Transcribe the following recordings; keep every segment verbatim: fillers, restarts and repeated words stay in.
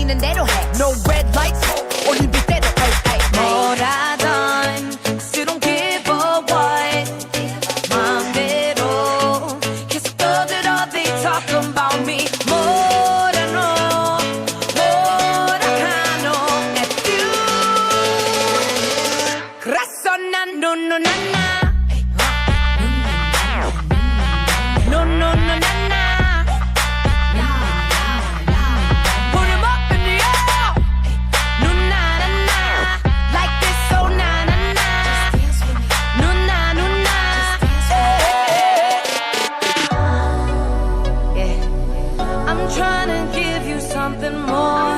And they don't have no red lights or you be dead. Hey, hey, hey. 뭐라던, you don't give a what. 맘대로 계속 떠들어, they talking about me. 뭐라 너, 뭐라 카노, attitude. 그래서 난 no, no, 나, 나. No, no, no, 나, 나. Put 'em up in the air. No, na, na, na. Like this, oh, na, na, na. No, na, no, na. Yeah. I'm trying to give you something more.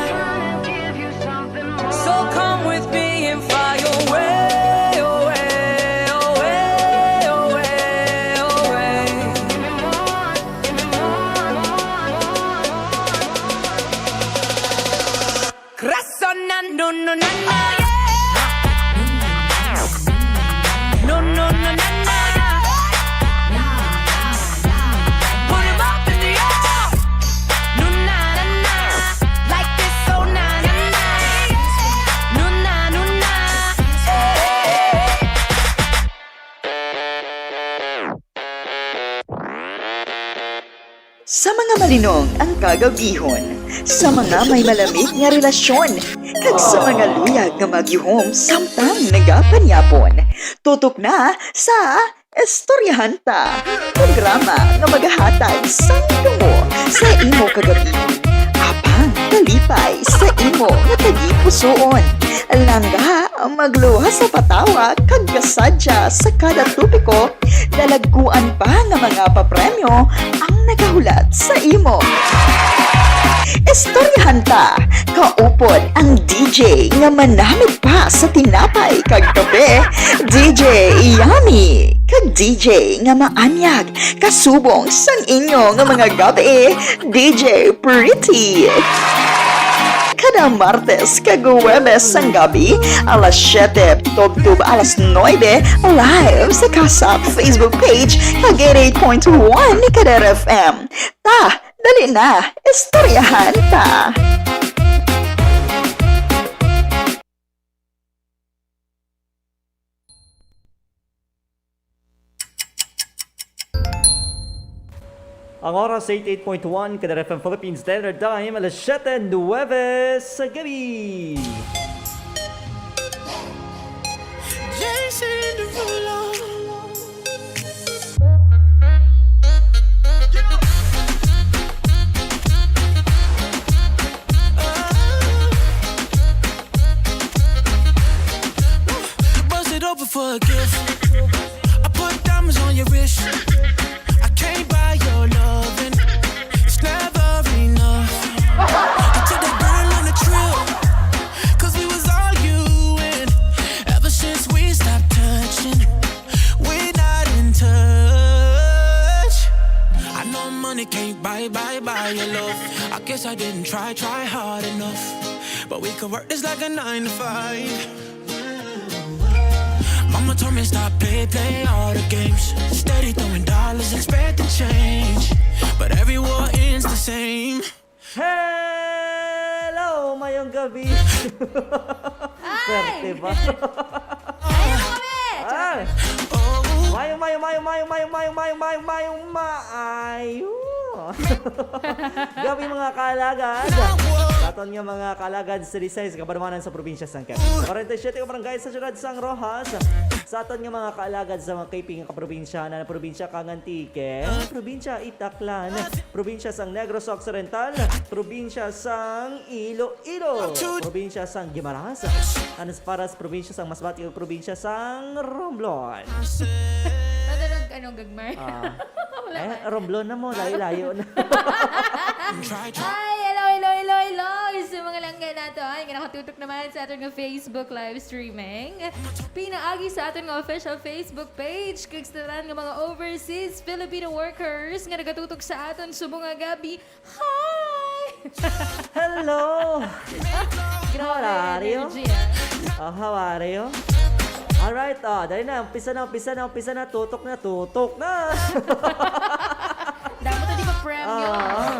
So come with me and fly away, away, away, away, away. 그래서 난 no, no, 나, 나. No, no, no, 나, 나. Put 'em up in the air. No, na, na, na. Like this, oh, na, na, na. No, na, no, na. Sa mga malinong ang kagabihon, sa mga may malamig nga relasyon, kag sa mga luyag nga magyuhom samtang nagapanyapon. Tutok na sa Istoryahan Ta, programa nga magahatag sang tungo sa imo kagabihon, apang kalipay sa imo nga tagipusoon. Langga, magluwas sa patawa, kag kasadya sa kada topiko, dalagkuan pa nga mga papremyo ang nagahulat sa imo. Istoryahan Ta, kaupod ang D J nga manamit pa sa tinapay kag kape, D J Yummy, kag D J nga maanyag, kasubong sang inyo nga mga gabi, D J Pretty. Kada Martes kag Huwebes sang gabi, alas siete tubtob alas nuebe, live sa Kasap Facebook page kag eighty-eight point one Kadera F M. Ta, dali na, istoryahan ta. Ang oras, eighty-eight point one Kadera F M Philippine Standard Time, alas siyete nuwebe sa gabi. Jason Derulo. Bust it open for a gift. I put diamonds on your wrist. I can't buy your loving. It's never enough. I took that girl on a trip. 'Cause we was arguing. Ever since we stopped touching, we not in touch. I know money can't buy, buy, buy your love. I guess I didn't try, try hard enough. But we could work this like a nine to five. Mama told me stop play, play all the games. Steady throwing dollars, expecting change. But every war ends the same. Hello! Mayong gabi! Ay! Swerte ba? Ay, ano kami? Ah! Mayo, mayo, mayo, mayo, mayo, mayo, mayo, mayo, mayo, mayo, mayo. Gabi, mga kaalagad. Sa aton nga mga kaalagad sa disay sa kabanwanan sa probinsya sang Quezon. Forty-seven ka barangay sa siyudad sang Roxas. Sa aton nga mga kaalagad sa mga kaiping nga kaprobinsya, na probinsya kang Antique, probinsya Itaklan, probinsya sang Negros Occidental, probinsya sang Iloilo, probinsya sang Guimaras, anas paras probinsya sang Masbate, ug probinsya sang Romblon. Ano nag-, ano, gagmay? Ah. Wala Eh, ba? Romblon na mo, layo-layo na. Ay, hello, hello, hello, hello sa mga langga nato. Ay, nga nakatutok naman sa aton nga Facebook live streaming. Pinaagi sa aton nga official Facebook page, kag sa tanan nga mga overseas Filipino workers nga nagatutok sa aton subong nga gabi. Hi! Hello! Grabe, How are you? Energy, ah. Oh, how are you? Alright, oh, dali na. Umpisa na, umpisa na, umpisa na. Tutok na, tutok na. Dapat hindi pa premyo. Ah,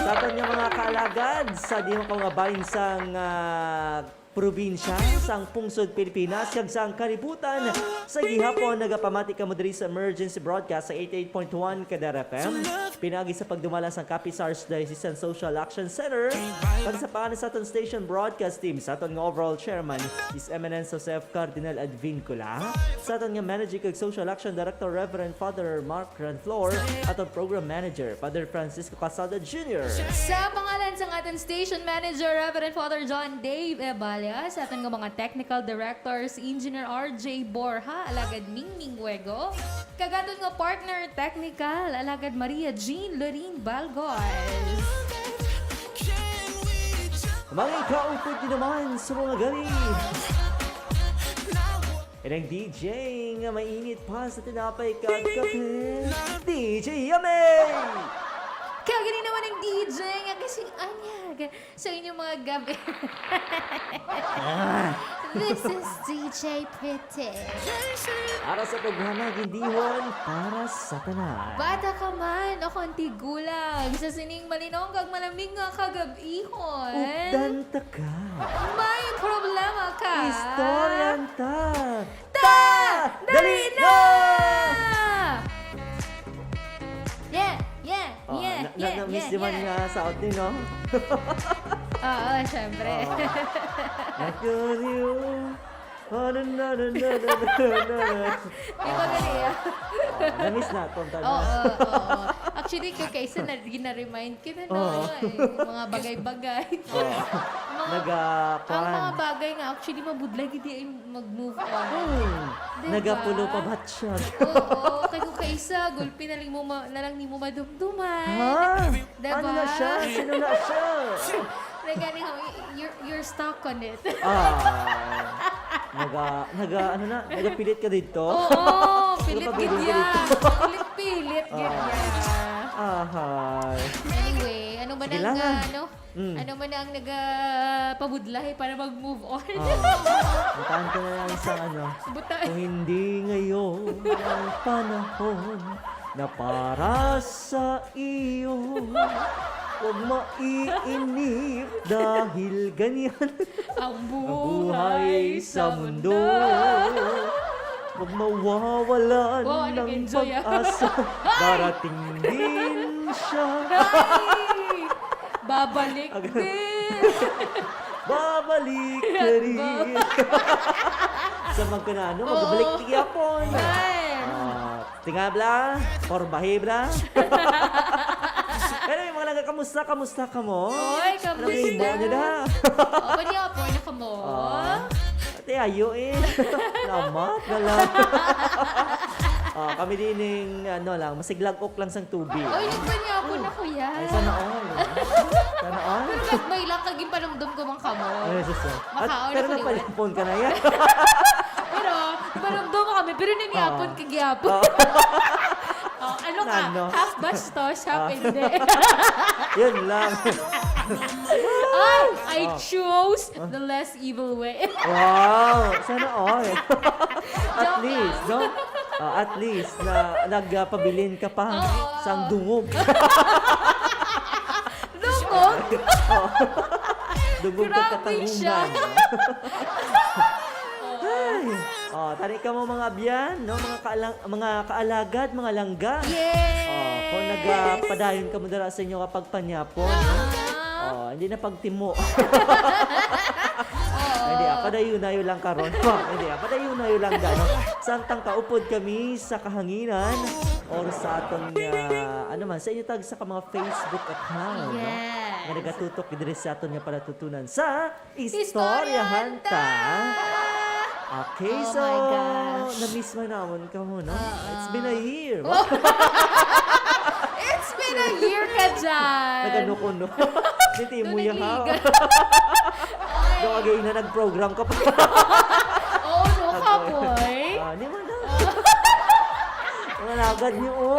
sa aton nga mga kaalagad, Sa diho ka mga bahin sang, ah, probinsya, sang pungsod Pilipinas, kag sang kalibutan, sa gihapon nagapamati kamo diri sa emergency broadcast sa eighty-eight point one Kadar F M. Pinaagi sa pagdumala sang Capiz Archdiocese Social Action Center, kag sa pangalan sa aton station broadcast team, sa aton nga overall chairman, His Eminence Joseph Cardinal Advincula, sa aton nga manager kag social action director, Reverend Father Mark Ranflor, aton program manager, Father Francisco Casada Junior. Sa pangalan sang aton station manager, Reverend Father John Dave Ebalia, sa aton nga mga technical directors, Engineer R J Borja, alagad Mingming Wego, kag aton nga partner technical, alagad Maria Jean Lorin Balgos. Mangikaupod din naman sa mga gani. Ining D J nga mainit pa sa tinapay kag kape, D J Yummy! Kag ini naman ang D J nga kasing anyag sa inyong mga gabi. Ah. This is D J Pretty. Para sa programa, Gindihon para sa tanan. Bata ka man o kon tigulang, sa sining malinong kag malamig nga kagab-ihon. Updan ta ka. May problema ka. Istoryahan ta. Ta! Ta! Dali Dali na! na! Yeah, yeah, Oh, yeah, na, na, yeah, na-miss yeah, naman yeah. nga sa atin, no? Oo, syempre. Oh. Like you. Oh, na, na, na. Di ba gali, ah? Oh, na-miss na, tonta na. Oo, oo. Actually, kay kaisa na, gina-remind kita na, Oo. ano, eh, mga bagay-bagay. Oo. Mga, Naga-, ang mga kuwan. bagay nga, actually, mabudlay, gid ay mag-move on. Hmm. Diba? Nagapulo pa ba siya? Oo, kay kung kaisa, gulpi na lang mo ma-, na lang nimo madumduman. Ha? Diba? Ano na siya? Sino na siya? Nagani, you're, you're stuck on it. Ah, naga, naga, ano na? Nagapilit ka dito? Oo, pilit Nagapabiling gid ka yan. dito? Pilit-pilit gid Ah. yan. Ahay. Anyway, ano ba Sige nang, lang, ah. ano? Mm. Ano man ang nagapabudlay para mag-move on? Ah, kantahan ko na lang isang ano, Butay. Kung hindi ngayon ang panahon na para sa iyo, huwag maiinip dahil ganyan Ang ang buhay buhay sa sa mundo. mundo. Huwag mawawalan Wow, ano, ng enjoy, ah. pag-asa. Ay! Darating din siya. Ay! Babalik Ag- din. Babalik ka Yan ba? rin. Sa mga na, ano, Oo. magbalik ka gyapon. Ay. Ah, tinga bla, porbahe bla. Pero yung mga langga, kamusta? Kamusta ka mo? Oy, Ano ba yung kamusta? imo niya na? O, pwede ako, pwede ka mo? Ah. Ate, ayo eh. Lamat na lang. Ah, kami din yung, ano lang, masiglag-ok lang sang tubig. Oy, nagpanyapon na, kuya. Ay, sana all. Sana all. Pero gagmay lang, kag ginpanumdum ko man kamo. Ay, sus, ah. At, Makaon pero ako ni Juan. Napanyapon ka na yan. Pero, panumdum kami, pero naniapon Oo. ka gyapon. Oo. Oh, ano ka? Ano? Half bastos, half Ah. hindi. Yun lang. Ay, I Oh. chose Ah. the less evil way. Wow! Sana all. At Joke least, lang. no? Ah, at least na nagpabilin ka pa Oo. sang dungog. Dungog? Oh. Dungog ka Grabe siya. katarungan. Ay. Oh, tani ka mo mga abyan, no? Mga kaalang-, mga kaalagad, mga langga. Yes. Oh, kung nagapadayon ka mo dira sa inyo kapag panyapon, no? Ah. Oh, hindi na pagtimo. Oo. Hindi, ah, padayon-dayon lang karon. Hindi, ah, padayon-dayon lang, no? Samtang kaupod kami sa kahanginan or sa aton nga, ano man, sa inyo tag sa ka mga Facebook account, no? Yes. Nga nagatutok diri sa aton nga palatutunan sa Istoryahan Ta. Okay, Oh so, my gosh. na-miss man namon ka mo, no? Oo. It's been a year. It's been a year ka dyan. Nagano ko, no? Hindi, Doon mo yahaw. nagligan. Ay. Doon again na nag-program ka pa. Oo, no, Agoy. kapoy. Ah, di man daw. Mga lagad niyo, oh.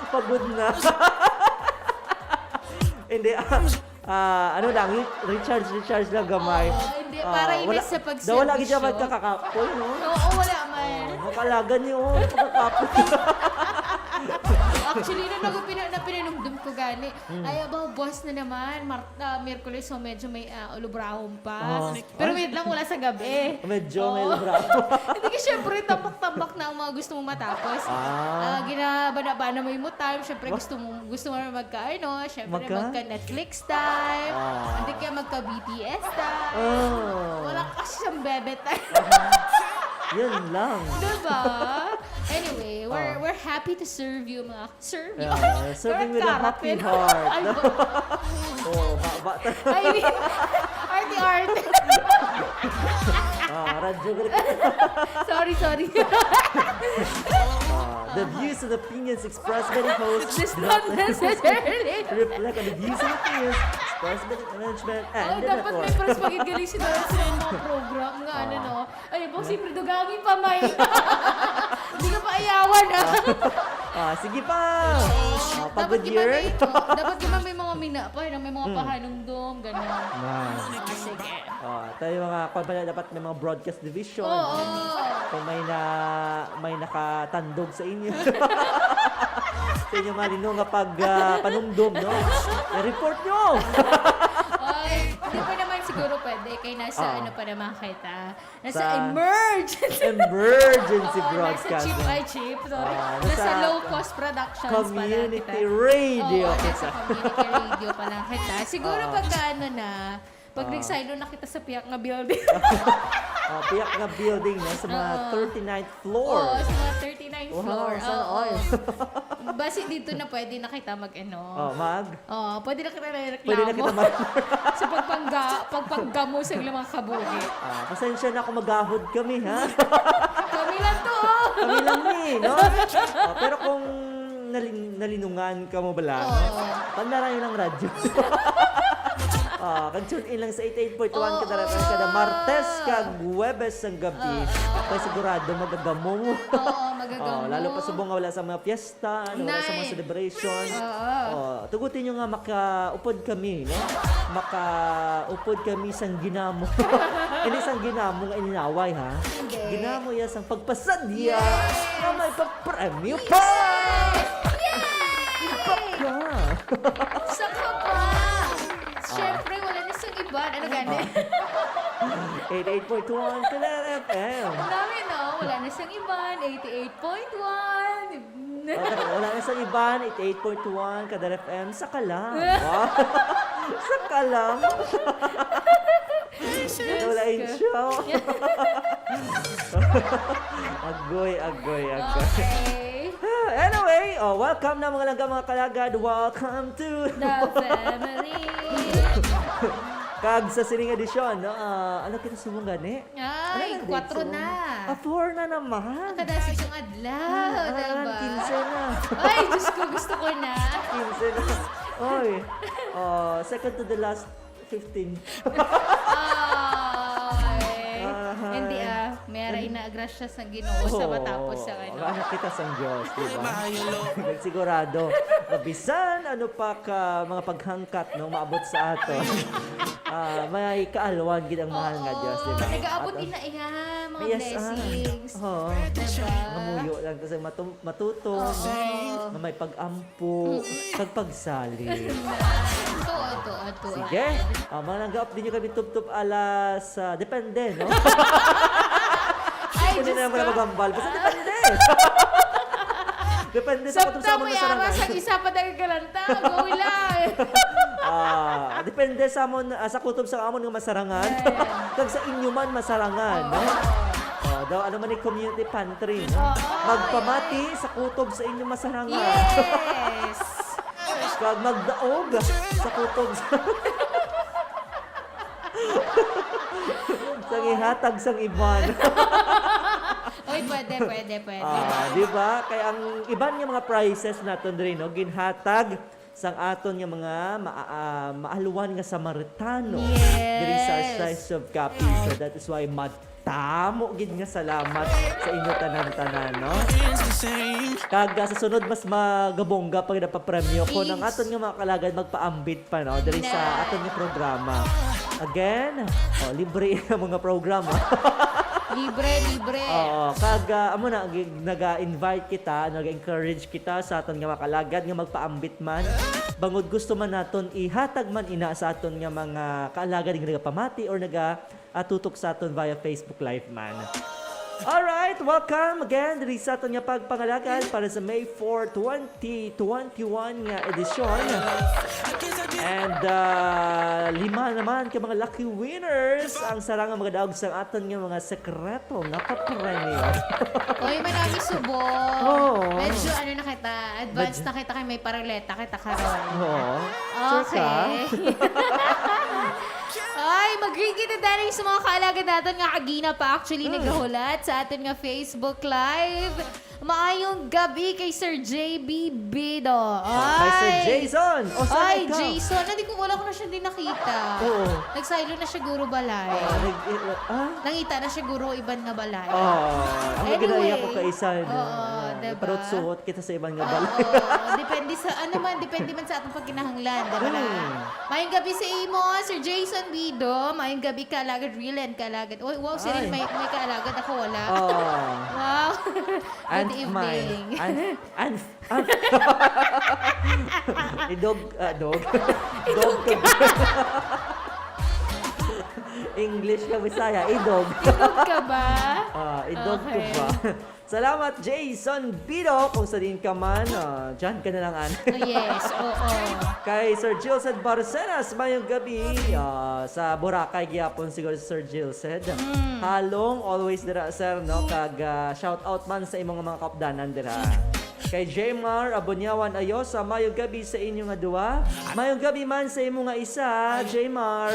Pagod na. Hindi, ah, ah, ano lang, re-, recharge, recharge lang gamay. Oo, hindi, Ah, para inis wala, sa daw wala gid siya pagsibisyo. magkakakapoy, no? Oo, wala man. Oh, makalagan niyo, oh, pagkakapoy. Actually, na nagpina-, na pinanumdum ko gani. Hmm. Ay, abaw, buwas na naman. Mar-, ah, Miyerkules, so medyo may, ah, ulubrahon pa. Oo. Pero wait lang, wala sa gabi. Medyo may Oo. ulubrahon. Hindi ka, syempre, tambak-tambak na ang mga gusto mong matapos. Ah. Ah, ginabana-bana mo yung time. Syempre, Wa- gusto mo, gusto mo na magka, ano, syempre, Magka? magka Netflix time. Ah. Hindi kaya magka B T S time. Oh. Wala kasi siyang bebe time. Yun lang. Diba? Anyway, we're, Ah. we're happy to serve you, mga Serve you. Yeah, serving with a Karap-karap happy yun. Heart. Ay, Oh, haba ta- Ay, arte-arte. Ah, radyo ka rin. Sorry, sorry. Ah, the views and opinions expressed by the host This do not not necessarily. necessarily reflect on the views and opinions expressed by the management and Oh, the dapat may network. Pres pagid galing sila sa mga program nga, ano, Ah. no? Ay, po, siyempre, dugangi pa, may. Hindi ka pa ayawan, ha? Ah, sige pa. Ah, pa Dapat good gima year. may, dapat gima may mga mina pa, na may mga Hmm. pahanumdom, gano'n. Ah. Ah, sige. Ah, tayo mga, kwan pala, dapat may mga broadcast division. Oo. Kung may na, may nakatandog sa inyo. Sa inyo, Marino, nga pag, ah, panumdom, no? I-report nyo! Ay, hindi pa naman siguro pwede, kay nasa Ah. ano pa naman kita. Nasa Sa emergency. Emergency Oo, nasa broadcasting. Cheap, ay, Cheap, sorry. Ah, Nasa nasa Low Cost Productions pala Community kita. Radio Oo, kita. Nasa community radio pa lang kita. Siguro Ah. pagka ano na, pag Ah. nag-sign on na kita sa piyak nga building. Ah, piyak nga building, no? Sa mga Oo. thirty-ninth floor. Oo, sa mga thirty-ninth Wow, floor. sana Oo. all. Basi dito na pwede na kita mag-, ano. Oh, mag? Oh, pwede na kita reklamo. Pwede na kita mag- Sa pagpangga-, pagpanggamo sa ilang mga kabuhi. Ah, pasensya na kung magahod kami, ha? Kami lang to, oh. Kami lang ni, no? Ah, pero kung nalin-, nalinungan ka mo bala, Oo. no? Pandaray lang radyo. Ah, kag tune in lang sa eighty-eight point one Oo. kada, kada Martes, kag Huwebes sang gabi. Oo. Kay sigurado magagamo mo. Oo, magagamo. Oh, lalo pa subong nga wala sa mga piyesta. Ano, wala sa mga Nay. celebration. Oo. Oh, tugutin nyo nga makaupod kami, no? Makaupod kami sang ginamo. Hindi sang ginamo nga ininaway, ha? Hindi. Ginamo ya sang pagpasadya Yes. nga may papremyo pa! Yes! Yay! Iba ka! Sa ka pa! Ah. Siyempre, wala na sang iban. Ano gani? Eighty-eight point one Kalera F M. Ang dami, no? Wala na sang iban. Eighty-eight point one. Oh, wala na sang iban, eighty-eight point one Kadar F M, sa Kalam. Wow. Sa Kalam. Diyos Wala ko. yung show. Agoy, agoy, agoy. Okay. Anyway, oh, welcome na mga langga, mga kalagad. Welcome to The family. Kag sa sining edisyon, no? Ah, ano kita subong gani? Ay, Ano na, kwatro Dave? na. Ah, four na naman. Ang kadasig kong adlaw, Ah, diba? quince na. Ay, Diyos ko, gusto ko na. Quince na. Oy, oh, second to the last, fifteen. Ay. Aha. Hindi, ah. May ara ina grasya sa Ginoo sa Oo. matapos sa ano. Anak kita sang Diyos, di ba? Sigurado. Bisan ano pa ka mga paghangkat, no, maabot sa ato. Ah, may kaalwan gid ang mahal nga Diyos, di ba? Oo. Nagaabot At, ina iya, mga Yes, ah. blessings. Oo. Diba? Mamuyo lang kasi matum-, matuto, Oo. nga may pag-ampo, Mm. kag pagsalig. Tuo, tuo, tuo. Sige. Ah, mga langga, update nyo kami tubtob alas, ah, depende, no? Ay, Pwede Diyos na naman ko. na maghambal. Basta depende. Depende sa Sabta kung saan mo may nasarangan. aras ang isa pa dahil galanta. Go lang. Ah, depende sa amon, ah, sa kutob sa amon nga masarangan. Ayan. Kag sa inyo man masarangan, no? Oo. Oh, daw, ano man yung community pantry, no? Oo, Magpamati yes. sa kutob sa inyo masarangan. Yes. Kag magdaog sa kutob sa sang ihatag sang iban. Uy, pwede, pwede, pwede. Ah, di ba? Kay ang iban nga mga prizes naton diri, no, ginhatag sang aton nga mga ma-, ah, maalwan nga Samaritano Yes. diri sa Archdiocese of Capiz. So that is why madamo gid nga salamat sa inyo tanan-tanan, no? Kag, ah, sa sunod, mas magabongga pa gid ang papremyo kung ang Yes. aton nga mga kalagad magpaambit pa, no, diri sa Na. aton nga programa. Again, oh, libre ang mga programa. Libre, libre. Oo, kag, ah, amo na, gi-, naga-invite kita, naga-encourage kita sa aton nga mga kaalagad nga magpaambit man. Bangod gusto man naton ihatag man ina sa aton nga mga kaalagad nga nagapamati or naga, ah, tutok sa aton via Facebook Live man. Alright, welcome again diri sa aton nga pagpangalagad para sa May four, twenty twenty-one nga edisyon. And, ah, lima naman ka mga lucky winners ang sarang nga magadaog sa aton nga mga sekreto nga papremyo. Oy, manami subong. Oo. Medyo ano na kita, advance Med- na kita kay may paruleta kita karon. Oo. Sure ka? Okay. Ay, mag-greet kita dali sa mga kaalagad naton nga kagina pa actually Mm. nagahulat sa aton nga Facebook Live. Maayong gabi kay Sir J B Bido. Oh, kay Sir Ay. Jason. O, saan Ay, ikaw? Jason. Hindi ko, wala ko na siya din nakita. Oo. Nagsaylo na siya guro balay. Oh, nag-, eh, ah? Nangita na siya guro iban nga balay. Oh, ang Anyway. ginaya ko kay isa, no? Oo, diba? Parot suot kita sa iban nga Oo, balay. depende sa, ano man, depende man sa atong pagkinahanglan, diba? Hmm. Mayong gabi sa imo, Sir Jason Bido. Mayong gabi, Kalagad Real and Kalagad. Uy, wow, si Real Ay. may, may kaalagad. Ako wala. Oh. Wow. Good And evening. mine. And, and, and. Idog, ah, dog. Dog ka ba? English ka, Bisaya. Idog. Idog ka ba? Ah, idog ka Okay. ba? Salamat, Jason Bido. Kung sa din ka man, ah, dyan ka na lang, an. Oh, yes, oo. Kay Sir Gilsed Barcenas, mayong gabi. Ah, sa Boracay gyapon siguro si Sir Gilsed. Mm. Halong, always dira, sir, no? Kag, ah, shout out man sa imong mga kaupdanan dira. Kay Jmar Abunyawan Ayosa, mayong gabi sa inyo nga duwa. Mayong gabi man sa imo nga isa, Jmar.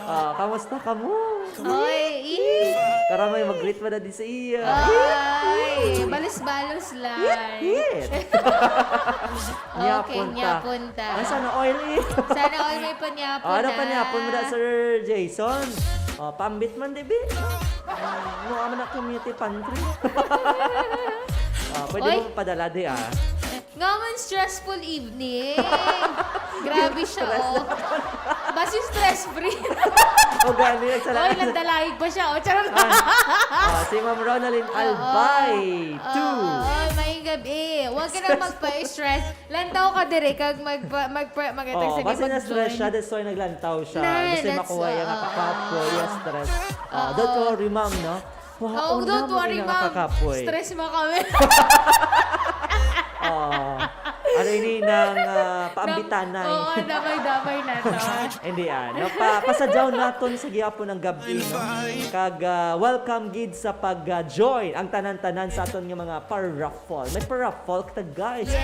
Ah, kamusta ka mo? Oy, eh. Karamay mag-greet pa na di sa iya. Ay, balos-balos lang. Hit, hit. Okay, Nyapon ta. nyapon ta. Ay, sana all, eh. Sana all may panyapon Ah, ano na. panyapon mo na, Sir Jason? Oh, pambit man, di, bi? Ah, mo, ama na community pantry. Ah, pwede Oy. mo padala, di, ah. Nga man, stressful evening. Grabe siya, Stress oh. na. Basi stress free. O, gani, nagsala- Oy, nandalaig pa siya, oh. Charot. Ah, ah, si Ma'am Ronaldin Oo. Albay, Oo, two. oo, may gabi. Huwag ka nang Stressful. magpa-stress. Lantaw ka dire, kag magpa-, magpa-, magpa-, Oh, magpa-, basi na-stress siya, that's why naglantaw siya. Nah, Gusto niya that's, makuha yung oo. nakakapoy, yung stress. Ah, Oo. don't worry, ma'am, no? Wow, Oh, una don't mo worry, yung ma'am. nakakapoy. Stress mo kami. Oh. Ano ini nang, ah, paambitanay? Oo, damay-damay na to. Hindi, ah. No, pa, pasadyaw naton sa gihapon ang gabi, no? Kag, ah, welcome gid sa pag, ah, join ang tanan-tanan sa aton nga mga para-raffle. May para-raffle kita, guys. Yes,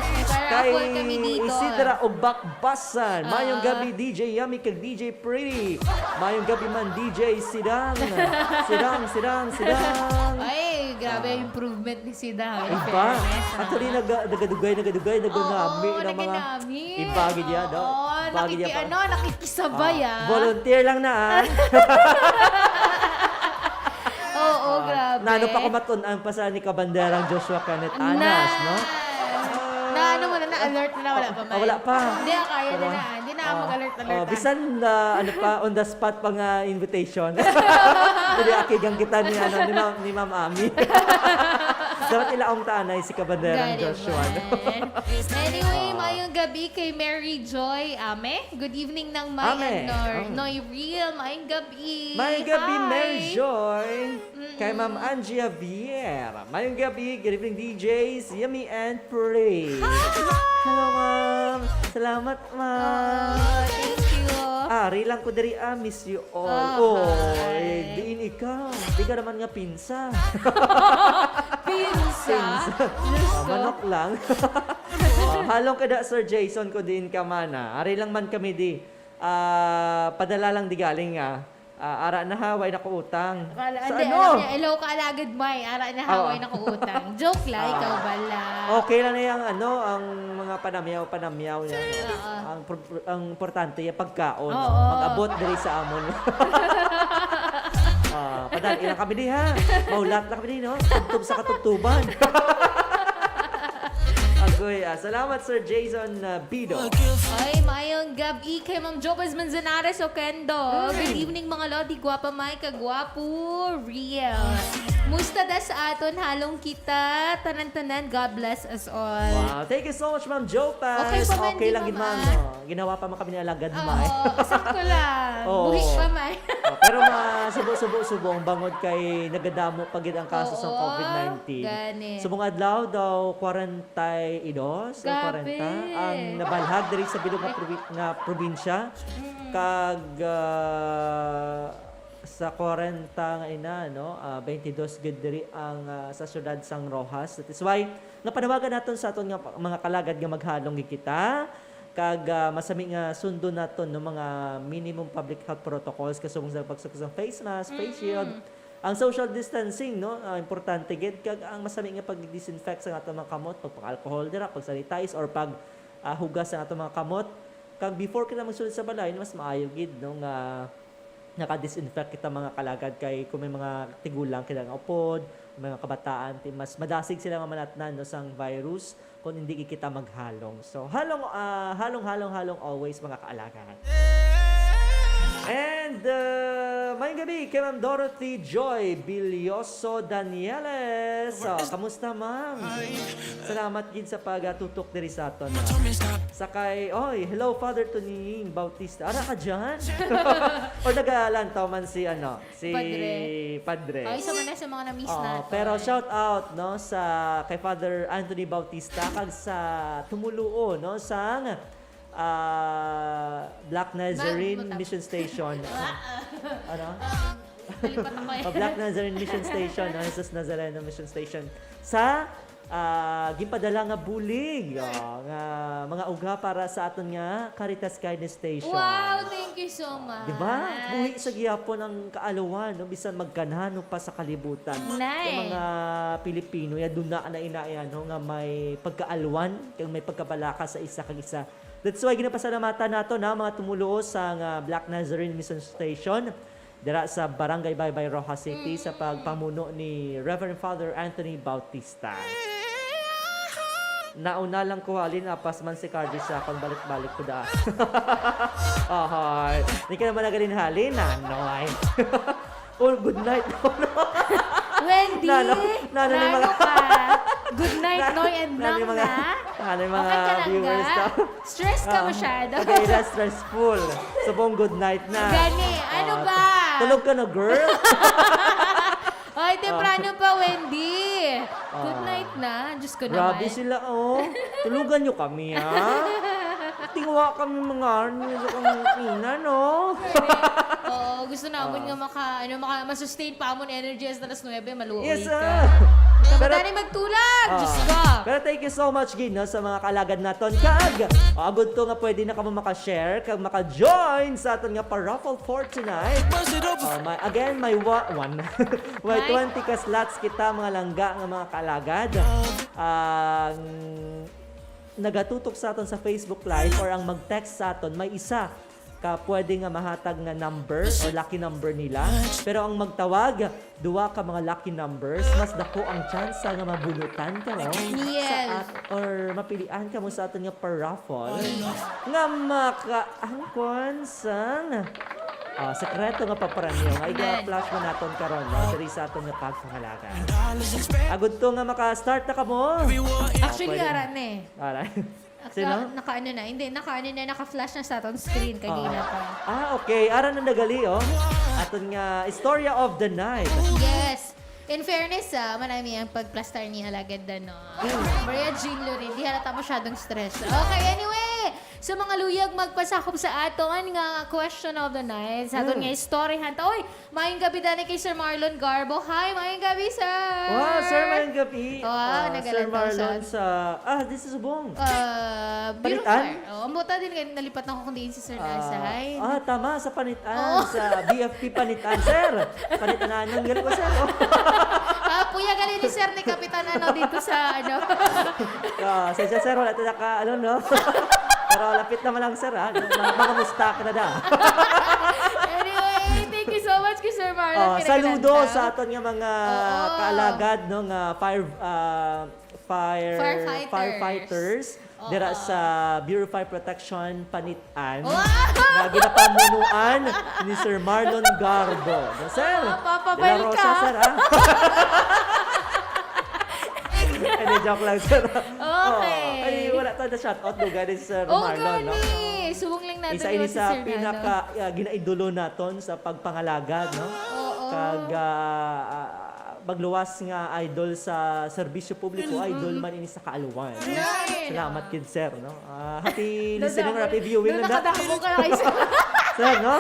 may para-raffle Kay kami dito. Isidra ug Bakbasan. Mayong Ah. gabi, D J Yummy kag D J Pretty. Mayong gabi man, D J Sidang. Sidang, Sidang, Sidang. Ay, grabe Ah. ang improvement ni Sidang. In Iba. fairness, ah. Actually, naga-, nagadugay, nagadugay, Oo, naganami na mga naganami. Iba gid yan, no? Oo, Iba gid yan, nakiki-, pa. ano, nakikisabay, Ah, ah. volunteer lang na, ah. Oo, Ah, grabe. nano pa ko matun-an pa sa ni Kabanderang Joshua Kenneth Na-, Anas, no? na-, ano mo na, na-alert na, wala pa Ah, man. wala pa. Hindi, ah, kaya na Wala. na. Hindi na Ah, mag-alert-alert, ah, ah. bisan na, ano pa, on the spot pa nga invitation. Hindi, akigang kita ni, ano, ni Ma'am, ni Ma'am Ami. Dapat ilaong tanay si Kabanderang Galing Joshua, no? man. Anyway, Ah. mayong gabi kay Mary Joy Ame. Good evening, Nang May Ame. and Nor-, Mm. Noy Real. Mayong gabi. Mayong gabi, Hi. Mary Joy. Mm-mm. Kay Ma'am Angie Javier. Mayong gabi. Good evening, D Js. Yummy and Pretty. Hi. Hello, ma'am. Salamat, ma'am. Oh, thank you. Ari lang ko diri, ah. Miss you all. Ah, Oy, hi. diin ikaw? Di ka naman nga pinsa. Pinsa? Pinsa. Diyos Ah, ko. manok lang. Oh, halong kada, Sir Jason, ko diin ka man, ah. Ari lang man kami di. Ah, padala lang di galing, ah. Ah, ara na ha, way na ko utang. Kala, Sa hindi, ano? alam niya, hello, kaalagad, may. Ara na ha, Oo. way na ko utang. Joke lang, Ah. ikaw bala. Okay lang na yung ano, ang mga panamyaw-panamyaw niya. Oo. Ang pro-, ang importante, yung pagkaon. Oo. Mag-abot diri sa amon. Ah, padali lang kami di, ha? Mahulat lang kami di, no? Tubtob sa katubtoban. Ang Uy, ah, salamat, Sir Jason, ah, Bido. Ay, maayong gab-i kay Ma'am Jopez Manzanares Oquendo. Mm. Good evening, mga lodi, gwapa, may kagwapo, real. Musta da sa aton halong kita, tanan-tanan, God bless us all. Wow, thank you so much, Ma'am Jopez. Okay pa man, Okay di lang ba, gid, ma'am, ma'am? No? Ginawa pa man kami ni Alagad, Oo, May. Sakto lang. Oo. Buhi pa, May. Oh, pero ma-, subo-subo-subong bangod kay nagadamo pa gid ang kaso sa Oo, COVID nineteen. Gani. Subong adlaw daw, kwarenta y dos o Grabe. kwarenta ang nabalhag diri sa bilog nga probi-, nga probinsya. Mm. Kag, ah, sa kwarenta nga ina, no, ah, twenty-dos gid diri ang, ah, sa siyudad sang Roxas. That is why nga panawagan naton sa aton nga pa-, mga kalagad nga maghalong gid kita. Kag, ah, masami nga sundon naton, no, mga minimum public health protocols, kasubong sa pagsukod sa face mask, face Mm-mm. shield, ang social distancing, no, ah, importante gid, kag ang masami nga pag-disinfect sa aton mga kamot, pagpang-alcohol dira, pag-sanitize, or pag, ah, hugas sa aton mga kamot. Kag before kita magsulod sa balay, mas maayo gid, no, nga naka-disinfect kita, mga kalagad, kay kung may mga tigulang kita nga upod, may mga kabataan, ti-, mas madasig sila nga manatnan, no, sang virus kung hindi gid kita maghalong. So, halong, ah, halong, halong, halong always, mga kaalagad. And, uh, maayong gabi kay Ma'am Dorothy Joy Bilyoso Danieles. So, kamusta, ma'am? Salamat gid sa pagatutok diri sa aton, no? Sa kay, oy, hello, Father Tuning Bautista. Ara ka dyan? Or nagalantaw man si, ano, si Padre. Padre. Ay, isa man na sa mga na-miss Oo, naton. Pero shout out, no, sa kay Father Anthony Bautista kag sa tumuluo, no, sang, ah, Black Nazarene Mag-, Mission Station. Ano? Um, nalipat ako eh. Oh, Black Nazarene Mission Station, no? Jesus Nazareno Mission Station. Sa, ah, ginpadala nga bulig, oh, nga mga uga para sa aton nga Caritas Kindness Station. Wow, thank you so much. Di ba? Buhi sa gihapon ang kaalawan, no? Bisan magkanano pa sa kalibutan. Nay. Yung mga Pilipino, ya, duna na ina, ya, no, nga may pagkaalwan, kag may pagkabalaka sa isa kag isa. That's why ginapasalamatan nato na mga tumuluo sa nga Black Nazarene Mission Station dira sa Barangay Baybay, Roxas City, sa Mm. pagpamuno ni Reverend Father Anthony Bautista. Nauna lang ko halin, apas man si Cardi sa akon, balik-balik ko da. Ahay. Di ka naman nagalin halin, nanoy. Oh, good night. Wendy, Nano, nano ni nano mga ka? Good night, Na-, Noy and nano ni Nang mga, na? nano ni mga Okay ka lang viewers ga? to? Stress ka Ah, masyado. Okay, that's stressful. Subong good night na. Gani, ano Ah, ba? tulog ka na, girl? Ay, temprano Ah. pa, Wendy. Good Ah. night na. Diyos ko Grabe naman. sila, oh. Tulugan nyo kami, ha? Tinguha kami mga ano sa kang ina, no? Oo, gusto namin Ah. nga maka-, ano, maka-, ma-sustain pa amon energy hasta alas nuebe, maluoy Yes, ka. ah. Ikaw Pero ba, Danny, magtulag? Ah. Diyos ko. Pero thank you so much, Gin, no, sa mga kalagad naton. Kag, ah, good to nga pwede na kamo maka-share kag maka-join sa aton nga pa-raffle for tonight. Ah, may, again, may wa-, one. May May twenty ka slots kita, mga langga nga mga kalagad. Ang nagatutok sa aton sa Facebook Live or ang mag-text sa aton, may isa ka pwede nga mahatag nga number or lucky number nila. Pero ang magtawag, duwa ka mga lucky numbers, mas dako ang tsansa nga mabunutan kamo Yes. sa at-, or mapilian kamo sa aton nga pa-raffle nga makaangkon sang, ah, sekreto nga papremyo nga Amen. iga-flash man naton karon, no? Diri sa aton nga pagpangalaga. Agud to nga maka-start na kamo. Actually, Ah, pwede. ara na eh. Ara. Naka-, Sino? naka-ano na. Hindi, naka-ano na, naka-flash na sa aton screen Ah. kanina pa. Ah, okay. Ara na nagali, oh. Aton nga Istorya of the Night. Yes. In fairness, ah, marami ang pagplastar ni Alagad, ano. Mm. Maria Jean Lorin, di halata masyadong stress. Okay, anyway, sa mga luyag magpasakop sa aton nga question of the night, sa aton Mm. nga istoryahan ta. Oy, maayong gabi dali kay Sir Marlon Garbo. Hi, maayong gabi, sir. Wow, sir, maayong gabi. Wow, Ah, Sir nagalantaw Marlon siya. sa, ah, this is Bong. Ah, Panitan? Beautiful. Oh, ang buta din, nalipat na ako kung diin si Sir Ah, Nasa. Hi. ah, tama, sa Panitan, Oo. sa B F P Panitan. Sir, Panitan na anong gal ko, sir. Oh. Ah, puya gali ni Sir ni Kapitan, ano, dito sa, ano. Ah, sa siya, sir, wala talaga, ano, no? Pero lapit naman lang, sir, ha? Mga, mga musta ka na da. Anyway, thank you so much kay Sir Marlon. Ah, Kinakilan saludo ka. sa aton nga mga Oo. kaalagad, no, nga fire, ah, fire, Firefighters. Firefighters dira Oo. sa Bureau of Fire Protection, Panit-an, Wow! nga ginapamunuan ni Sir Marlon Garbo. Sir, Ah, papabay De La Rosa, ka. sir, ah. Hindi, joke lang, sir. Okay. Oh, ay, wala ta na shoutout, duga ni Sir Oh, Marlon, no? gani. Subong lang natin Isa ini yun si sa Sir pinaka, Nano. ah, ginaidolo naton sa pagpangalagad, no? Oo. Kag, ah, ah, magluwas nga idol sa serbisyo publiko, Mm-hmm. idol man ini sa kaaluan, no? Right. Salamat gid, sir, no? Ah, happy Doon listening or ako. happy viewing Doon na da- nakadamo ka na kay sir. Sir, no?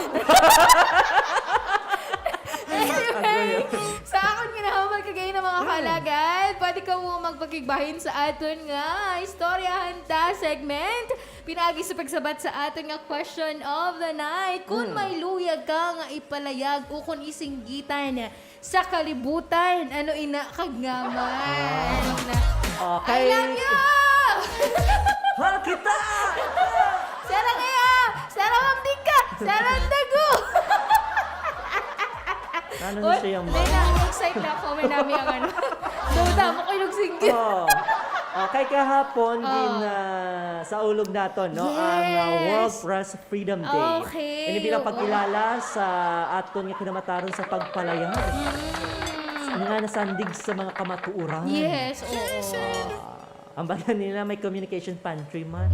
Anyway, sa akon nga nahuman kagay na mga Hmm. kalagad, pwede ka mo magpakigbahin sa aton nga Istoryahan Ta segment. Pinaagi sa pagsabat sa aton nga question of the night, kung Hmm. may luyag ka nga ipalayag o kung isinggitan sa kalibutan, ano ina kag ngaman? Ah. Okay. I love you! Ha, kita! Sarang iya! Sarang ang dika! Sarang dago! Ano na Uy, siya yung hindi na, excite na ako. May nami ang ano. Duda mo ko yung singgit. Oh. Okay, kahapon Oh. din, ah, sa ulog naton, no? Ang, ah, World Yes. Press Freedom Day. Okay, Ini bilang oo. pagkilala sa aton nga kinamataron sa pagpalayag Mm. nga nasandig sa mga kamatuoran. Yes, oo. Ah, ang bala nila may communication pantry man.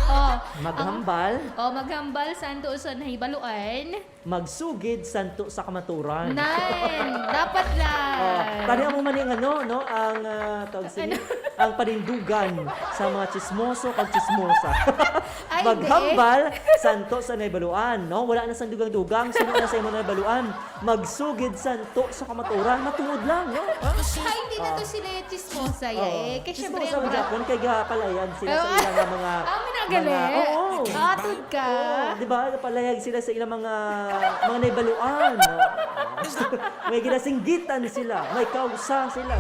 Oh, Maghambal. ang, oh, maghambal, santo sa nahibaluan. Magsugid santo sa kamaturan. Nan, dapat lang. Oh, tani mo man yung ano, no? Ang, ah, tawag sini, Ano? ang panindugan sa mga chismoso kag chismosa. Ay, hindi. Maghambal, santo sa naibaluan, no? Wala na sang dugang-dugang, sino na sa imo naibaluan? Magsugid santo sa kamaturan, matuod lang, no? Ha? Ay, hindi na to Oh. sila yung chismosa, ya, Oh. eh. Kaya syempre, Chismosa ang mo bra- Japon, kay gapalayag sila sa Oh. ilang mga, Ah, may mga, nagalit? oo. Atod ka. Oo, di ba? Gapalayag sila sa ilang mga, mga naibaluan, no? May ginasinggitan sila, may kausa sila.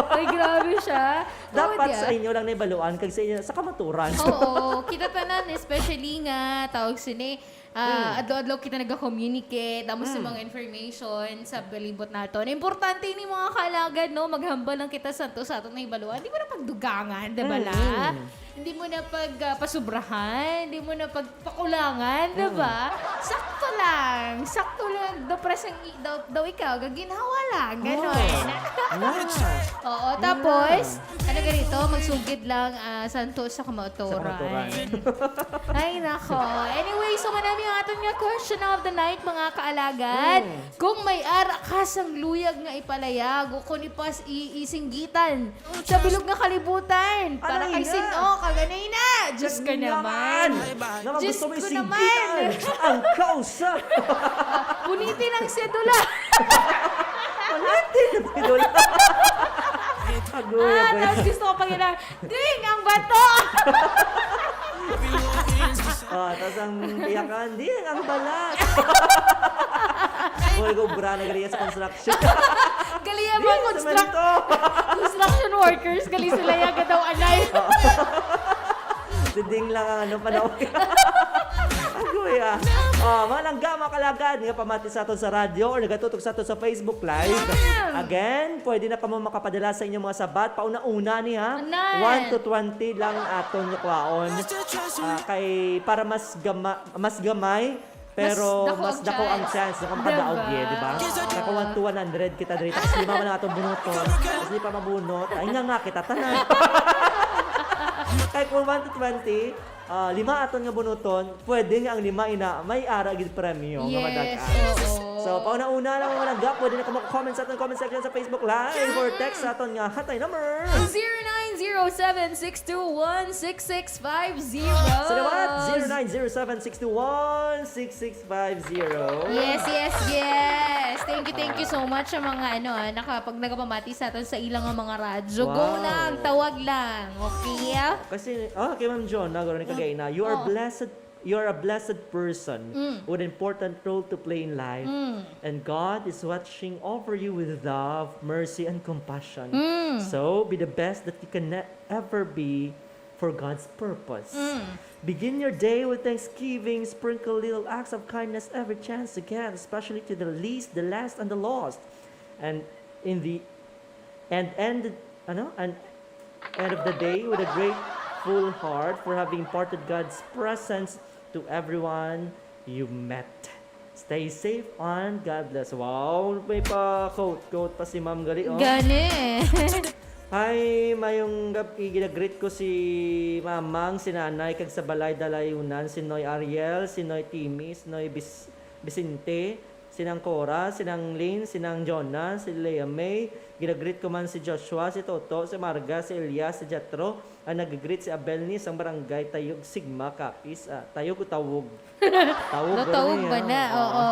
Ay, grabe siya. Dapat Tawad sa ya. inyo lang naibaluan, kag sa inyo, sa kamaturan. Oo, kita tanan, especially nga, tawag sini, ah, Mm. adlaw-adlaw kita nag-communicate, tapos sa Mm. mga information sa palibot nato. Na importante ini, mga kaalagad, no? Maghambal lang kita sa to, sa ato na ibaluan. Di mo na pagdugangan, di ba, la? Mm. Hindi mo na pag, ah, pasubrahan, hindi mo na pagpakulangan, di Mm. ba? Sakto lang. Sakto lang. Daw, pres ang i-, daw, daw ikaw, gaginhawa lang. Ganon. Oh. Yeah. Oo, Yun tapos, lang. ano ganito? Magsugid lang, ah, santo sa kamaturan. Sa kamaturan. Ay, nako. Anyway, so manami ang aton nga question of the night, mga kaalagad. Mm. Kung may ara ka sang luyag nga ipalayag o kung ipas-, i-, isinggitan sa bilog nga kalibutan, para Anay kay na. Sin-o, kaganay na. Diyos ko Ganun naman. naman. Naman Diyos gusto mo ko isinggitan naman. ang kausa. Punitin ang sedula. Punitin ang sedula. Agoy, Ah, agoy. Tapos gusto ko pag ina, ding ang bato! Ah, tas ang iyakan, ding ang balat! Uy, obra na gali sa construction. Gali ang mga Ding, construct-, semento! construction workers, gali sila yaga daw anay. Diding lang ang ano, panahon. Agoy, ah. Oh, mga langga, mga kalagad, nga pamati sa aton sa radyo or nagatutok sa aton sa Facebook Live. Amen. Again, pwede na kamo makapadala sa inyong mga sabat. Pauna-una ni, ha? Anan. One to twenty lang aton nga kwaon. Ah, kay para mas gama-, mas gamay, pero Mas dako mas ang dako ang chance. chance nga makadaog, Diba? eh, di ba? Oo. Naka one to one hundred kita diri. Tapos lima man ang atong bunuton. Tapos di pa mabunot. Ay, nga nga kita, tanan. Kay kung one to twenty, ah, lima aton nga bunuton, pwede nga ang lima ina may ara gid premyo nga Yes, madag-an. oo. So, pauna-una lang mga nagap, pwede na ka mag-comment sa aton comment section sa Facebook Live or text sa aton nga hotline number. Zero nine zero seven six two one six six five zero. Sa liwat, zero nine zero seven six two one six six five zero. Yes, yes, yes. Thank you, thank you so much sa mga, ano, ah, nakapag-, nagapamati sa aton sa ilang mga radyo. Go Wow. lang, tawag lang. Okay? Kasi, ah, kay Ma'am John, nagkaroon ni Mm. kagay na, "You are Oo. blessed, you are a blessed person Mm. with an important role to play in life. Mm. And God is watching over you with love, mercy, and compassion. Mm. So, be the best that you can ne-, ever be for God's purpose. Mm. Begin your day with thanksgiving, sprinkle little acts of kindness every chance you get, especially to the least, the last, and the lost. And in the, and end, ano, an end of the day with a grateful heart for having imparted God's presence to everyone you met. Stay safe and God bless. Wow, may pa quote, quote pa si Ma'am gali, oh. Gani. Hi, mayong gab-, i-, gina-greet ko si Mamang, si Nanay, kag sa balay dalayunan, si Noy Ariel, si Noy Timmy, si Noy Bis-, Vicente, si Nang Cora, si Nang Lynn, si Nang Jonah, si Lea May. Gina-greet ko man si Joshua, si Toto, si Marga, si Elias, si Jethro. Ang nag-greet si Abel ni sang barangay Tayog Sigma, Capiz. Ah, Tayog o Tawog? Tawog, Tawog ba na? Oo.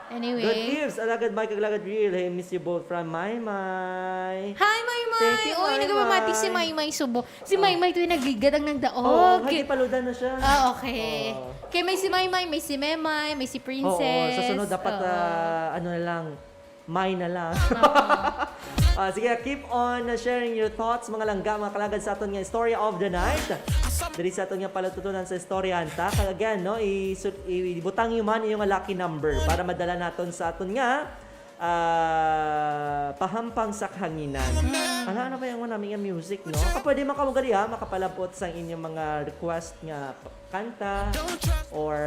Anyway. Good eves, Alagad Mike, Alagad Real. Hey, miss you both from Maymay. Hi, Maymay! Thank you, Uy, Maymay. Nagpamati si Maymay Subo. Si Oh. Maymay to yung nagligad ang nagdaog. Oo, nagpaludan na siya. Ah, okay. Oo. Kay may si Maymay, may si Memay, may si Princess. Oo, sa sunod dapat, Oo. ah, ano na lang, May na lang. Oo. Ah, sige, keep on, uh, sharing your thoughts, mga langga, mga kalagad, sa aton nga story of the night. Diri sa aton nga palatutunan sa istoryahan ta. Kag again, no, i-, su-, i-, ibutang niyo man inyong lucky number para madala naton sa aton nga, ah, pahampang sa kahanginan. Mm. Ano, ano ba yung namin nga music, no? Ah, pwede man kamo gali, ha, makapalabot sa inyong mga request nga kanta, or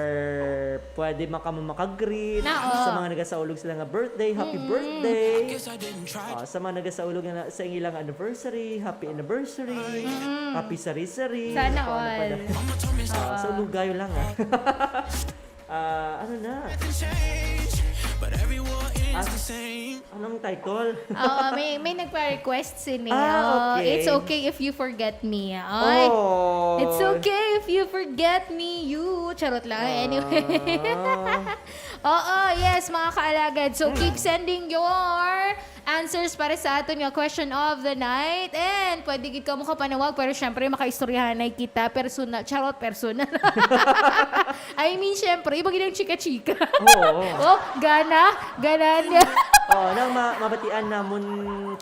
pwede man kamo makag-greet Na, oh. sa mga nagasaulog sila nga birthday, happy Mm. birthday. Ah, sa mga nagasaulog nga na, sa ilang anniversary, happy anniversary, Mm. happy sari-sari. Sana Kung ano pa all. na. Ah, so, lugayo lang, ah. Ah, ano na? Ah, anong title? Oo, may, may nagpa-request sini. Ah, Oh, okay. It's okay if you forget me. Ay, Oh. it's okay if you forget me, you. Charot lang. Anyway. Ah. Oo, yes, mga kaalagad. So, keep Mm. sending your answers para sa aton nga question of the night. And pwede gid ka mo kapanawag, pero syempre, makaistoryahanay kita. Personal. Charot, personal. I mean, syempre, iba gid ang chika-chika. Oo. Oh, gana, gana niya. Oh, nang ma-, mabatian namon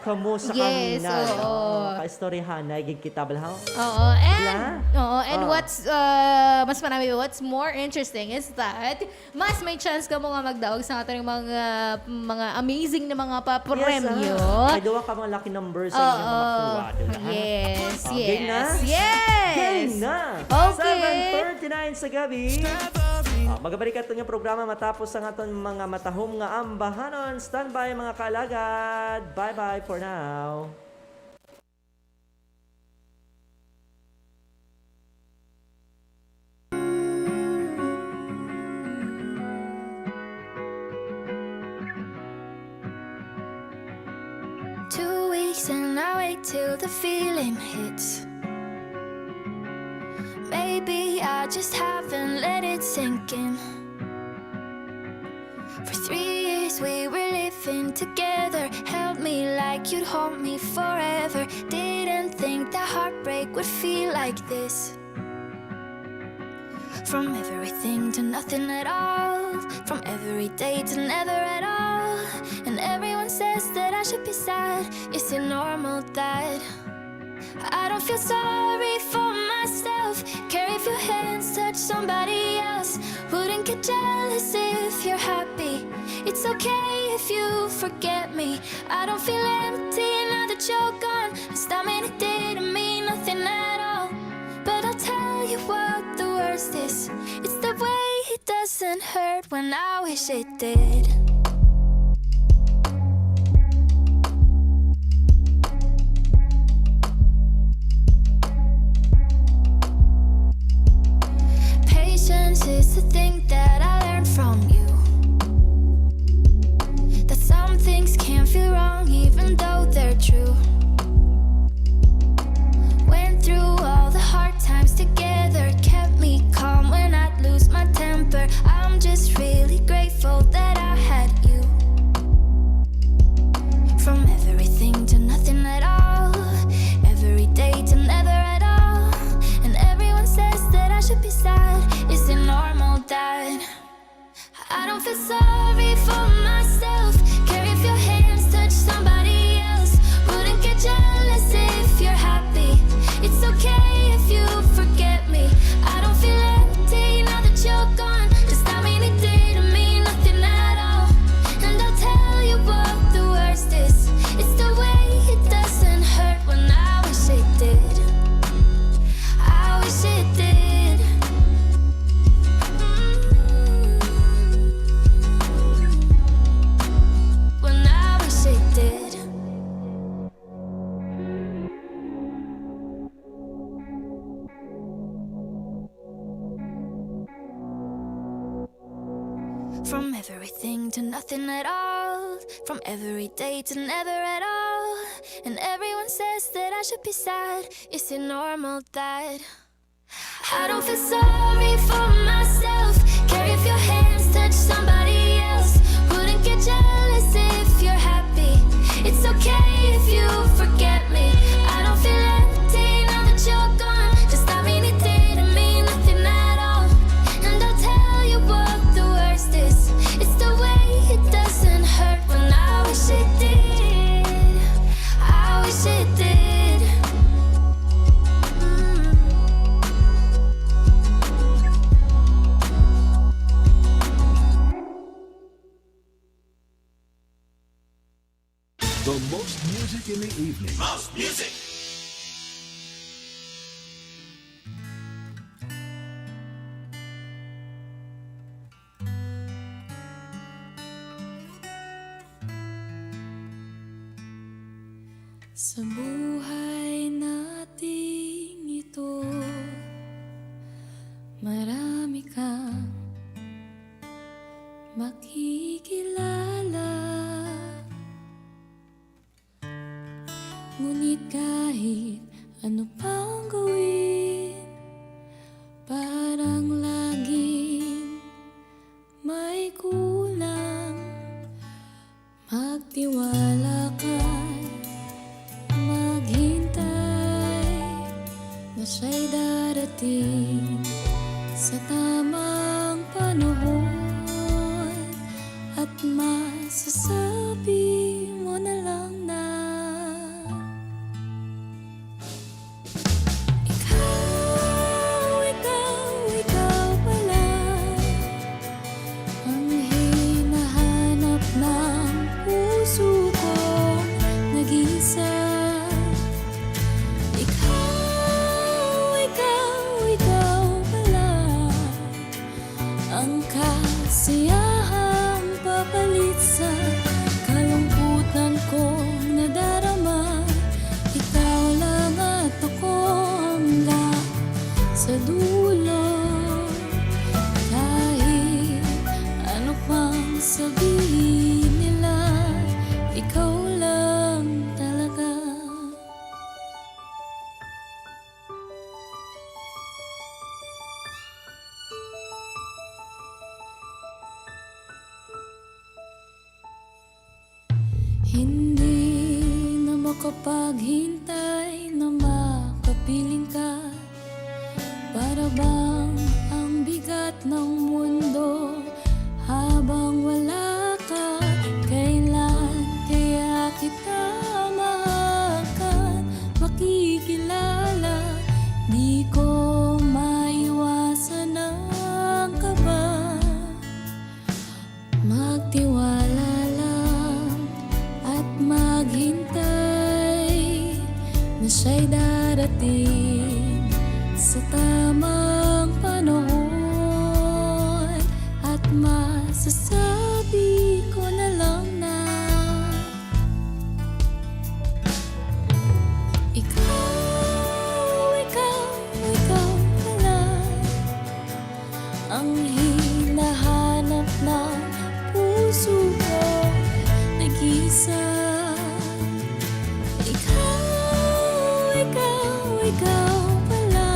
kamo sa Yes, kanina, oo. no? Kaistoryahanay gid kita, bala, ha? Oo, and, Bala? oo, and Oh. what's, uh, mas marami, what's more interesting is that mas may chance kamo nga magdaog sa aton mga, mga amazing na mga papremyo. Yes, ah. May duwa ka mga lucky numbers sa inyong mga Oo. kuha, di ba? Yes, Ah, game na? yes, yes. Game na! Okay. Seven thirty-nine sa gabi. Ah, magabalik ato nga programa matapos ang aton mga matahom nga ambahanon. Standby, mga kaalagad. Bye-bye for now. Two weeks and I wait till the feeling hits. Maybe I just haven't let it sink in. For three years we were living together. Held me like you'd hold me forever. Didn't think that heartbreak would feel like this. From everything to nothing at all. From every day to never at all. And everyone says that I should be sad. Is it normal that I don't feel sorry for myself? Care if your hands touch somebody else. Wouldn't get jealous if you're happy. It's okay if you forget me. I don't feel empty now that you're gone. Last time it didn't mean nothing at all. But I'll tell you what the worst is. It's the way it doesn't hurt when I wish it did. Patience is the thing that I learned from you. That some things can feel wrong even though they're true. Went through all the hard times together, kept me calm when I'd lose my temper. I'm just really grateful that I had you. From everything to nothing at all, every day to never at all. And everyone says that I should be sad. Is it normal that I don't feel sorry for myself? Care if your hands touch somebody else. Wouldn't get jealous if you're happy. It's okay if you forget me. I don't feel empty now that you're gone. Just stop me, it didn't mean nothing at all. And I'll tell you what the worst is. It's the way it doesn't hurt when From everything to nothing at all. From every day to never at all. And everyone says that I should be sad. Is it normal that I don't feel sorry for myself? Care if your hands touch somebody else. Wouldn't get jealous if you're happy. It's okay if you forget me. I don't feel empty now that you're gone. Just stop me, it didn't mean nothing at all. And I'll tell you what the worst is. It's the way it doesn't hurt when I wish it did. I wish it did. Mm. The most music in the evening. Most music. Sa buhay nating ito, marami kang makikilala. Ngunit kahit ano pang gawin, parang laging may kulang. Magtiwala ka, maghintay na siya'y darating sa tamang panahon, at masasabi mo na lang na ikaw, ikaw, ikaw pala ang hinahanap ng puso kong nag-iisa. Ikaw, ikaw, ikaw pala ang kasiyahang papalit sa kalungkutan kong nadarama. Ikaw lang at ako hanggang sa dulo. Kahit ano pang sabihin nila, ikaw lang talaga. Hindi na makapaghintay na makapiling ka. Para bang ang bigat ng mundo habang wala ka? Kailan kaya kita mahakan, makikilala? Di ko maiwasan ang kaba. Magtiwala lang at maghintay na siya'y darating sa tamang panahon, at masasabi ko na lang na ikaw, ikaw, ikaw pala ang hinahanap ng puso ko nag-iisa. Ikaw, ikaw, ikaw pala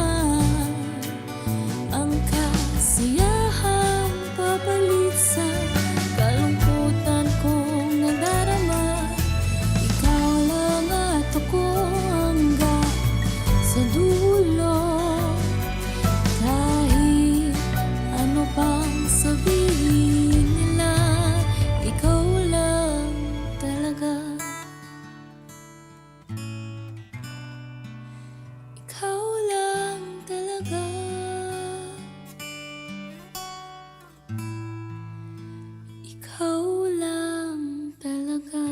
ang kasiyahang papalit sa kalungkutan kong nadarama. Ikaw lang at ako hanggang sa dulo. Kahit ano pang sabihin nila, ikaw lang talaga. Ikaw lang talaga. Ikaw lang talaga.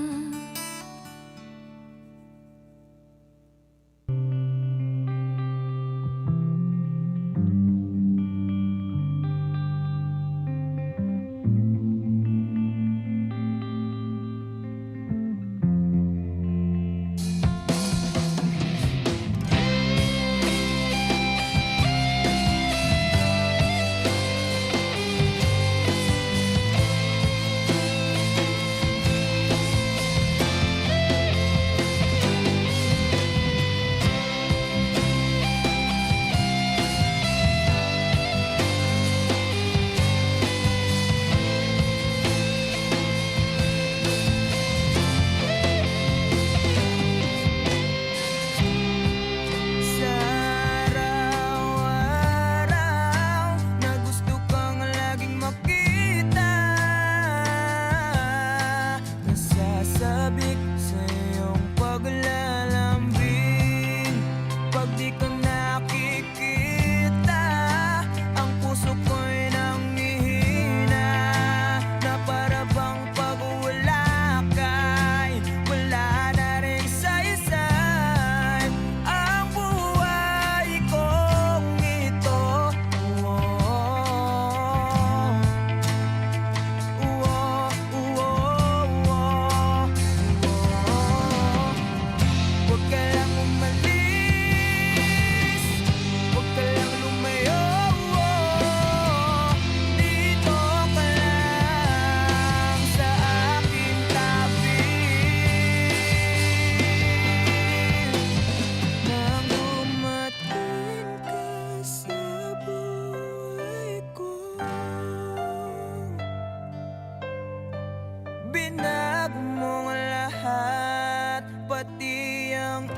Mo ang lahat, pati ang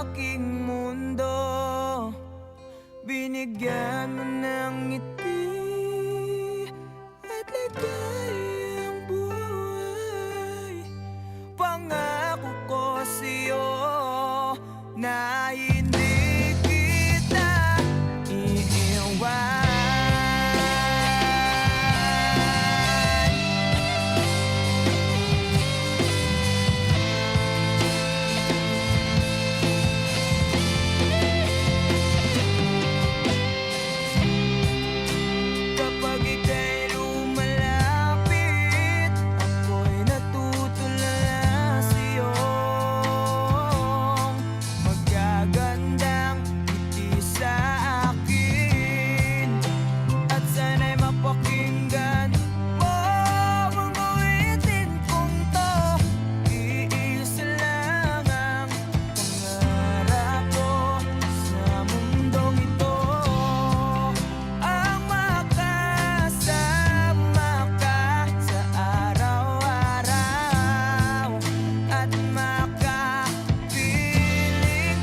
aking mundo. Binigyan mo ng ngiti at ligayang buhay. Pangako ko sa'yo na hindi kita iiwan. Kapag ika'y lumalapit, ako'y natutulala sa iyong magagandang ngiti sa akin. At sana'y mapakinggan mo ang awitin kong to. Iisa lang ang pangarap ko sa mundong ito, ang makasama ka sa araw-araw at makapiling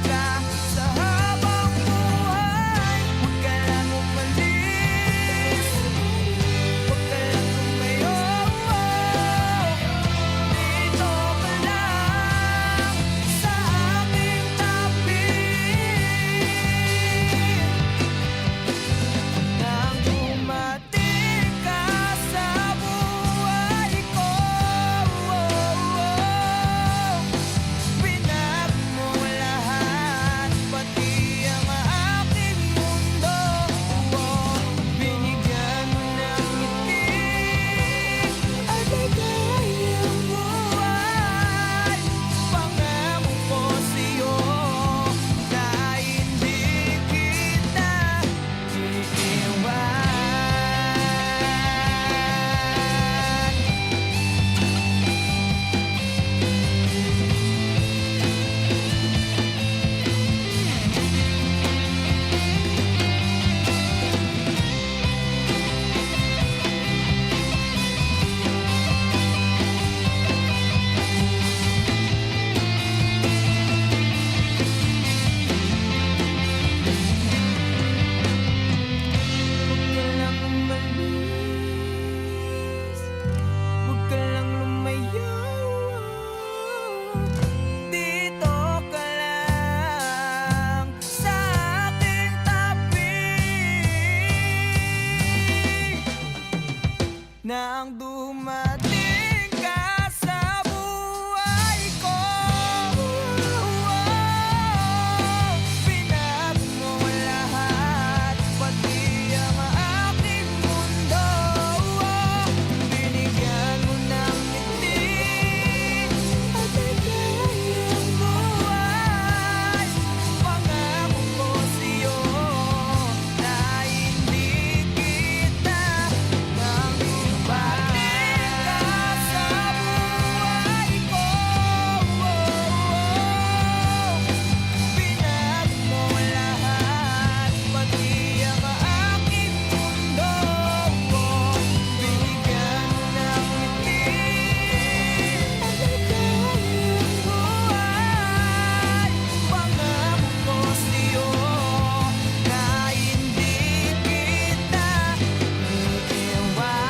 ka sa habang buhay. Huwag ka lang umalis, huwag ka lang lumayo. Dito ka lang sa aking tabi. Nang dumating ka sa buhay ko, binago mo lahat, pati ang aking mundo. Binigyan mo ng ngiti at ligayang buhay. Pangako ko sa'yo na hindi kita iiwan. Huwag ka lang umalis, huwag ka lang lumayo. Dito ka lang sa aking tabi. Nang dumating ka sa buhay ko, binago mo lahat, pati ang aking mundo. Binigyan mo ng ngiti at ligayang buhay. Pangako ko sa'yo na hindi kita nang bumalik ka sa buhay ko. Binago mo lahat, pati ang aking mundo. Binigyan mo ng ngiti ang ligayang buhay. Pangako ko sa'yo na hindi kita iiwan.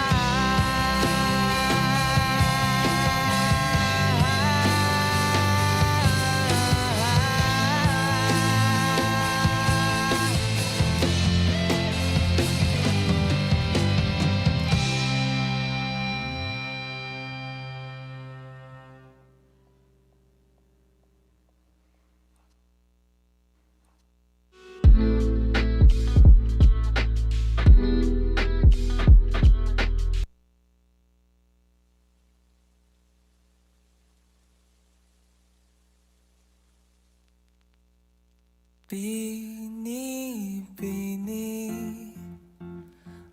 Binibini,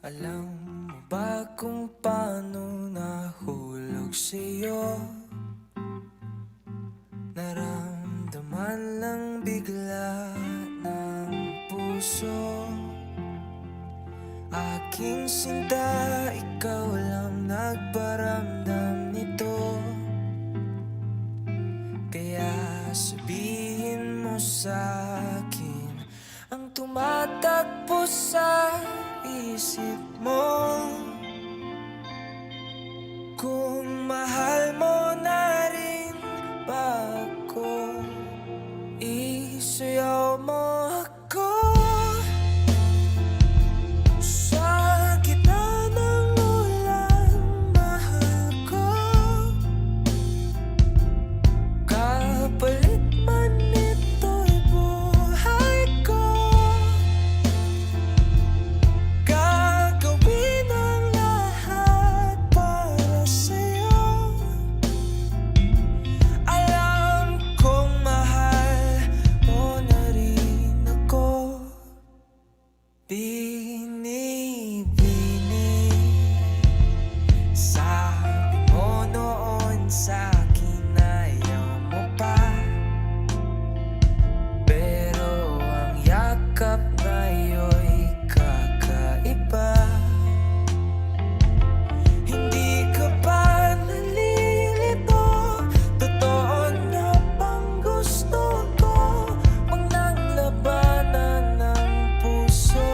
alam mo ba kung paano nahulog sa'yo? Naramdaman lang bigla ng puso. Aking sinta, ikaw lang nagparamdam nito. sa akin ang tumatakbo sa isip mo. Kung mahal mo na rin ba ako, isuyaw mo ako. Sa gitna ng ulan, mahal ko, kapalit man nito'y buhay ko. Gagawin ang lahat para sa'yo. Alam kong mahal mo na rin ako. Binibini, sabi mo noon sa akin, ayaw mo pa. Pero ang yakap ngayon'y kakaiba. Hindi ka pa nalilito, totoo na bang gusto ko? Manang labanan ng puso.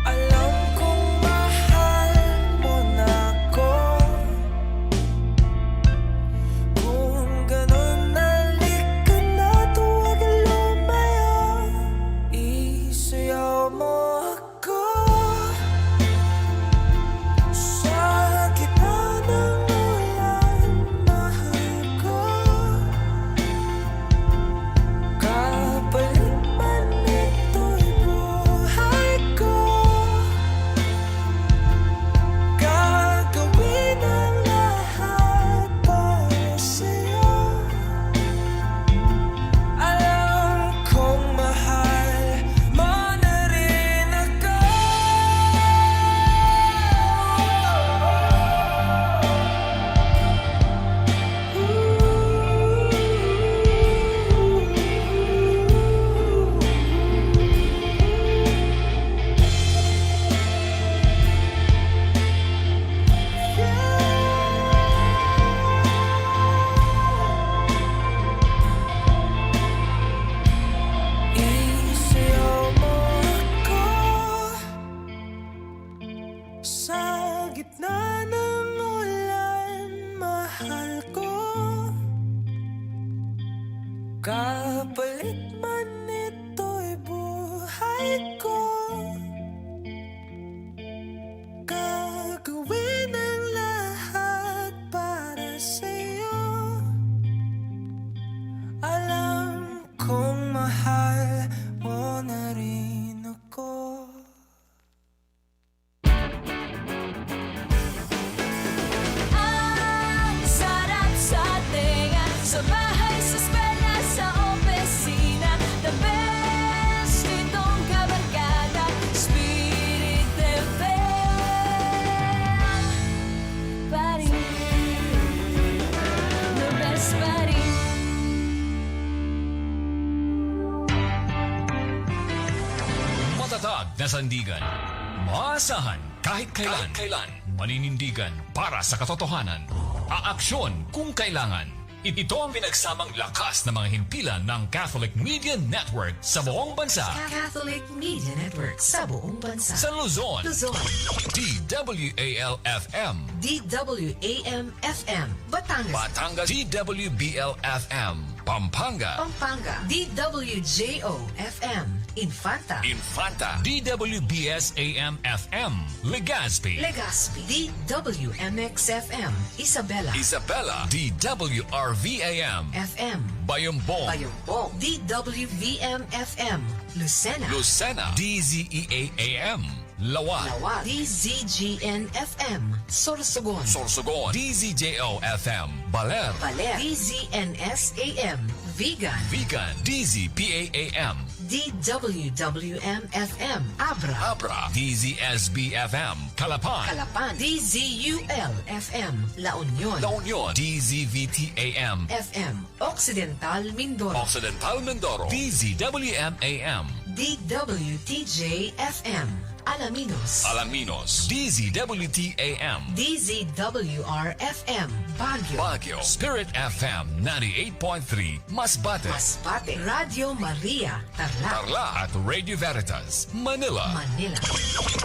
Alam kong mahal mo na ako. Kung ganun, halika na't huwag lumayo. Isuyaw mo ako. Sa gitna ng ulan, mahal ko, kapalit man nito'y buhay ko. Gagawin ang lahat para sa'yo. Alam kong mahal mo na rin ako. Isuyaw mo ako. Sa gitna ng ulan, mahal ko, kapalit man nito'y buhay ko. Gagawin ang lahat para sa'yo. Alam kong mahal mo na rin ako. Ang sarap sa tenga, sa bahay, sa eskwela, sa opisina. The best itong kabarkada, Spirit F M pa rin. The best pa rin. Matatag na sandigan. Maasahan kahit kailan. Kahit kailan. Maninindigan para sa katotohanan. Aaksyon kung kailangan. Ito ang pinagsamang lakas ng mga himpilan ng Catholic Media Network sa buong bansa. Catholic Media Network sa buong bansa. Sa Luzon, Luzon. D W A L F M. D W A M F M, Batangas. Batangas, D W B L F M, Pampanga. Pampanga, D W J O F M, Infanta. Infanta, D W B S A M F M, Legazpi. Legazpi, D W M X F M, Isabela. Isabela, D W R V A M, F M. Bayombong. Bayombong, D W V M F M, Lucena. Lucena, D Z E A A M, Laoag. Laoag, D Z G N F M, Sorsogon. Sorsogon, D Z J O F M, Baler. Baler, D Z N S A M, Vigan. Vigan, D Z P A A M, D W W M F M, Abra. Abra, D Z S B F M, Calapan. Calapan, D Z U L F M, La Union. La Union, D Z V T A M, F M, Occidental Mindoro. Occidental Mindoro, D Z W M A M, D W T J F M, Alaminos. Alaminos, D Z W T A M. D Z W R F M, Baguio. Baguio, Spirit F M ninety-eight point three, Masbate. Masbate. Radio Maria, Tarlac. Tarlac at Radio Veritas, Manila. Manila.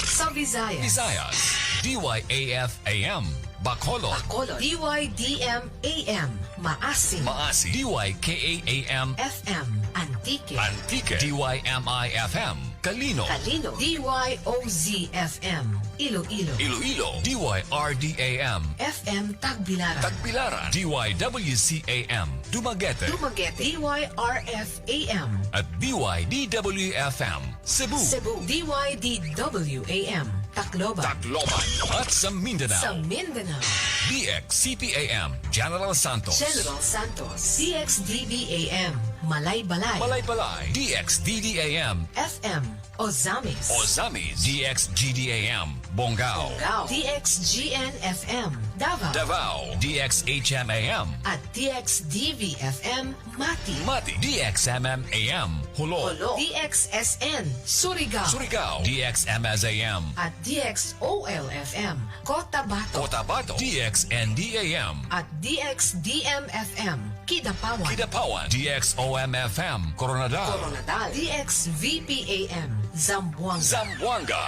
Sa Visayas. Visayas, D Y A F A M, Bacolod. Bacolod. D Y D M A M, Maasin. Maasin, D Y K A A M, F M, Antique. Antique, D Y M I F M, Calinog. Calinog, D Y O Z F M, Iloilo. Iloilo, D Y R D A M, F M Tagbilaran. Tagbilaran, D Y W C A M, Dumaguete. Dumaguete, D Y R F A M, at D Y D W F M, Cebu. Cebu, D Y D W A M, Tacloban. Tacloban, at sa Mindanao. Sa Mindanao, D X C P A M, General Santos. General Santos, D X D B A M, Malaybalay. Malaybalay, D X D D A M, F M, Ozamiz. Ozamiz, D X G D A M, Bongao. Bongao, D X G N F M, Davao. Davao, D X H M A M, at D X D V F M, Mati. Mati, D X M M A M, Jolo. Jolo, D X S N, Surigao. Surigao, D X M S A M, at D X O L F M, Cotabato. Cotabato, D X N D A M, at D X D M F M, Kidapawan. Kidapawan, D X O M F M, Koronadal. Koronadal, D X V P A M, Zamboanga. Zamboanga.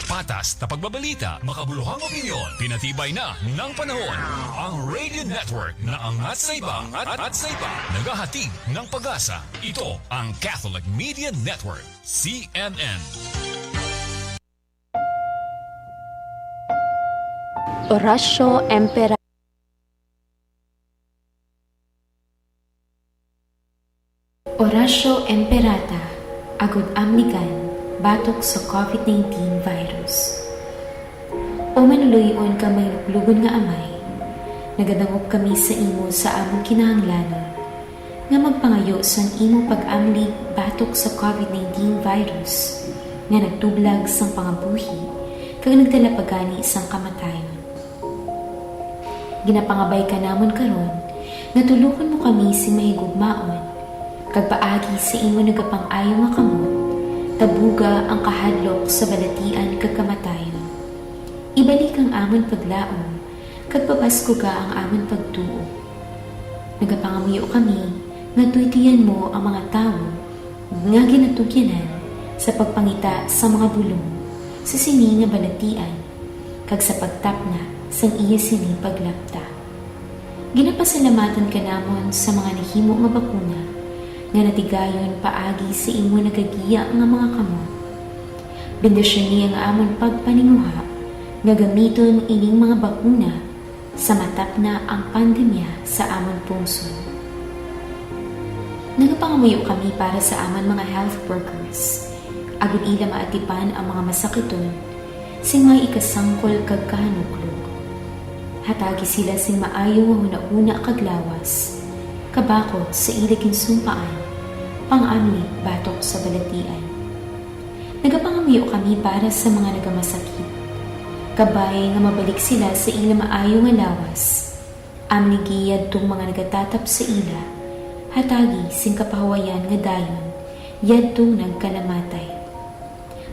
Patas na pagbabalita, makabuluhang opinyon, pinatibay na ng panahon. Ang Radio Network na angat sa iba, angat sa iba, naghahatid ng pag-asa. Ito ang Catholic Media Network, C M N. Orasyo Empera-, Orasyo Imperata, agud amligan batok sa covid nineteen virus. O manuloy-on kag mahuluklugon nga Amay, nagadangop kami sa imo sa amon kinahanglanon nga magpangayo sang imo pag-amlig batok sa covid nineteen virus nga nagtublag sang pangabuhi kag nagdala pa gani sang kamatayon. Ginapangabay ka namon karon nga tulokon mo kami sing mahigugmaon, kag paagi sa imo nagapang-ayo nga kamot, tabuga ang kahadlok sa balatian kag kamatayon. Ibalik ang amon paglaom, kag pabaskuga ang amon pagtuo. Nagapangamuyo kami nga tuytoyan mo ang mga tawo nga ginatugyanan sa pagpangita sa mga bulong sa sini nga balatian kag sa pagtapna sang iya sini paglapta. Ginapasalamatan ka namon sa mga nahimo nga bakuna nga natigayon paagi sa imo nagagiya nga mga kamot. Bendisyoni ang amon pagpaninguha nga gamiton ining mga bakuna sa matapna ang pandemya sa amon pungsod. Nagapangamuyo kami para sa amon mga health workers, agud ila maatipan ang mga masakiton sing may ikasangkol kag kahanuklog. Hatagi sila sing maayo nga hunahuna kag lawas, kabakod sa ila ginsumpaan, pang-amlig batok sa balatian. Nagapangamuyo kami para sa mga nagamasakit. Kabay nga mabalik sila sa ila maayo nga lawas. Amligi yadtong mga nagatatap sa ila, hatagi sing kapahuwayan nga dayon yadtong nagkalamatay.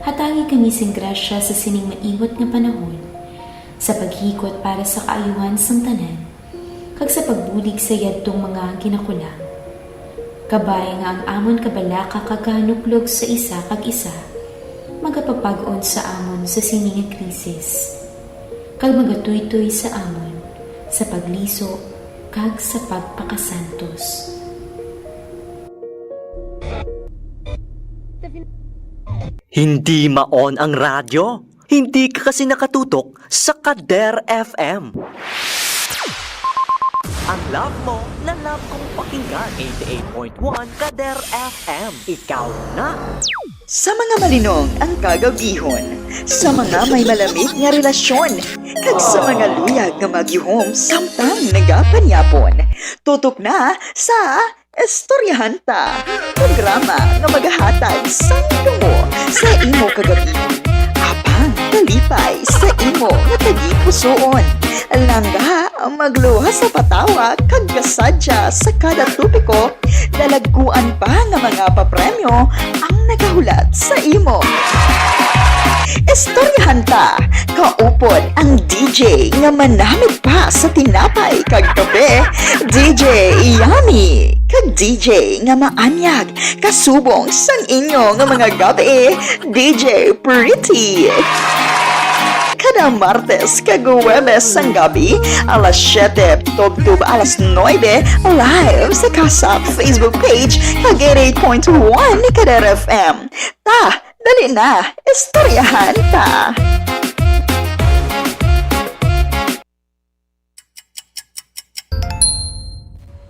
Hatagi kami sing grasya sa sining maihot nga panahon, sa paghikot para sa kaayuhan sang tanan, kag sa pagbulig sa yadtong mga ginakulang. Kabay nga ang amon kabalaka kag kahanuklog sa isa kag isa magapapag-on sa amon sa sini nga krisis, kag magatuytoy sa amon sa pagliso kag sa pagpakasantos. Hindi ma-on ang radyo? Hindi ka kasi nakatutok sa Kader F M. Ang love mo na love kong pakinggan, eighty-eight point one Kader F M. Ikaw na. Sa mga malinong ang kagabihon, sa mga may malamig nga relasyon, kag sa mga luyag nga magyuhom samtang nagapanyapon. Tutok na sa Istoryahan Ta, programa nga magahatag sang tungo sa imo kagabihon, apang kalipay sa imo nga tagipusoon. Langga, magluwas sa patawa kag kasadya sa kada topiko, dalagkuan pa nga mga papremyo ang nagahulat sa imo. Istoryahan ta, kaupod ang D J nga manamit pa sa tinapay kag kape, D J Yummy, kag D J nga maanyag kasubong sang inyo nga mga gabi, D J Pretty. Kada Martes kag Huwebes sang gabi, alas siyete tubtob alas nuebe, live sa Kasap Facebook page kag eighty-eight point one ni Kadar F M. Ta, dali na, istoryahan ta.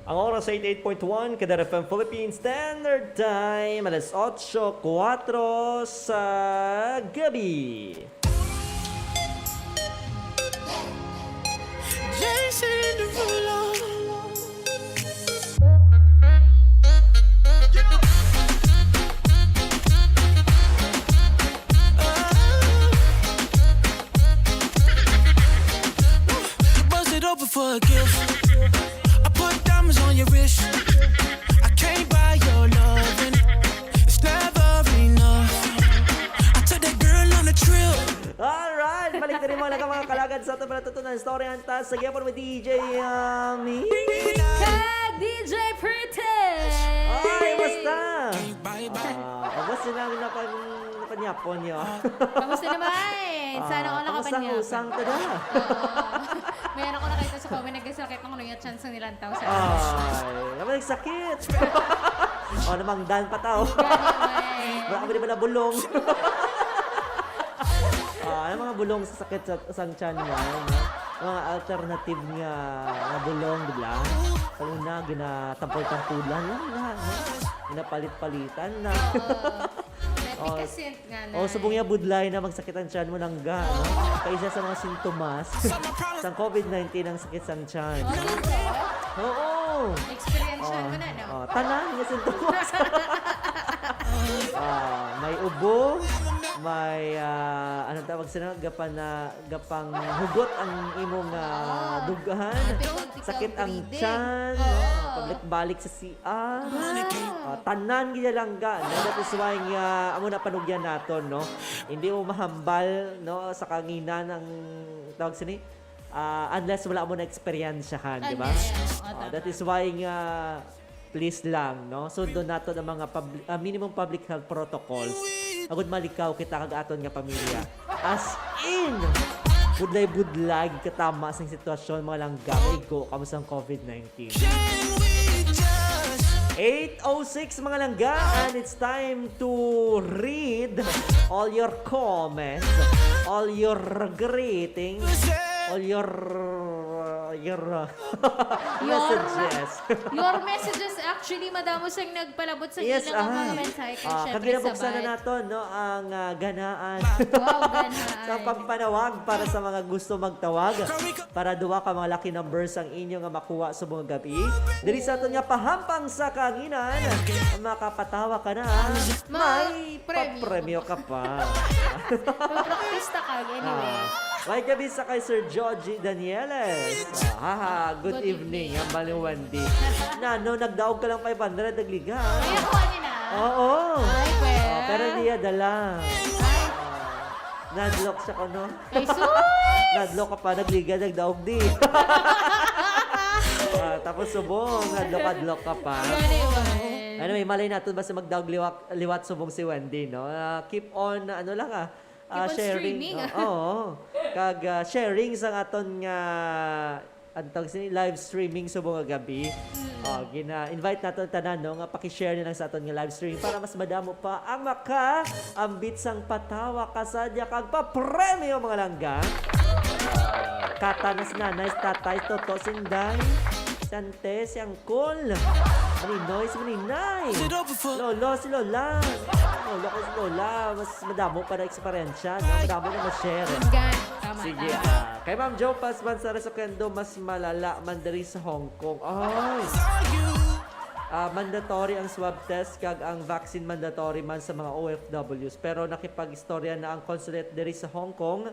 Ang oras, eighty-eight point one Kadar F M Philippines Standard Time, alas otso kuwatro sa gabi. Jason Derulo. Bust it open for a gift. I put diamonds on your wrist. I can't buy your loving. It's never enough. I took that girl on a trip. Alright, balik na rin mga laga, mga kalagad sa ato pala tutunan. Istoryahan ta sa gyapon mo, D J Yummy. Kag D J Pretty. Ay, basta. Ah, ubos yun ang napag-, napanyapon niyo. Kamusta naman? Sana Ah, all kamusta ang nakapanyapan. Usang to da? Oo. Meron ko nakita sa comment, nagkasakit ng ulo niya, chance nila ang tao sa Ay, naman nagsakit. O, namangdan pa tao. Gani, man. Wala kami di ba nabulong? Ah, ang mga bulong sa sakit sa, sa tiyan mo, no? Mga alternative nga, nga bulong, di ba? Sa una, ginatampol-tampulan lang na, no? Ginapalit-palitan na. Oo. Pwede Oh, kasi nga na. Oh, subong niya budlay na magsakit ang tiyan mo, nangga, no? Kay isa sa mga sintomas sang covid nineteen ang sakit sang tiyan. Oh, ano to? Oo. Experience Oh, mo na, no? Oh, tanan nga sintomas. Ah, may ubo, may, ah, anong tawag sila? Gapana-, gapanghugot ang imong, ah, Ah, dugan. Difficulty Sakit ang breathing. Tiyan, Oo. Pabalik-balik sa C R. Ah. Ah, tanan gid lang ga, no? That is why nga, amo na panugyan naton, no? Hindi mo mahambal, no, sa kanginan ang tawag sini, ah, unless wala mo na eksperyensyahan, di ba? Unless, oo, Ah, that tama. Is why nga, please lang, no? Sundon nato ang mga pub-, ah, minimum public health protocols. Agud malikaw kita kag aton nga pamilya. As in, budlay-budlay katama sing sitwasyon, mga langga. Igo kamo sang covid nineteen. Eight oh six, mga langga, and it's time to read all your comments, all your greetings, all your, your, uh, Your, messages. Your messages, actually, madamo siyang nagpalabot sa Yes, ila nga mga ah. Mensahe kay Ah, syempre kag ginabuksan na sabay. Naton, no, ang, ah, ganaan Wow, ganaan. Sa pagpanawag para sa mga gusto magtawag. Para duwa ka mga lucky numbers ang inyo nga makuha subong gabi. Diri sa aton nga pahampang sa kahanginan, makapatawa ka na. May May premyo. Papremyo ka pa. Practice ta kag, anyway. Ah, may gabi sa kay Sir Georgie Danieles. Ah, haha, good Good evening, evening. Ang Baliwandi. Na, no, nagdaog ka lang five hundred, nagliga. Ay, ako, ano na? Oo. Ay, pwede. Oh, pero hindi niya dala. Ay. Ah, nadlock siya ko, no? Ay, sus! Nadlock ka pa, nagliga, nagdaog di. Ah, tapos subong, nadlock-adlock ka pa. Gani, man. Ano, may malay natin, basta magdaog liwat, liwat subong si Wendy, no? Ah, keep on, ano lang, ah, Keep ah, on sharing. Streaming, ah. Oo. Kag, ah, sharing sa aton nga, ang tawag sini, live streaming subong nga gabi. Mm. Oh, gina-invite nato ang tanan, no, nga paki-share na lang sa aton nga live stream para mas madamo pa ang maka-ambit sang patawa, kasadya, kag papremyo, mga langga. Kata na si nanay, si tatay, si toto, si inday, si ante, si angkol, maninoy, si maninay, lolo, si lola, lolo ko si lola, mas madamo pa na eksperyensya, no? Madamo na ma-share. Gani, tama, Sige, tama. Ah, kay Ma'am Jo Paz Manzarez Oquendo, mas malala man diri sa Hong Kong. Ay! Ah, mandatory ang swab test kag ang vaccine mandatory man sa mga O F Ws. Pero nakipag-istorya na ang consulate diri sa Hong Kong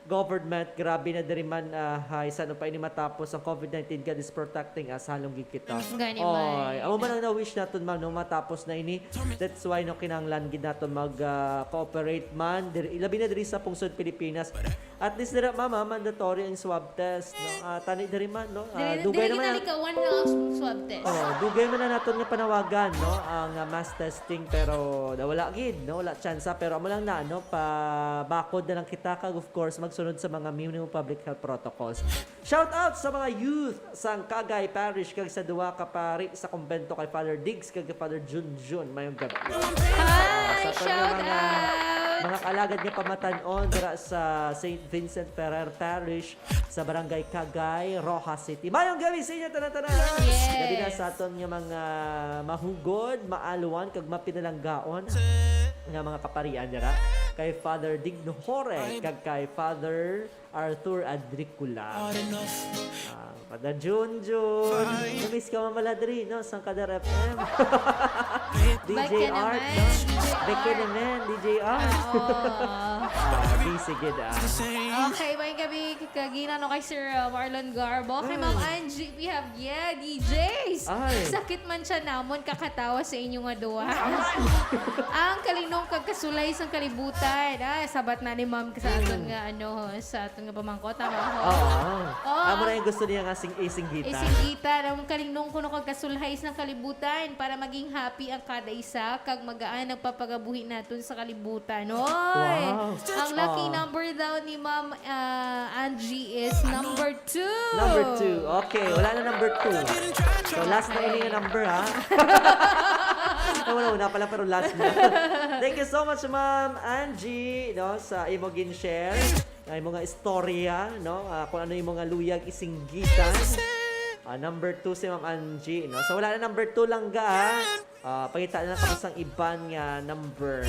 government, grabe na diri man, ah, hay, san-o pa ini matapos ang covid nineteen, God is protecting us, halong gid kita. Gani man. Oy, amo man ang na-wish naton, ma'am, no, matapos na ini. That's why, no, kinahanglan gid naton mag, ah, cooperate man, diri, labi na diri sa pungsod Pilipinas. At least dira, ma'am, ah, mandatory ang swab test, no? Ah, tani diri man, no? Ah, Dili, dugay dili naman na ginalikawan nga ang swab test. Oh, dugay man na naton nga panawagan, no? Ang, ah, mass testing, pero nawala gid, no? Wala tsansa, pero amo lang na, no? Pabakod na lang kita, kag of course, magsunod sa mga minimum public health protocols. Shout out sa mga youth sang Cagay Parish kag sa duha ka pari sa kumbento, kay Father Diggs kag kay Father Junjun. Mayong gabi. Hi! Ah, sa aton nga Shout mga, out! mga kalagad nga pamatan-on dira sa Saint Vincent Ferrer Parish sa Barangay Cagay, Roxas City. Mayong gabi sa inyo tanan-tanan. Yes. Gabi na sa aton nga mga mahugod, maalwan, kag mapinalanggaon nga mga kaparian dira, kay Father Digno Jorge kag kay Father Arthur Adricula. Ah, Father Junjun. Na-miss ka, Mama Ladri, no? Sang Kadar F M. D J Bike ka Art, naman, no? D J Bike ka Art. Naman, D J Art. Ah, oo. Ah, busy gid, ah. Okay, may gabi kagina, no, kay Sir, uh, Marlon Garbo. Kay Ma'am Mm. Angie P. Javier, D Js. Ay. Sakit man siya namon kakatawa sa inyo nga duha. Ang kalinong kag kasulay sang kalibutan. Ah, sabat na ni Ma'am sa aton Mm. nga, ano, sa aton nga pamangkot, tama ho? Oo. Oo. Amo na yung gusto niya nga sing-, isinggitan. Isinggitan. Ang kalinong kuno kag kasulhay sang kalibutan para maging happy ang kada isa kag magaan ang papagabuhi naton sa kalibutan. Oy! Wow. Ang lucky Ah. number daw ni Ma'am, ah, Angie is number two. Number two. Okay, wala na number two. So, last na ini nga number, ha? Ay, wala, una pala, pero last na. Thank you so much, Ma'am Angie, no, sa imo gin-share, ang imo nga istorya, no? Ah, kung ano imo nga luyag isinggitan. Ah, number two si Ma'am Angie, no? So, wala na number two lang ga, ha? Ah, pangita na lang kamo sang iban nga number.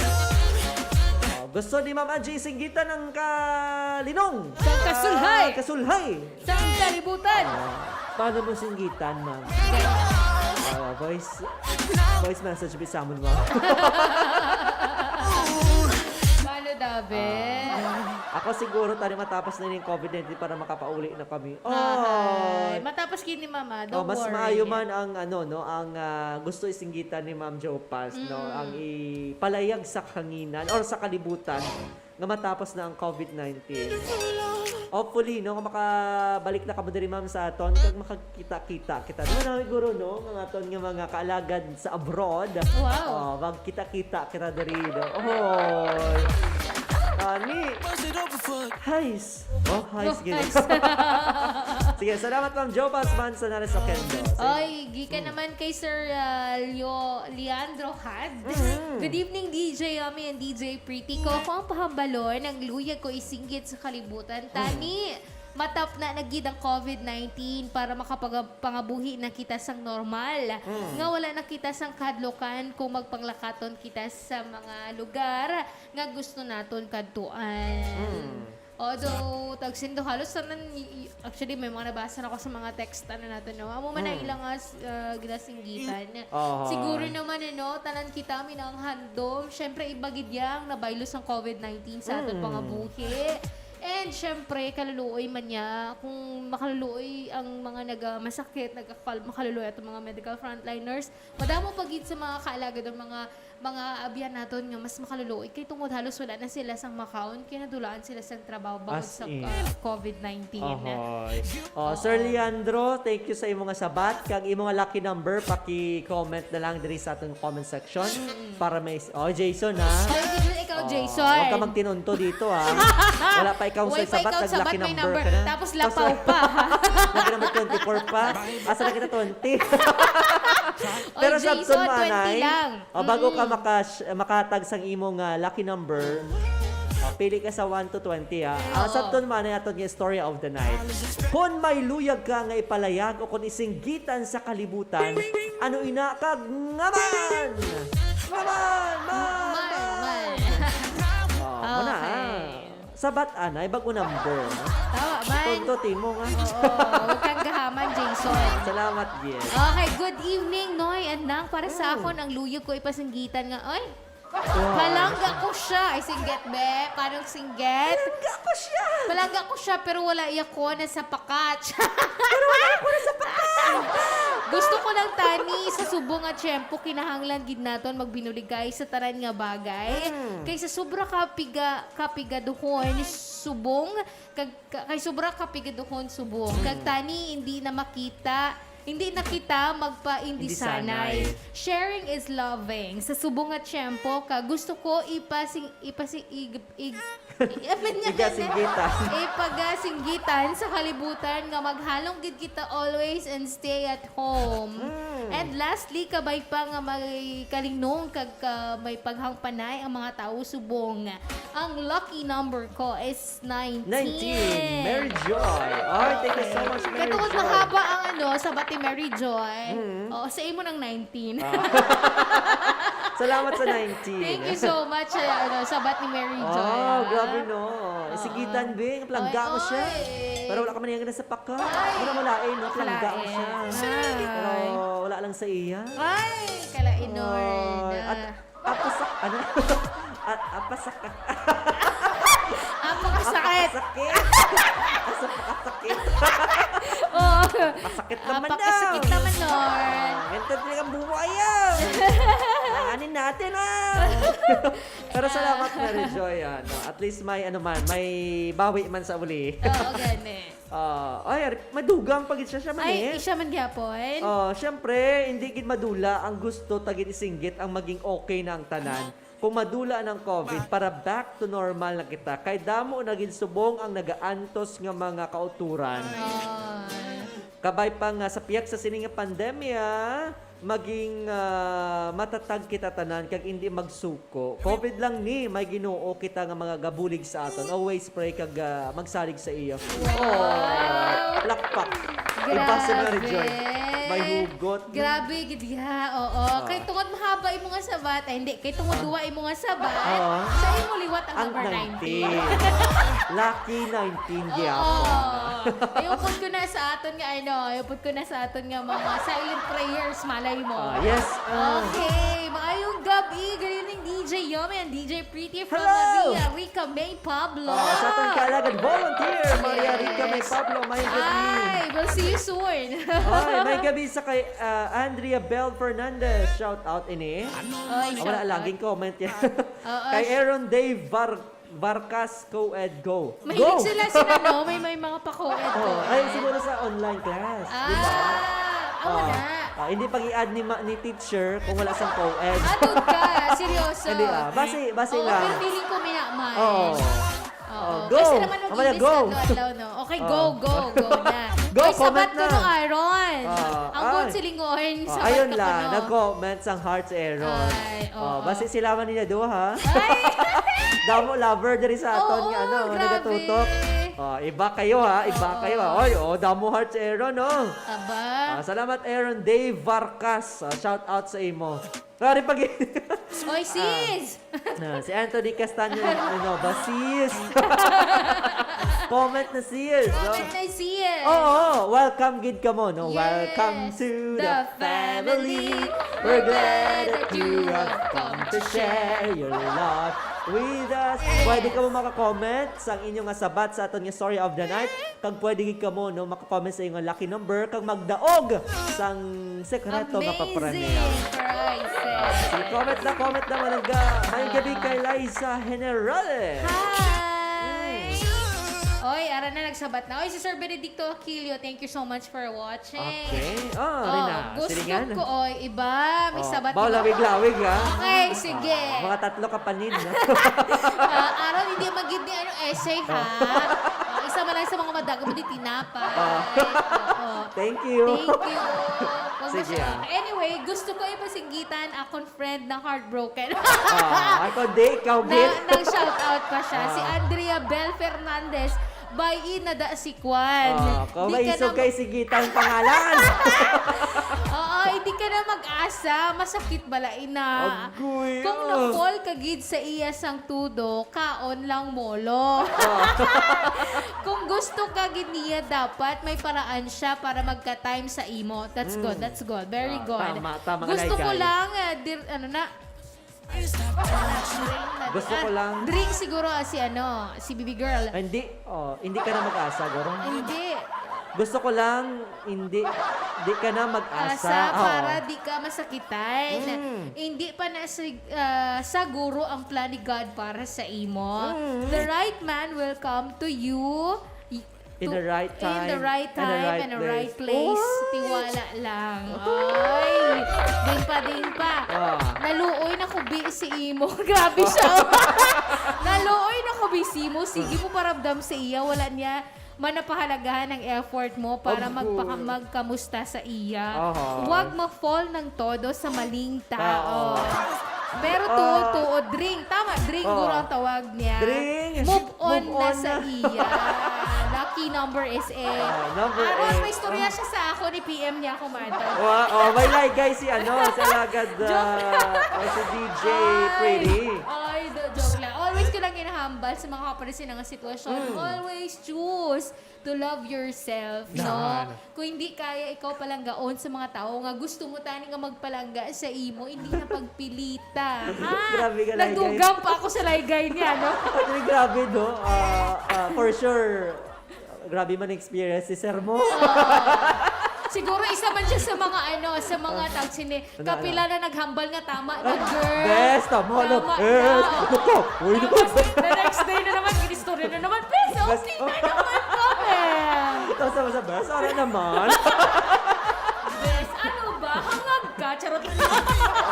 Oh, gusto ni Ma'am Angie singgitan ang kalinong. Sa kasulhay. Ah, kasulhay. Sa kalibutan. Ah, paano mo singgitan, ma'am? Ah, voice, voice message, bisamon mo. Paano, Dabe? Ah, ako siguro, tani matapos na yung covid nineteen para makapauli na kami. Ahay. Ay. Matapos gid ni Mama, Oh, don't mas worry. maayo man ang, ano, no, ang, ah, gusto isinggitan ni Ma'am Jopas, no, Mm. ang ipalayag sa kahanginan or sa kalibutan nga matapos na ang covid nineteen. Hopefully, no, nga makabalik na kamo diri, ma'am, sa aton kag makakita-kita kita. Di ba na siguro, no, nga aton nga mga kaalagad sa abroad? Wow. Oh, magkita-kita kita diri, no? Oy. Ani? Hais. Oh, hais, Oh, gini. hais. Sige, salamat, Ma'am Jopas Manzanares Oquendo. Sige. Oy, gikan Mm. naman kay Sir, ah, Leo-, Leandro Had. Mm. Good evening, D J Yummy and D J Pretty. Ko ako ang pahambalon, ang luyag ko isinggit sa kalibutan. Mm. Tani, matapna na gid ang covid nineteen para makapaga-, pangabuhi na kita sang normal. Mm. Nga wala na kita sang kahadlokan kung magpanglakaton kita sa mga lugar nga gusto naton kadtuan. Mm. Although, tagsin do, halos tanan, y-, y-, actually, may mga nabasa na ako sa mga text, ano natin, no? Amo man ang Mm. ilang as, ah, ginasinggitan. Aha. Siguro naman, ano, tanan kita, minanghandom. Siyempre, iba gid yang nabaylo sang covid nineteen sa aton Mm. pangabuhi. And, siyempre, kaluluoy man niya, kung makaluluoy ang mga nagamasakit, nagakal-, makaluluoy ato mga medical frontliners, madamo pa gid sa mga kaalagad ang mga, mga abyan naton nga mas makaluluoy kay tungod halos wala na sila sang makaon, kay nadulaan sila sang trabaho bangod As sa, in. ah, covid nineteen. Ahoy. Oh, Oo. Sir Leandro, thank you sa imo nga sabat. Kag imo nga lucky number, paki-comment na lang diri sa atong comment section. Mm. Para may, oh, Jason, ha? Ay, di ba ikaw, Oh, Jason? Huwag ka magtinunto dito, ha? Wala pa ikaw Uy, sa pa sabat, ikaw nag-lucky sabat, may number number. ka na. Tapos Tapos, lapaw pa. Lagi naman twenty-four pa. Asa na kita, twenty? Oy, Pero sa Jason, tun, manay, twenty lang. Oh, bago ka Mm. maka-, makatag sang imong, ah, lucky number, oh, pili ka sa one to twenty, ah. Ah, sa Oo. tun, manay, aton nga story of the night. Kung may luyag ka nga ipalayag o kung isinggitan sa kalibutan, ano ina kag ngaman? Ngaman, man, Man, man. man. Oh, muna, Okay. ah. Sabat anay, bag-o number, no? Tama man. Tonto, timo nga. Oo, huwag kang gahaman, Jason. Salamat, Gil. Okay, good evening, Noy and Nang. Para sa Mm. akon, ang luyag ko ipasinggitan nga, oy, Palangga ko siya. Ay, singgit, be. Paano singgit? Palangga ko siya. Palangga ko siya, pero wala iya ko na sa pakat. Pero wala ako na sa pakat. Gusto ko lang, tani, sa subong nga tiyempo, kinahanglan gid naton magbinuligay sa tanan nga bagay. Mm. Kay sa sobra ka piga, kapigaduhon, subong, kag, ka, kay sobra kapigaduhon, subong. Mm. Kag tani, hindi na makita, hindi na kita magpaindisanay. Indisanay. Sharing is loving. Sa subong nga tiyempo ka, gusto ko ipasing, ipasing, ig, ig, i-, ano niya, Igasinggitan. Ipagasinggitan sa kalibutan nga maghalong gid kita always and stay at home. Mm. And lastly, kabay pa nga may kalinong kag ka may paghangpanay ang mga tawo subong. Ang lucky number ko is nineteen. Nineteen. Mary Joy. Ay, thank you so much, Mary Kay tungod Joy. Mahaba ang ano, sabat ni Mary Joy. Mm. Oh, sa imo nang nineteen. Ah. Salamat sa nineteen. Thank you so much sa, ano, sabat ni Mary Joy, Oh, ah. Grabe, no? Oo. Isigitan, Bing. Plangga Ay, mo siya. Oy. Pero wala ka man yung nasa paka. Ay. Wala mo lain, no? Plangga mo siya. Ay. Pero wala lang sa iya. Ay, kalainor Ay. At Apasak-, ano? At apasak-, Apakasakit. Apakasakit. Apakasakit. Oo. Masakit naman daw. Apakasakit naman nun. Ah, ganito talaga ang buhay, ah. Aanin natin, ah. Pero salamat, Mary Joy, ah, no? At least may, ano man, may bawi man sa uli. Oo, gani. Ah, ay, ari, madugang pa gid siya, siya man Ay, eh. Siya man gyapon. Ah, syempre, hindi gid madula ang gusto ta gid isinggit ang maging okay na ang tanan. Kung madula ng covid, para back to normal na kita. Kay damo na gid subong ang nagaantos nga mga kauturan. Ay. Kabay pa nga sa piyak sa sini nga pandemya, maging, ah, matatag kita tanan kag indi magsuko. covid lang ni, may Ginoo kita nga mga gabulig sa aton. Always pray kag, ah, magsalig sa iya. Wow! Oh, plakpak. Grabe. Impossible, Mary Joy. May hugot. Grabe gid ya. Oo. Ah. Kay tungod mahaba imo nga sabat, ay hindi, kay tungod duwa imo nga sabat, Oo. Sa imo liwat ang Ang number nineteen. nineteen. Lucky nineteen Oo. gyapon. Ayupod ko na sa aton nga, ano, ayupod ko na sa aton nga mga silent prayers, malay mo. Ah, yes. Ah. Okay, maayong gabi. Good evening, D J Yomi and D J Pretty from Hello! Maria Rica May Pablo. Ah, sa aton kaalagad volunteer, Maria Yes. Rica May Pablo, may gabi. Ay, we'll see you soon. Ay, may gabi sa kay, ah, Andrea Bell Fernandez. Shout out ini. Ay, Ah, wala shout lang, out. Ging-comment yan. Oo, Kay sh- Aaron Dave Var-, Vargas, co-ed, go. Mahilig Go! sila sa ano, may, may mga pa-co-ed Oh, ko. Ay, siguro sa online class, di ba? Ah, ah, wala. Ah, ah, hindi pag-i-add ni ma-, ni teacher kung wala sang co-ed. Ah, dude ka. Seryoso. Hindi, ah. Base, base Oo, lang. Pero feeling ko may naman. Oo. Oo. Oh, go. Kasi naman Amaya, mag-ilis go. Adlaw-adlaw, no? Okay, go, Oh. go, go na. Go, Ay, sabat comment ko na. No, Aaron. Ah, Ang ay. Buong silingon, Ah, sabat ayun ka na, kuno. Nag-comment sang hearts, Aaron. Ay, Oh, oo. Basi sila man nila duha, ha? Ay! Damo lover diri sa aton Oo, nga, ano, grabe. Nagatutok. Oh, iba kayo, ha? Iba Oo. kayo, ha? Oy, oh, damo hearts, Aaron, oh. Aba. Ah, salamat, Aaron Dave Vargas. Ah, shout out sa imo. Sorry, pag- Oy, Ah. sis! Ah, si Anthony Castaño, ano ba, sis? Comment na, sis, no? Comment na, sis. Oo, welcome gid kamo, no? Yes. Welcome to the The family. family. We're glad that you have come to share your love with us. Yes. Pwede kamo maka-comment sang inyo nga sabat sa aton nga story of the night. Kag pwede gid kamo, no, maka-comment sa inyong lucky number kag magdaog sang sekreto nga Amazing papremyo. Prizes. Sige, comment na, comment na, Manangga. May gabi kay Liza Generales. Hi! Mm. Oy, ara na, nagsabat na. Oy, si Sir Benedicto Aquilio, thank you so much for watching. Okay. Ah, Oh, Rina, gusto silingan. ko, oy, iba. May Oh, sabat baw iba. lawig-lawig, ha? Okay, sige. Ah, mga tatlo ka panin, no? Ah, aron hindi magid ni ano, essay, ha? Oh, isa man lang sa mga madaga mo di tinapay. Ah. Oo. Thank you. Thank you. Wag Sige, masyado. ah. Anyway, gusto ko ipasinggitan akong friend na heartbroken. Ah, ako di, ikaw, Na, Gil. nag-shout out pa siya. Si Ah. Andrea Bel Fernandez, bayi na da si Kwan. Ah, kung Di may ka isog na kay sige, tang pangalan. Oo, hindi ka na mag-asa. Masakit bala, ina. Agoy, Kung ah. na-fall ka gid sa iya sang tudo, kaon lang molo. Ah. Kung gusto ka gid niya, dapat may paraan siya para magka-time sa imo. That's Mm. good, that's good. Very Ah, good. tama, tama ka, Gusto ko Laikai. lang, ah, dir-, ano na, Gusto ko Ah, lang Drink siguro, ah, si ano, si Baby Girl. Ah, hindi. Oh, hindi ka na mag-asa, guro. Hindi. Gusto ko lang, hindi, di ka na mag-asa. Asa Oh. para di ka masakitan. Mm. Hindi pa na sig-, ah, saguro ang plan ni God para sa imo. Mm. The right man will come to you. Y-, In to the right in the time right and the time right and the right place. place. Ooh. Tiwala lang. Ay, ding pa, ding pa. Ah. Naluoy na kubi si imo. Grabe siya. Naluoy na kubi si imo. Sige mo paramdam sa iya. Wala niya manapahalagahan ang effort mo para Opo. magpaka-, magkamusta sa iya. Aha. Huwag ma-fall ng todo sa maling tao. Oo. Pero Ah. tuod-tuod, Drink. Tama, Drink, Oo. guro ang tawag niya. Drink. Move on Move na on sa na. iya. Lucky number is A. Ah, number Aron, A. may istorya Ah. siya sa ako, ni P M niya ako, Martha. Wa-, oh, may laygay si ano, si Alagad, Joke ah, lang. oh, si D J Ay, Pretty. ay, do-, joke lang. Always ko lang ginahambal sa mga kaparesin nga sitwasyon. Mm. Always choose to love yourself, no? Yan. Kung hindi kaya ikaw palanggaon sa mga tao nga gusto mo tani nga magpalangga sa imo, hindi na pagpilita, ha? Grabe ka, Laygay. Nagdugang pa ako sa laygay niya, no? Actually, grabe, no? Ah, ah, for sure, grabe man experience si sir mo. Ah. Siguro isa man siya sa mga, ano, sa mga Ah. tag sini, Ano, ano? kapila na naghambal nga tama na, Ah, girl. bes, tama na, Tama bes. na. Naku, uy, naku. Tapos, the next day na naman, ginistorya na naman, bes, Bes, okay na oh. naman kami. Tapos, tapos, bes, ara naman. Bes, ano ba? Hangag ka? Charot lang.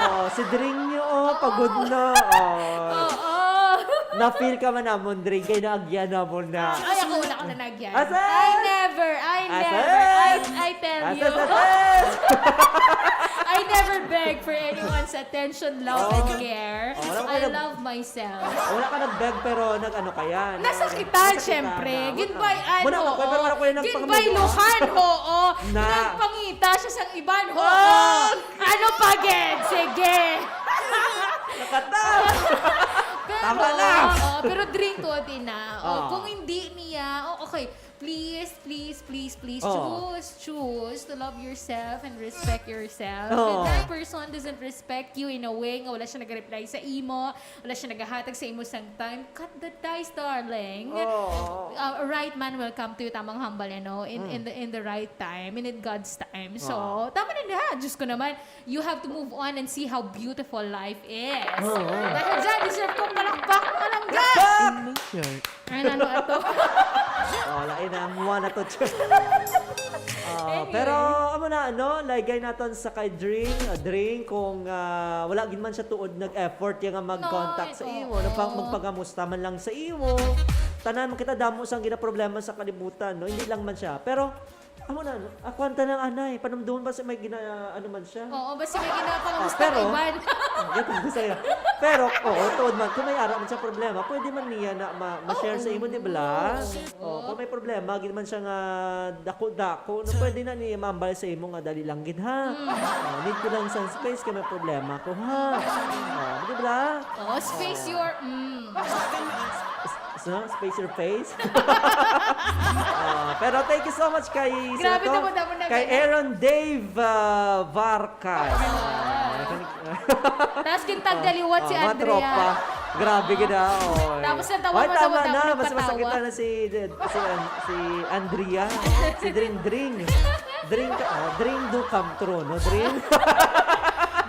Oh, si Dring niyo, oh, pagod Oo. na. Oh. Oo. Na-feel ka man namon, Dring, kay naagyan namon na. Ay, ako wala ko na nagyan. Asal? I never, I Asal? never, I, I tell Asal, you. asal? I never beg for anyone's attention, love, Oh. and care. Oh, wala ka I nag- love myself. Wala ka nag-beg, pero nag-ano ka yan? Nasakitan, Nasakitan syempre. na. Ginbay-an, Wala ka, oo. pero wala ko yung nagpangamulo. Ginbayluhan, oo. Na. Nagpangita siya sang iban, oo. Ah! Ano pa, gid? Sige. Nakataw. Pero, Tama na. oo, pero Dring, tuod ina. O, Ah. kung hindi niya, oh, okay, please, please, please, please, Oh. choose, choose to love yourself and respect yourself. Oh. If that person doesn't respect you in a way nga wala siya nag-reply sa imo, wala siya naghahatag sa imo sang time, cut the ties, darling. Oh. Uh, a right man will come to you, tamang hambal, you know, in, Mm. in the, in the right time, and in God's time. So, Oh. tama na na. Diyos ko naman, you have to move on and see how beautiful life is. Oo. Dahil dyan, deserve kong palakpak, palangga! Palakpak! Emotion. Ay, ano ato? Oh, lain na, muha na to. Ah, Anyway. pero, amo na, ano, laygay naton sa kay Dring. Ah, Dring, kung, ah, wala gid man siya tuod nag-effort ya nga mag-contact No, sa imo, oo. nagpa-, magpangamusta man lang sa imo. Tanan man kita damo sang ginaproblema sa kalibutan, no? Hindi lang man siya. Pero, amo na, no? Ako ang tanang anay, panumdumon ba si may gina-, ano man siya? Oo, basta may ginapangamusta Ah, pero, kay Van. Ah, ito ko sa'yo. Pero, oo, tuod man, kung may ara man siya problema, pwede man niya na ma-, ma-share Oo. sa imo, di ba? Oo. Oh, kung may problema, gid man siya nga dako-dako, no, pwede na niya mambal sa imo nga, "Dali lang gid, ha? Mm. Oh, need ko lang sang space kay may problema ko, ha?" Oh, di ba? Oo, space Oh. your, mm. S-, s-, space your face. Ah, pero thank you so much kay, sino Grabe, to? Damo-damo na Kay ganyan. Aaron Dave, ah, Varcas. Ah. Ah, Tas kintag Ah, daliwat si ah, mga Andrea. tropa. Grabe gid, ah, oy. Tapos natawa Ay, mo, tama tawa-tawa na. Mas nagpatawa. masakit na si, si, si Andrea. Si Dring Dring. Dring ka, ah, Dring do come true, no, Dring?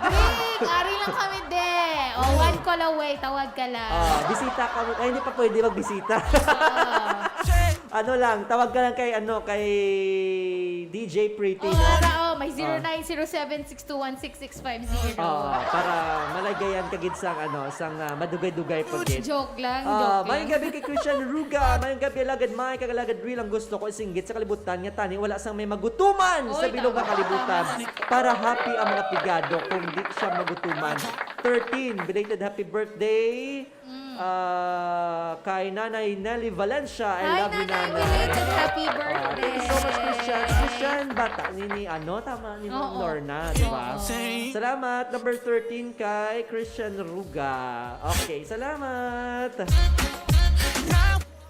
Dring, ari lang kami, de. O, one call away, tawag ka lang. Ah, bisita ka. Ay, hindi pa pwede magbisita. Oo. Ano lang, tawag ka lang kay, ano, kay D J Pretty, Oh, no? ara, oh, may Ah. zero nine zero seven six two one six six five zero. Ah, para malagayan ka gid sang, ano, sang, ah, madugay-dugay pa gid. Joke lang, Ah, joke mayong lang. gabi kay Christian Ruga. Mayong gabi, Alagad Mike, kag Alagad Real. Ang gusto ko isinggit sa kalibutan nga tani wala sang may magutuman sa Oy, bilog nga tama, kalibutan. tama. Para happy ang mga pigado kung di siya magutuman. Thirteen, belated happy birthday. Mm. Ah, kay Nanay Nelly Valencia, I Hi, love you, Nanay. Nanay. Belated happy Ah, thank you so much, birthday. Christian. Christian, bata ni, ni ano, tama, ni Ma'am Oo. Lorna, di ba? Oo. Salamat. Number thirteen kay Christian Ruga. Okay, salamat.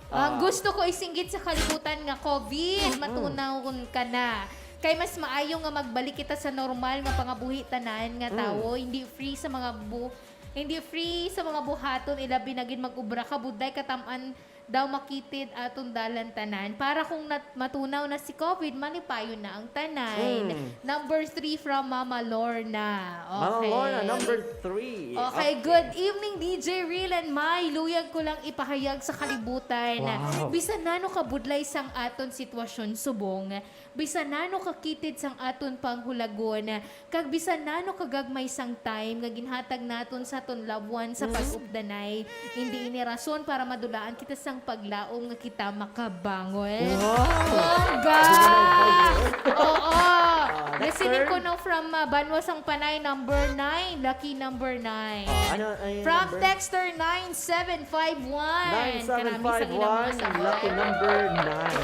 Ang Ah. gusto ko isinggit sa kalibutan nga COVID, Mm-mm. matunawon ka na. Kay mas maayo nga magbalik kita sa normal nga pangabuhi tanan nga Mm. tawo, hindi free sa mga bu-, Hindi free sa mga buhaton, ilabi na gid mag-obra ka, budlay katam-an daw makitid aton dalan tanan. Para kung nat-, matunaw na si covid, malipayon na ang tanan. Mm. Number three from Mama Lorna. Mama Okay. Lorna, number three. Okay, Okay. good evening, D J Real and Mai. Luyag ko lang ipahayag sa kalibutan. Wow. Bisan nano kabudlay sang aton sitwasyon subong, bisan nano kakitid sang aton panghulagon, kag bisan nano kagagmay sang time nga ginhatag naton sa aton loved one sa Mm. pag-updanay, hindi ini rason para madulaan kita sang paglaom nga kita makabangon. Wow! Bongga! Hindi na may vibe, eh. Oo! Ah, next Listening turn. ko no from, ah, Banwa sang Panay, number nine, lucky number nine. Ah, ano, ano yung From number? Texter nine seven five one. Nine seven five one, Karami sa ilang mga sabay. lucky number nine.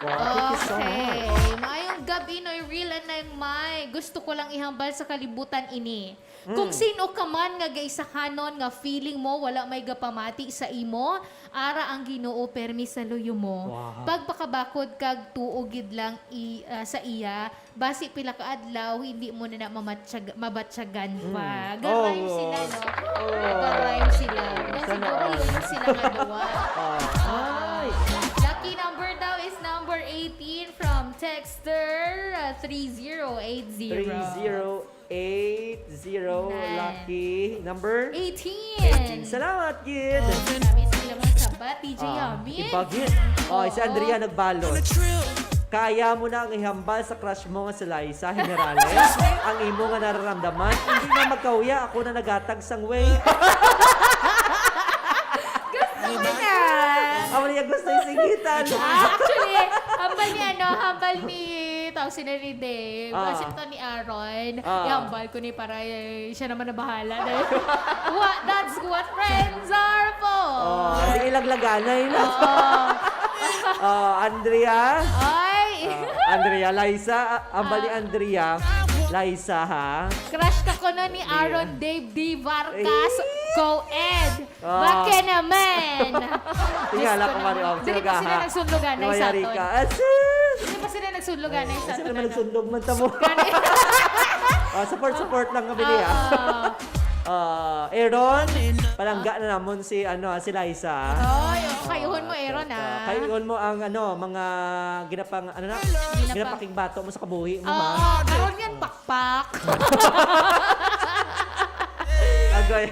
Wow, thank you so Okay. much. Maayong gabi, Noy Real and Nang Mai. Gusto ko lang ihambal sa kalibutan ini. Mm. Kung sino ka man nga gaisahanon nga feeling mo wala may gapamati sa imo, ara ang Ginoo permi sa luyo mo. Wow. Pagpakabakod kag tuo gid lang i-, ah, sa iya, basi pila ka adlaw, hindi mo na, na mamatsyag-, mabatyagan Mm. pa. Ga-rhyme Oh. sila, no? Oh. Ga-rhyme sila. Daw Sana siguro all. luyo sila nga duwa. Ah. Ay. Lucky number daw is number eighteen from Texter, uh, three zero eight zero. Three zero eight zero, Nine. Lucky number? Eighteen. Eighteen. Salamat, kid. Sabi sa ilang mga sabat, D J Ah, Yami. Ibagit. Oh, si Oo. Andrea nagbalo. Kaya mo na ang ihambal sa crush mo nga si Liza Generales. Ang imo nga nararamdaman, hindi na magkahuya, ako na nagatag sang way. Gusto ko na. Ang niya gusto yung singitan. Ah, actually, hambal ni ano, hambal ni, tawag sila ni Dave. Ah. Kasi to ni Aaron. Ah. Ihambal ko ni para, eh, siya naman na bahala. What, that's what friends are for. Oh, sige, laglaganay na. Oo. Oh, Andrea. Ay. Ah, Andrea, Liza. Ah, ambal ni Ah. Andrea. Liza, ha? Crush ka kuno ni Andrea. Aaron Dave D. Vargas, Eh. co-ed. Ah. Baka naman. Tingala Diyos ko ko, Mari, naman. oh, Dili sila pa sila ga-, nagsunlogan na mayari sa aton. ka. Ah, sus! Dili pa sila nagsunlogan na Ay, sa sila aton, man ano? nagsundog man tamo. Gani. Ah, support, support lang kami niya. Oo. Ah, Aaron, palangga na namon si, ano, ah, si Liza. Oy, oh, kayuhon mo, Ah, Aaron, ah, ah. kayuhon mo ang, ano, mga ginapang-, ano na, Ginapang- ginapakigbato mo sa kabuhi mo, Oo, ha? karon yan, pakpak. Agoy.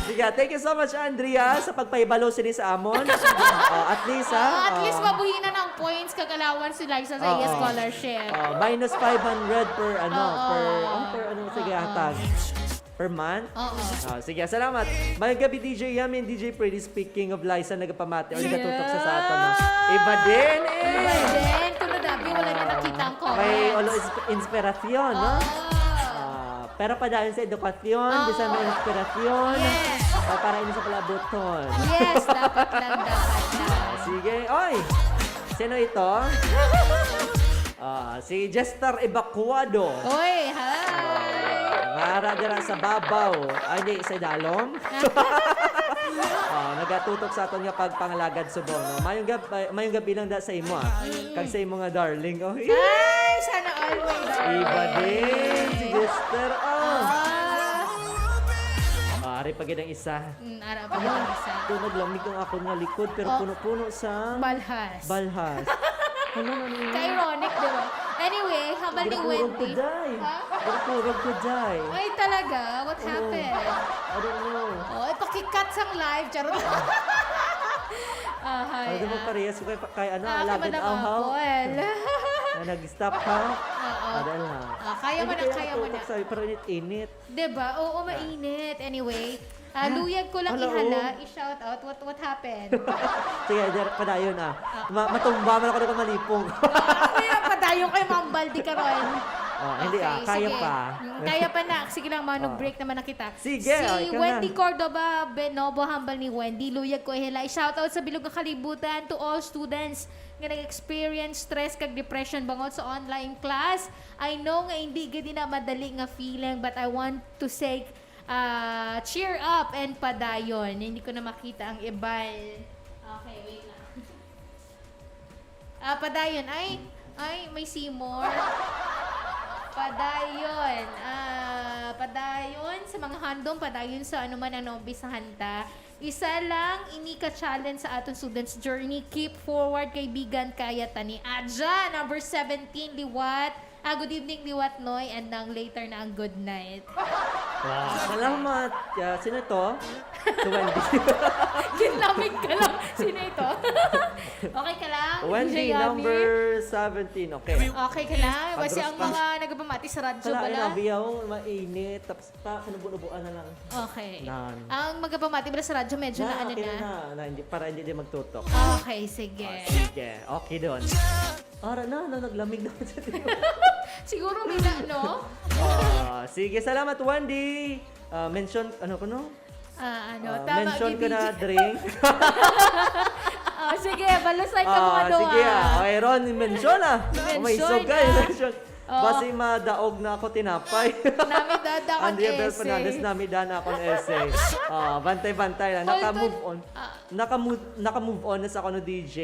Sige, thank you so much, Andrea, sa pagpahibalo sini sa amon. Oh, at least, ha? Oh, at least Oh. mabuhinan ang points kag allowance si Liza sa iya Oo. scholarship. Oh, minus five hundred per, ano, Oo. per, oh, per, ano, sige, Oo. hatag. Per month? Oo. Oh, sige, salamat. Mayong gabi, D J Yami and D J Pretty. Speaking of Liza, nagapamati or nagatutok sa, sa aton, no? Yeah. Iba din, eh. Iba din. Kuno dabi, wala na Ah, nakita ang may comments. Olo insp-, inspirasyon, no? Oo. Ah, pero padayon sa edukasyon, Oo. bisan may inspirasyon. Yes. Ah, para ini sa palabuton. Yes, dapat lang, dapat lang. Ah, sige. Oy! Sino ito? Ah, si Jester Evacuado. Oy, hi! Ah, mara dira sa babaw. Ay, di, sa idalom. Ah, nagatutok sa aton nga pagpangalagad subong, no? Mayong gab-, may-, mayong gabi lang da sa imo, ah. Mm. Kag sa imo nga darling, oh. Ay, sana all, my darling. Iba din, si Jester, ah. Ah. Ah, ari pa gid ang isa. Mm, ara pa gid ang isa. Ito, naglamig ang akon nga likod, pero Oh. puno-puno sa Balhas. balhas. Ano na niya? Ka-ironic, di ba? Anyway, habang ni Ginakurog ko, Wendy. Day. Ha? Ginakurog ko, Day. Ay, talaga? What Oo. happened? I don't know. Oh, ipakikat sang live, charot. Ahay, Ano mo, ah. parehas ko kay, kay ano, Ah, kay alagad Madam aw, haw. Apple. Na nag-stop, ha? Oo. Ah, dahil, ha? Ah, kaya mo Hindi na, kaya kaya mo matutok na. sa, pero init-init. Diba? Oo, Ah. mainit. Anyway, ah, Ah, luyag ko lang ala, ihala, oh. i-shout out. What, what happened? Sige, der-, padayon, ah. Ah. Ma-, matumba man ako na malipong. Ah, ano yan? Padayon kayo, Ma'am Baldi karon. Oh, hindi, Okay, ah, kaya sige. pa. Mm, kaya pa na. Sige lang, Mano, Ah. break naman na kita. Sige, Si oh, ikaw na. Wendy Cordova Benobo, hambal ni Wendy. Luyag ko ihala. I-shout out sa bilog nga kalibutan to all students nga nag-experience stress kag depression bangod sa online class. I know nga hindi gid na madali nga feeling, but I want to say, ah, cheer up and padayon. Hindi ko na makita ang iban. Okay, wait lang. Ah, padayon. Ay, ay, may Seymour. Padayon. Ah, Padayon sa mga handom, padayon sa ano man ang naumpisahan ta. Isa lang ini ka challenge sa aton students journey. Keep forward, kaibigan, kaya ta ni. Aja, number seventeen, liwat. Ah, good evening, liwat, Noy, and nang later na ang good night. Wow. Salamat. Ah, sino ito? Si Wendy. Ginlamig ka lang. Sino ito? Okay ka lang? Wendy, D J Yami? Number seventeen. Okay. Okay ka lang? Kasi Pagros ang pa. Mga nagpamati sa radyo Kala bala. Inabiyaw, mainit. Tapos pa, kanubunubuan na lang. Okay. Nan. Ang magpamati bala sa radyo, medyo na, ano okay na. Na, na, hindi, para hindi din magtutok. Okay, sige. Ah, sige. Okay doon. Ara na, na, naglamig na sa tiyo. Siguro may na, no? Ah, sige, salamat, Wendy. Ah, mention, ano ko, no? Ah, ano, Ah, tama, mention ko na Gigi. Drink. Oh, sige, balusay ka mga Ah, duha. Sige, ah. Okay, Ron, mention, ah. Mention, May isog ka, ah. Mention. Oh. Basi madaog na ako tinapay. Nami dada akong Andrea Bel essay. Fernandez, nami dan akong essay. Ah, bantay-bantay lang. Hold Naka-move on. On. Ah. Naka-move, naka-move on na sa ako no D J.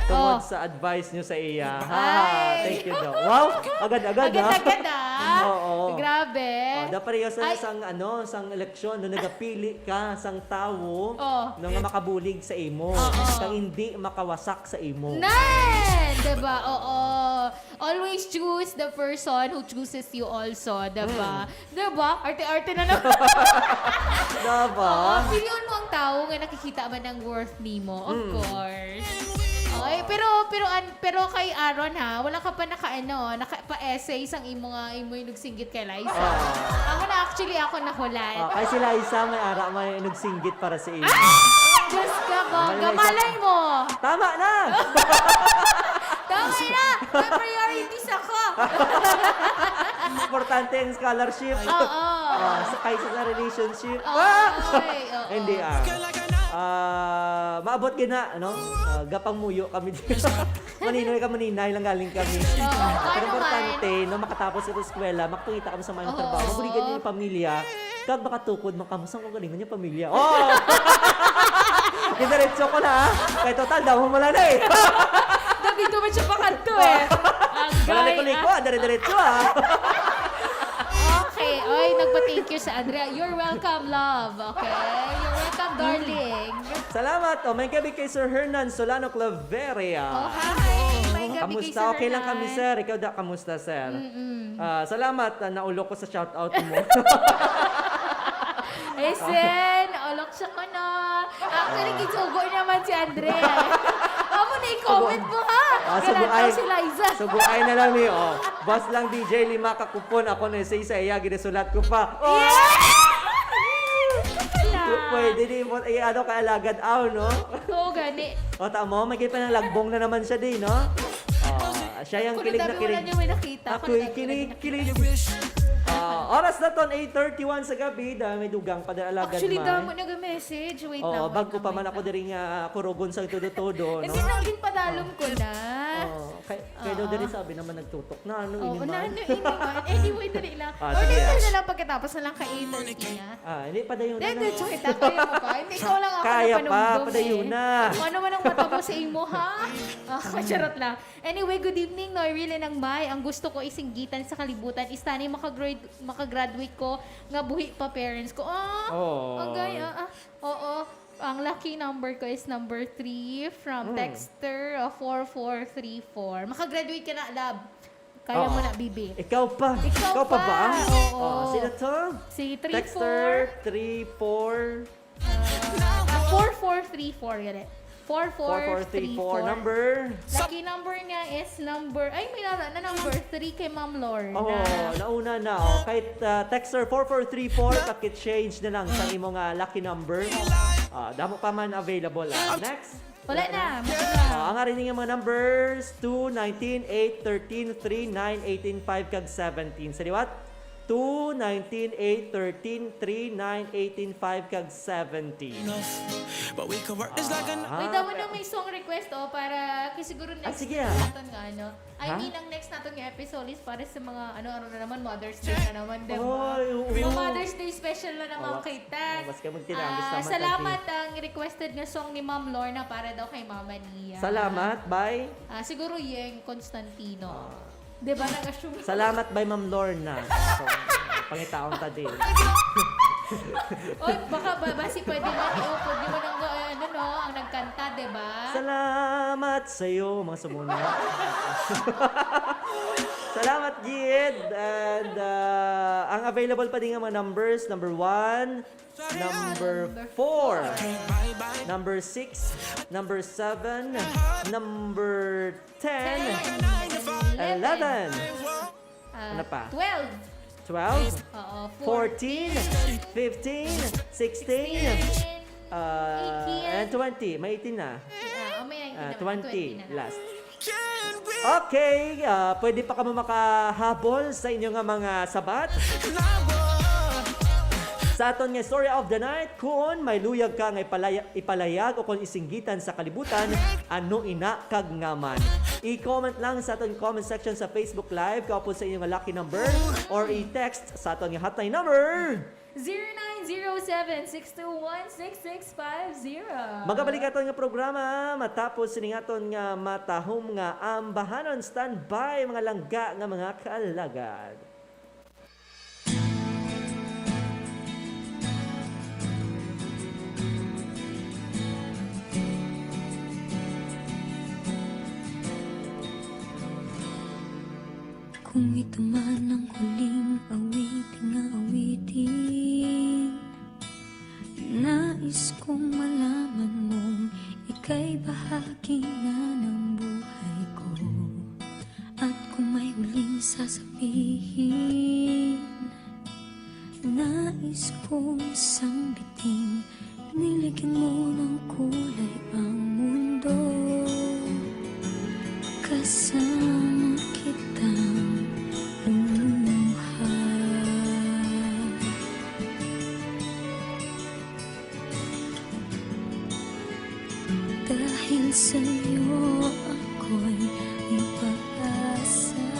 Tungod Oh. Sa advice nyo sa iya. Ha, Ay. Thank you daw. Wow, agad-agad, ha? Agad-agad, ah. Oo. Grabe. Oh, dapat pareho sa Ay. Sang ano, sang eleksyon, no, nagapili ka, sang tawo, Oh. no, nga makabulig sa imo, Oo. kang hindi makawasak sa imo. Nan! Diba? Oo. Always choose the person who chooses you also, diba? Hmm. Diba? Arte-arte na naman. Diba? Oo, pilion mo ang tao nga nakikita man ang worth nimo, of Hmm. course. Okay, pero pero an, pero kay Aaron ha, wala ka pa naka ano, naka pa essay sang imo nga imo yung nagsinggit kay Liza. Ah. Ako na actually ako nahulat. Ah, kay si Liza may ara may nagsinggit para sa imo. Diyos ka, bongga. Malay sa- Malay mo. Tama na! Tama na. May priorities ako. Importante ang scholarship. Oo. Ah, sa kaysa sa relationship. Ay, oo. Hindi ah. Ah, maabot gina, ano? Ah, gapang muyo kami dito. Maninoy ka, maninay lang galing kami. Oo, Pero ano importante, no, makatapos sa eskwela, makapangita kami sa mga Oo. trabaho. Mabuligan niyo yung pamilya. Kag makatukod man kamo sa kagalingan niya pamilya. Oh! Diretso ko na, ha? Kay total, daw mo lang na eh. Dito man siya pakadto eh. Ang Wala na gay, kuliko, ah. Dire-diretso, ha? Okay. Oy, nagpa-thank you sa Andrea. You're welcome, love. Okay? You're welcome, darling. Salamat. Oh, may gabi kay Sir Hernan Solano Claveria. Oh, hi. May gabi kay Kamusta? Sir Okay lang kami, Hernan. sir. Ikaw da, kamusta, sir? Mm-mm. Ah, salamat. Ah, naulok ko sa shoutout mo. Eh, Sen, olok siya ko, no? Actually, gisugo naman si Andre. Amo na i-comment mo, ha? Ah, Ganun sugo daw ay, si Liza. sugo ay na lang ni, oh. Boss lang D J, lima ka kupon. Ako na sa isa, iya, ginasulat ko pa. Oh! Yeah! Pwede di mo, eh, ano ka, alagad, aw, no? Oo, gani. O, tamo, may pa ng lagbong na naman siya din, no? Oh, siya yung Kung kilig na nagdami kilig. wala niyo may nakita, kung Ako'y nagdami wala kilig, nakita. kilig. Ah, oras na ton, eight thirty-one sa gabi, dahil may dugang pa din alagad, Actually, May. damo nag-message. Wait Oo, lang, wait bago lang, pa man wait ako lang. Diri nga kurugon sa tudo-tudo, no? Hindi lang din padalom ko na. Oo, kay, kay daw Oo. Diri sabi naman nagtutok na, ano, Oo, ini man. nano, ini man. Anyway, dali lang. Ah, Or sige, later ah. na lang pagkatapos na lang kay eight thirty na. Ah, hindi pa dayon Hindi, na. hindi, joke, kita. Kaya mo pa. Hindi, ikaw lang ako Kaya napanumdum pa, padayon eh. na. Kung ano man ang mata mo sa imo, ha? Ah, charot lang. Anyway, good evening, Noy Riley ng May. Ang gusto ko isinggitan sa kalibutan is tanay makagrad-, makagraduate ko nga buhi pa parents ko. Ah, Oh. Ang gaya, ah, oo. Ang lucky number ko is number three from Mm. texter, uh, four four three four. Makagraduate ka na, love. Kaya Oo. mo na, bibi. Ikaw pa. Ikaw Ikaw pa pa. ba? Oo. Oh, sino to? Si three Texter four, three four. uh, four four three four, gani. Four four three four. Four four three four. Number? Lucky number niya is number, ay, may nara na number three kay Ma'am Lorna. Oh, nauna na. Oh. Kahit uh, texter four four three four, paki-change na lang sa imo nga lucky number. Ah, damo pa man available. Ah. Next. Wala na. Ah, ang ari nga mga numbers, two, nineteen, eight, thirteen, three, nine, eighteen, five, kag seventeen. Sa liwat, two, nineteen, eight, thirteen, three, nine, eighteen, five, kag seventeen. But we could work this like an Ah. Uy, damo na may song request, oh, para, kasi siguro next Ah, sige, week ah. natin nga, ano. I Ha? mean, ang next natin nga episode is para sa mga, ano, ano na naman, Mother's Day na naman, di ba? Ay, oo. Mga Mother's Day special na naman Awa. kita. Oh, mas ka magtinangis Ah, naman, salamat Tati. ang requested nga song ni Ma'am Lorna para daw kay mama niya. Salamat, bye. Ah, siguro Yeng Constantino. Ah. Di ba, nag-assume? Salamat, bye, Ma'am Lorna. So, Pangitaon ta din. Oy, baka ba, basi pwede na iupod. Di mo nang, eh, ano, no? Ang nagkanta, di ba? Salamat sa'yo, mga sumuna. Salamat, Gid. And uh, ang available pa din nga mga numbers, number one, number four, number six, number seven, number ten, eleven. Ah, Ano pa? Twelve. Twelve, Oo. fourteen, fifteen, sixteen, uh, Eighteen. And twenty. May eighteen na. Ah, oh, may eighteen Ah, naman. twenty, na. Last. Okay, ah, pwede pa kamo makahabol sa inyo nga mga sabat. Sa aton nga story of the night, kung may luyag ka nga ipalaya- ipalayag o kung isinggitan sa kalibutan, ano ina kag ngaman? I-comment lang sa aton comment section sa Facebook Live, kaupod sa inyo nga lucky number, or i-text sa aton nga hotline number. Zero nine zero seven six two one six six five zero. Magabalik aton nga programa matapos sining aton nga matahom nga ambahanon. Standby, mga langga nga mga kaalagad. Kung ito man ang huling awitin nga awitin, nais kong malaman mong ika'y bahagi na ng buhay ko. At kung may huling sasabihin, nais kong sangbitin, niligan mo ng kulay ang mundo. Kasama kitang lumuha. Dahil sa'yo ako'y may pag-asa.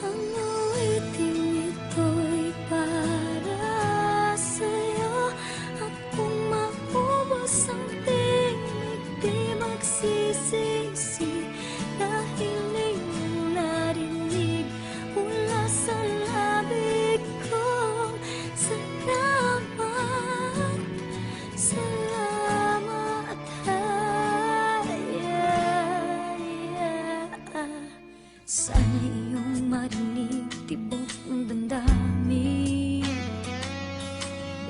Ang awiting ito'y para sa'yo. At kung maubos ang tinig, di magsisisi. Dahil iyong narinig mula sa labi kong salamat, salamat, ay, ay, ay. Sana iyong marinig tibok ng damdamin.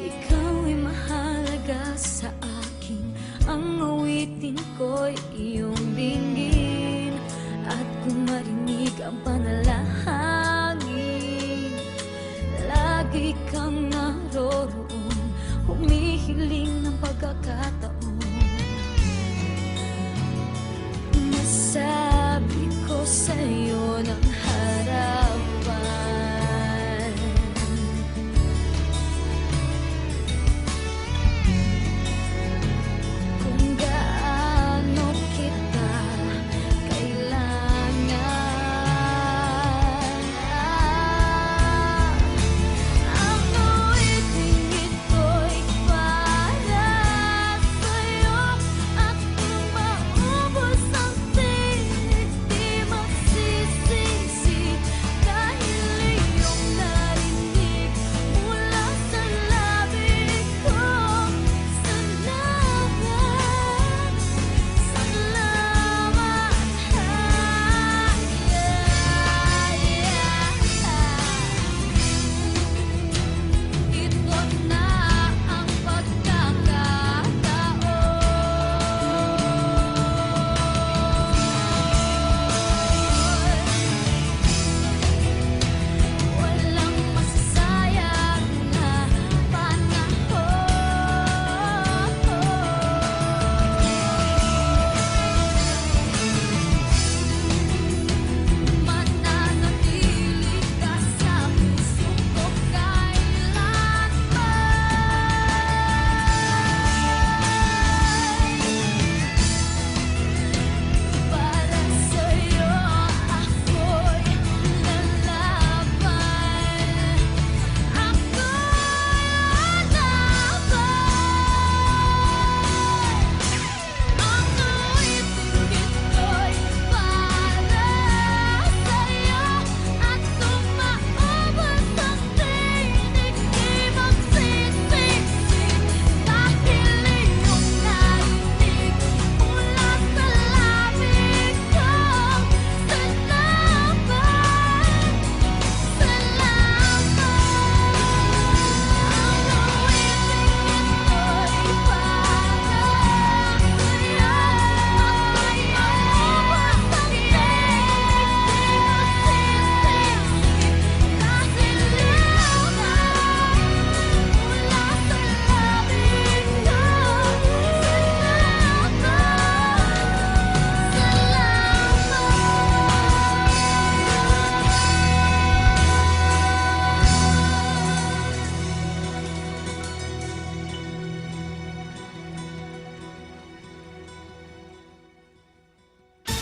Ikaw ay mahalaga sa akin. Ang awitin ko'y iyong binggin. At kung marinig ang panalangin, lagi kang naroroon, humihiling ng pagkakataon. Masabi ko sa'yo ng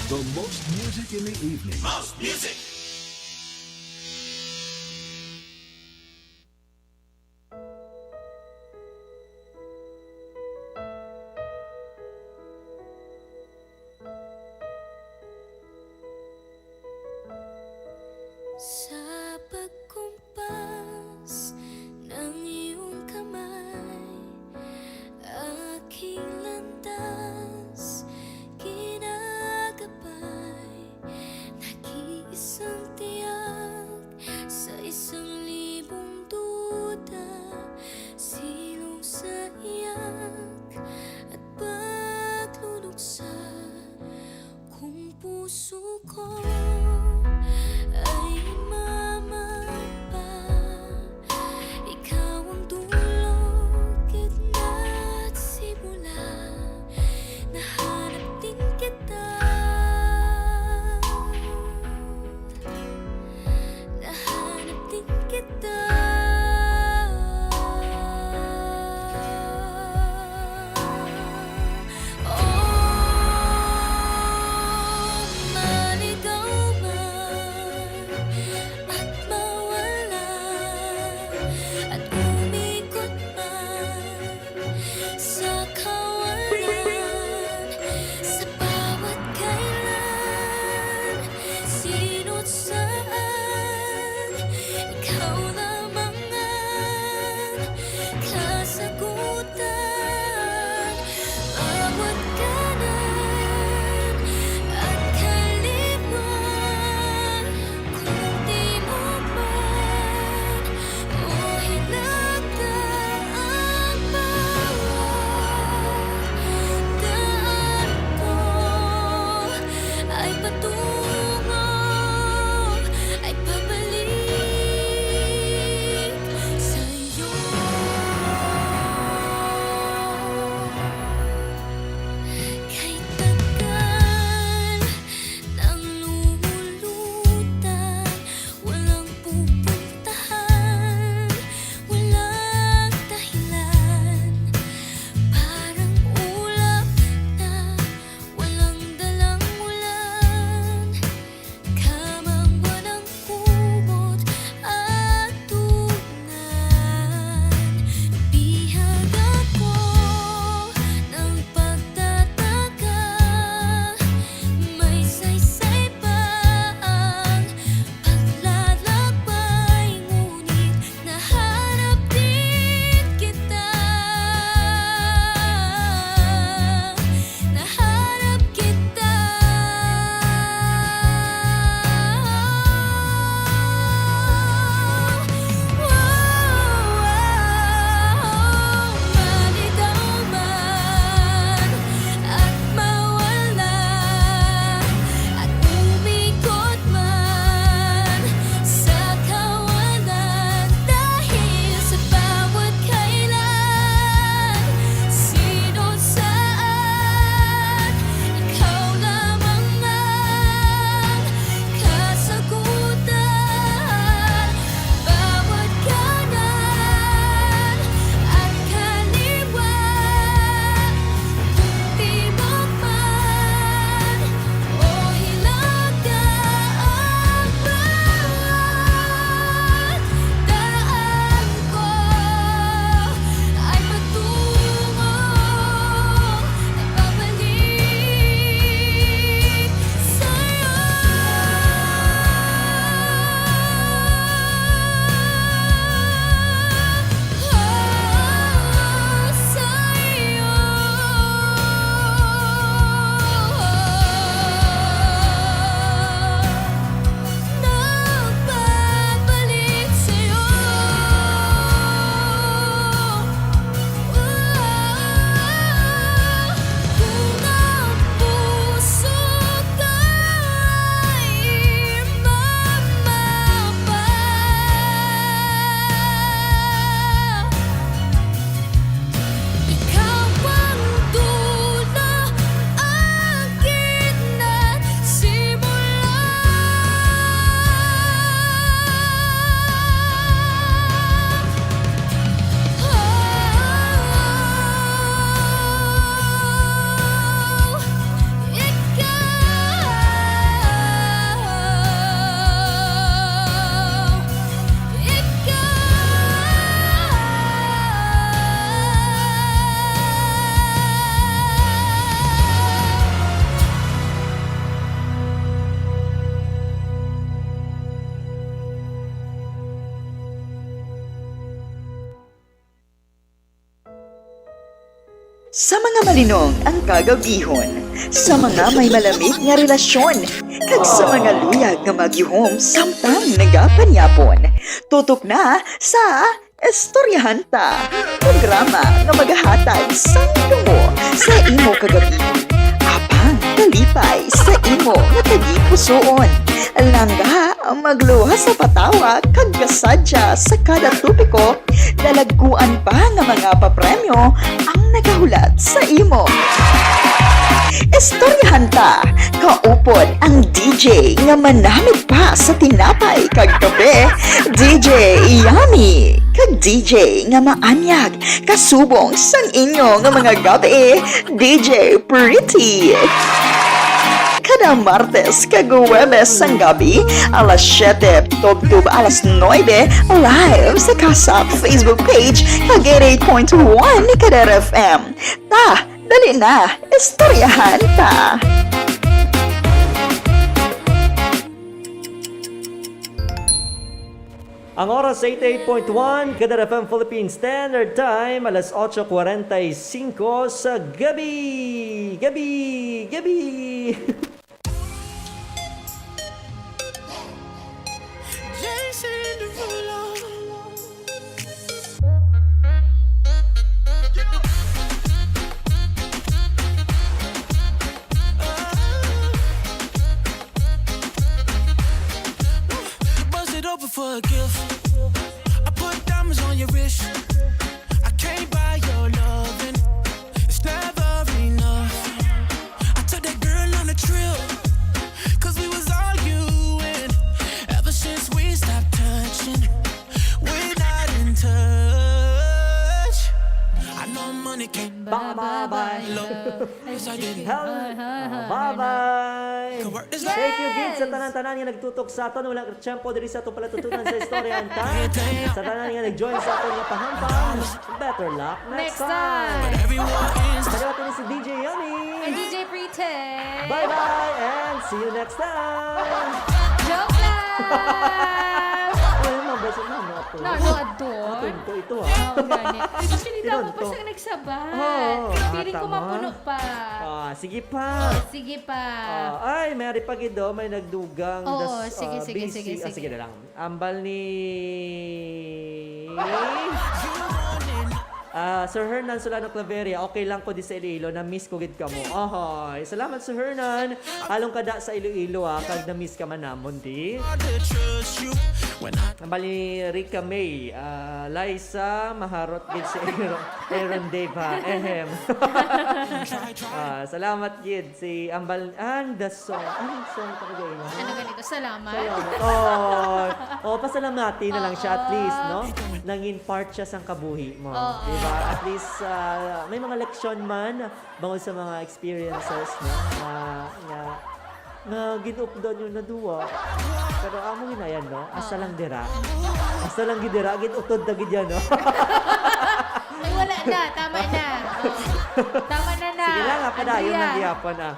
The most music in the evening. Most music. Sa pagkumpas ng iyong kamay, aking landas kinagabay, nag-iisang tiyak sa isang libong duda, silong sa iyak at paglunok sa kung puso ko ay mamapa, ikaw ang dulo, gitna at simula. Nahanap din kita. Nahanap din kita. Oh, maligaw Sa mga malinong ang kagabihon, sa mga may malamig nga relasyon, kag sa mga luyag nga magyuhom samtang nagapanyapon. Tutok na sa Istoryahan Ta, programa nga magahatag sang tungo sa imo kagabihon, apang kalipay sa imo nga tagipusoon. Langga, magluwas sa patawa, kag kasadya sa kada topiko, dalagkuan pa nga mga papremyo ang nagahulat sa imo. Istoryahan Ta, kaupod ang D J nga manamit pa sa tinapay kag kape, D J Yummy, kag D J nga maanyag kasubong sang inyo nga mga gabi, D J Pretty. Kada Martes kag Huwebes sang gabi, alas siyete tubtob alas nuebe, live sa Kasap Facebook page kag eighty-eight point one Kadera F M. Ta, dali na, istoryahan ta. Ang oras, eighty-eight point one Kadera F M Philippine Standard Time, alas otso cuarenta y cinco sa gabi. Gabi! Gabi! Jason Derulo. Bust it open for a gift. I put diamonds on your wrist. I can't buy your loving. It's never enough. I took that girl on a trip. 'Cause we was arguing. Ever since we stopped touching, we're not in touch. I know money can't buy, buy, buy love. Yes, I did. Hello. Bye-bye. Thank you gid sa tanan-tanan nga nagtutok sa aton. Wala tiyempo diri sa atong palatutunan sa istorya, anta. Sa tanan nga nag-join sa aton nga pahampang, better luck next Next time. Time. Paliwat ni si D J Yummy. And D J Pretty. Bye-bye and see you next time. Joke lang. Ay, mabasa na, no, ato. No, no, ato. Ato, ito, ito, ha. Oh, gani. Actually, tama pa siyang nagsabay. Oo, feeling ko tama. Mapuno pa. Ah, sige pa. Oh, sige pa. Ah, ay, may ari pa gid, oh, may nagdugang. Oo, das-, sige, ah, sige, busy. Sige, ah, sige. Sige na lang. Ambal ni, ah, Sir Hernan Solano Claveria, "Okay lang ko di sa Iloilo, na-miss ko gid kamo." Ahoy, salamat, Sir Hernan. Halong kada sa Iloilo, ah, kag na-miss ka man namon, di. Ambal ni Rica May, ah, "Liza, maharot gid si Aaron, Aaron Dave, ha?" Ehem. Ah, salamat gid. Si Ambal, and the song. Anong song talaga yun? Ano ganito? Salamat. Salamat. Oh, oh, pasalamati na lang siya at least, no? Oo. Nangin part siya sang kabuhi mo. Oo. Di ba? At least, ah, may mga leksyon man bangod sa mga experiences, no? Nga, nga, nga gin-updan yung naduwa. Pero amo ginayan, no? Asa lang dira. Asa lang gid dira, gid utod na gid yan, no? Ay, wala na. Tama na. Oh. Tama na na. Sige lang, ah, padayon na gihapon, ah.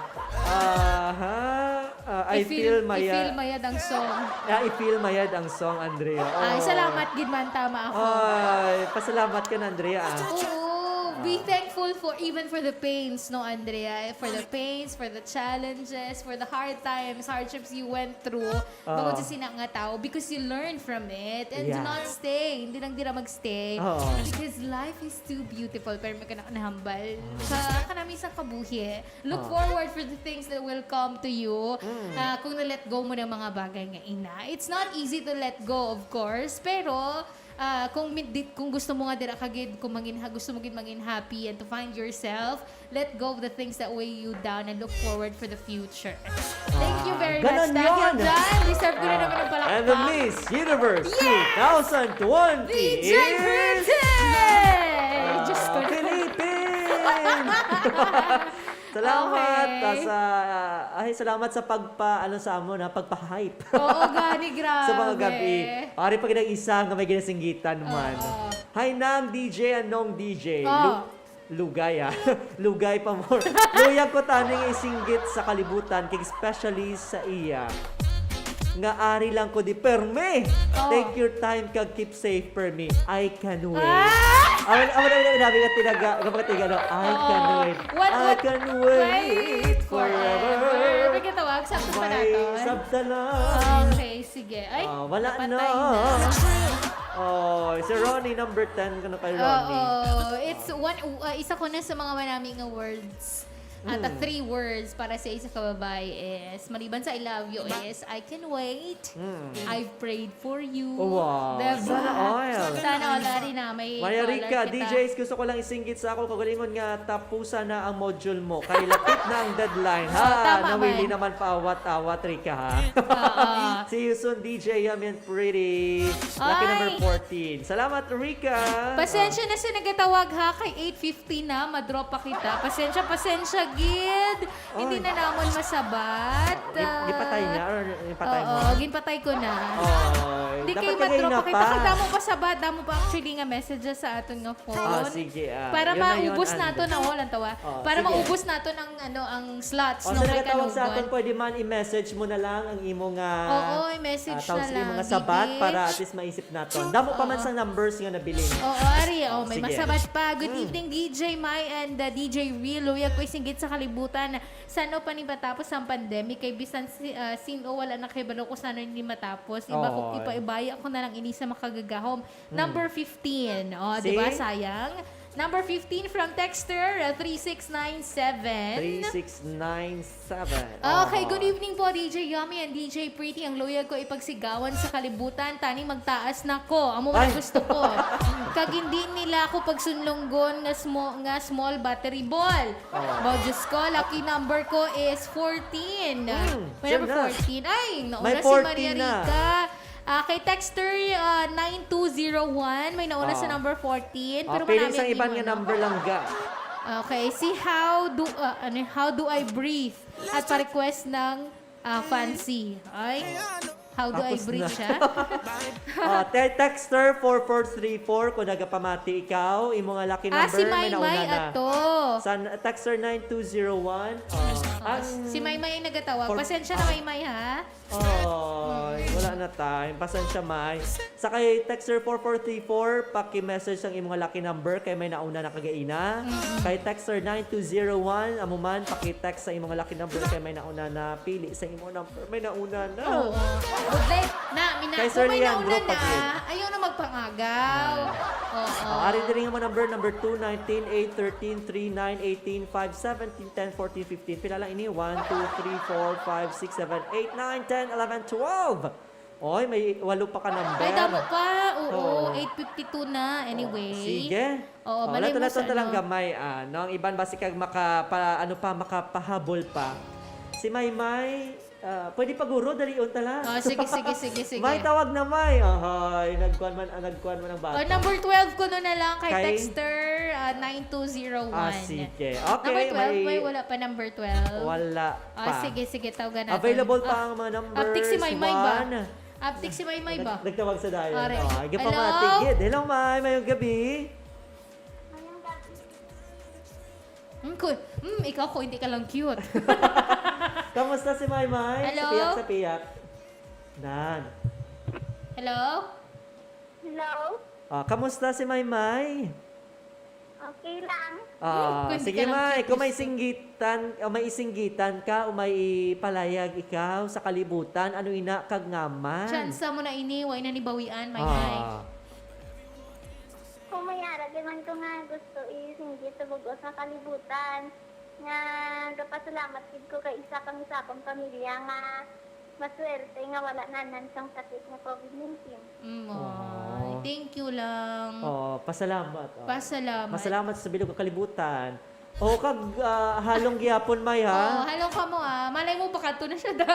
Aha. Ah, I feel, I feel mayad ang song. Ah, I feel mayad ang song, Andrea. Ay, oh, salamat gid man, tama ako. Ay, pasalamat ka na, Andrea, ah. Oo, be thankful for, even for the pains, no, Andrea? For the pains, for the challenges, for the hard times, hardships you went through. Oo. Bangod sa sina nga tao, because you learn from it and do not stay. Hindi lang dira magstay. Oo. Because life is too beautiful. Pero may ka na nahambal sa kanami sa kabuhi. Look forward for the things that will come to you. Mm. Ah, kung na-let go mo ng mga bagay nga ina. It's not easy to let go, of course. Pero, ah, kung min-, di-, kung gusto mo nga dira ka gid, kung mangin-, gusto mo gid mangin happy and to find yourself, let go of the things that weigh you down and look forward for the future. Thank you very much. Ah, ganon yun. Dahil dyan, deserve ko na naman ng palakpak. And the Miss Universe two thousand twenty is, D J Pretty! Ah, Diyos ko. Philippines! Salamat, okay, ah, sa, ay, salamat sa pagpa-, ano, sa amon, ha, pagpa-hype. Oo, gani, grabe. Sa mga gabi. Ari pa gid ang isa nga may ginasinggitan man. Oo. Hi, Nang D J and Nong D J. Oh. Lu-, Lugay, ah. Lugay pa more. Luyag ko tani nga isinggit sa kalibutan, kag especially sa iya. Nga ari lang ko di permi. Oh. Take your time kag keep safe permi. I can wait. Ah! Awan, awan, awan, awan, awan, nga tinaga, nga mga tiga, no? I can Oo. wait. What, I what? can wait forever. May katawag sa ato pa May nato. sabta na. Okay, sige. Ay, Ah, wala na. napatay na. Oh, si Ronnie, number ten ko na kay Ronnie. Oo, it's one, uh, isa ko na sa mga manami nga words. At Mm. three words para sa isa ka babae is, maliban sa I love you is, I can wait, Mm. I've prayed for you. Oh, wow. Diba? Sana all. Sana all, ari na, may Maria caller Rica, kita. D Js, gusto ko lang isinggit sa ako kaugalingon nga tapusan na ang module mo. Kay lapit na ang deadline. Ha, Oh, tama nawili man. naman paawat-awat, Rica, ha? Oo. See you soon, D J Yummy and Pretty. Lucky Ay. number fourteen. Salamat, Rica. Pasensya na sa nagatawag ha, kay eight fifty na, madrop pa kita. Pasensya, pasensya gid. Hindi Oy. na namon masabat. Di, di patay niya or yung patay mo? Oo, ginpatay ko na. Oy, Di dapat kay kagay madrop na pa kita. pa. Kay damo pa sabat, damo pa actually nga messages sa aton nga phone. Ah, sige, ah. Para Yun na yun, maubos Andy. nato na, oh, lang tawa. Oh, Para sige. maubos nato ng ano ang slots O, no sa kay nagatawag sa aton, Kanugan. Pwede man i-message mo na lang ang imo nga Oo, i-message ah, tawag na sa imo lang, nga sabat sige. Para at least maisip naton. Damo pa man Oo. sang numbers nga nabilin. Oo, ari, oh, may Sige. masabat pa. Good Mm. evening, D J Mai and uh, D J Real. Luyag ko isinggit sa kalibutan. Sano pa ni matapos ang pandemic kay bisan si, ah, sino wala na kay balo ko sana ni matapos. Iba ko, Oo. ipaibaya ko na lang ini sa makagagahom. Mm. Number fifteen. Oh, See? Di ba? Sayang. Number fifteen from Texter, uh, three six nine seven. Three six nine seven. Okay, Oo. Good evening po, D J Yummy and D J Pretty. Ang luyag ko ipagsigawan sa kalibutan, tani magtaas na ko. Amo man Ay. gusto ko. Kag hindi nila ako pagsunlunggon nga, smo, nga small battery ball. Oh. Ba, Diyos ko, lucky number ko is fourteen. Mm, May sure number na. fourteen. Ay, nauna May si fourteen Maria na. Rica. Ah, kay Texter ah, nine two zero one, may nauna sa Oh. number fourteen. Ah, Pero pili manami sang ang iban imo, nga ano? Number lang ga. Okay, si how do uh, ano, how do I breathe? At pa-request ng ah, fancy. Ay, how do I Tapos breathe na. siya? Ah, te- texter four four three four, kung nagapamati ikaw, imo nga lucky Ah, number, si may Maymay nauna na. Ato. Sa texter nine two zero one. Oh, ang Si Maymay ang nagatawa. For- Pasensya na, Maymay, ha? Oh, wala na time. Pasensya, May. Sa kay texter four four three four, paki-message ang imong lucky number kay may nauna na kagaina. Kay texter nine two zero one, amo man, paki-text sa imong lucky number kay may nauna na. Pili sa imong number, may nauna na. Oo. Good night. Na, mina, Kay kung Sir may Leandro nauna na, Pagid. Ayaw na magpangagaw. Oo. Oh, ari diri nga mga number, number two, nineteen, eight, thirteen, three, nine, eighteen, five, seventeen, ten, fourteen, fifteen. Pila lang ini? One, two, three, four, five, six, seven, eight, nine, ten, eleven, twelve. Oy, may walo pa ka number. Ay, damo pa. Oo, Oo. eight fifty-two na. Anyway. Sige. Oo, Oh, malay lato, mo lato sa na lang ano. Gamay, ah, no? Ang iban basi kag maka, pa, ano pa, makapahabol pa. Si Maymay, ah, pwede pa guro, dalion ta lang. Oh, sige, sige, sige, sige. May tawag na May. Ahay, nagkuan man, ah, nagkuan man ang bata. Oh, number twelve ko na lang kay, Kay? texter ah, nine two zero one. Ah, sige. Okay, Number twelve, may may wala pa number twelve. Wala Ah, pa. Sige, sige, tawagan natin. Available pa Ah, ang mga numbers. Aptik si Maymay ba? One. Aptik si Maymay ba? Nag- nagtawag sa dayon. Alright. Oh, ikaw pa, Hello? Matigid. Hello, May. Mayong gabi. Hmm, ko, hmm, ikaw ko, hindi ka lang cute. Kamusta si Maymay? Hello? Sa piyak, sa piyak. Nan. Hello? Hello? Ah, kamusta si Maymay? Okay lang. Ah, Pwede sige, ka lang May. cute, Kung may gusto. singgitan, o may isinggitan ka, o may ipalayag ikaw sa kalibutan, ano ina kag ngaman? Chance mo na ini, way na nibawian, Maymay. Ah. Kung may ara, di man ko nga gusto isinggit sa bugos nga kalibutan. Nga gapasalamat gid ko kay isa kang isa akong pamilya nga maswerte nga wala nanan sang sakit nga covid nineteen. Mm, Oo. Ay, thank you lang. Oh, pasalamat. Oh. Pasalamat. Masalamat sa bilog nga kalibutan. Oh, kag ah, halong gyapon, May, Oo, ha? Halong ka mo ah. Malay mo, pakadto na siya da.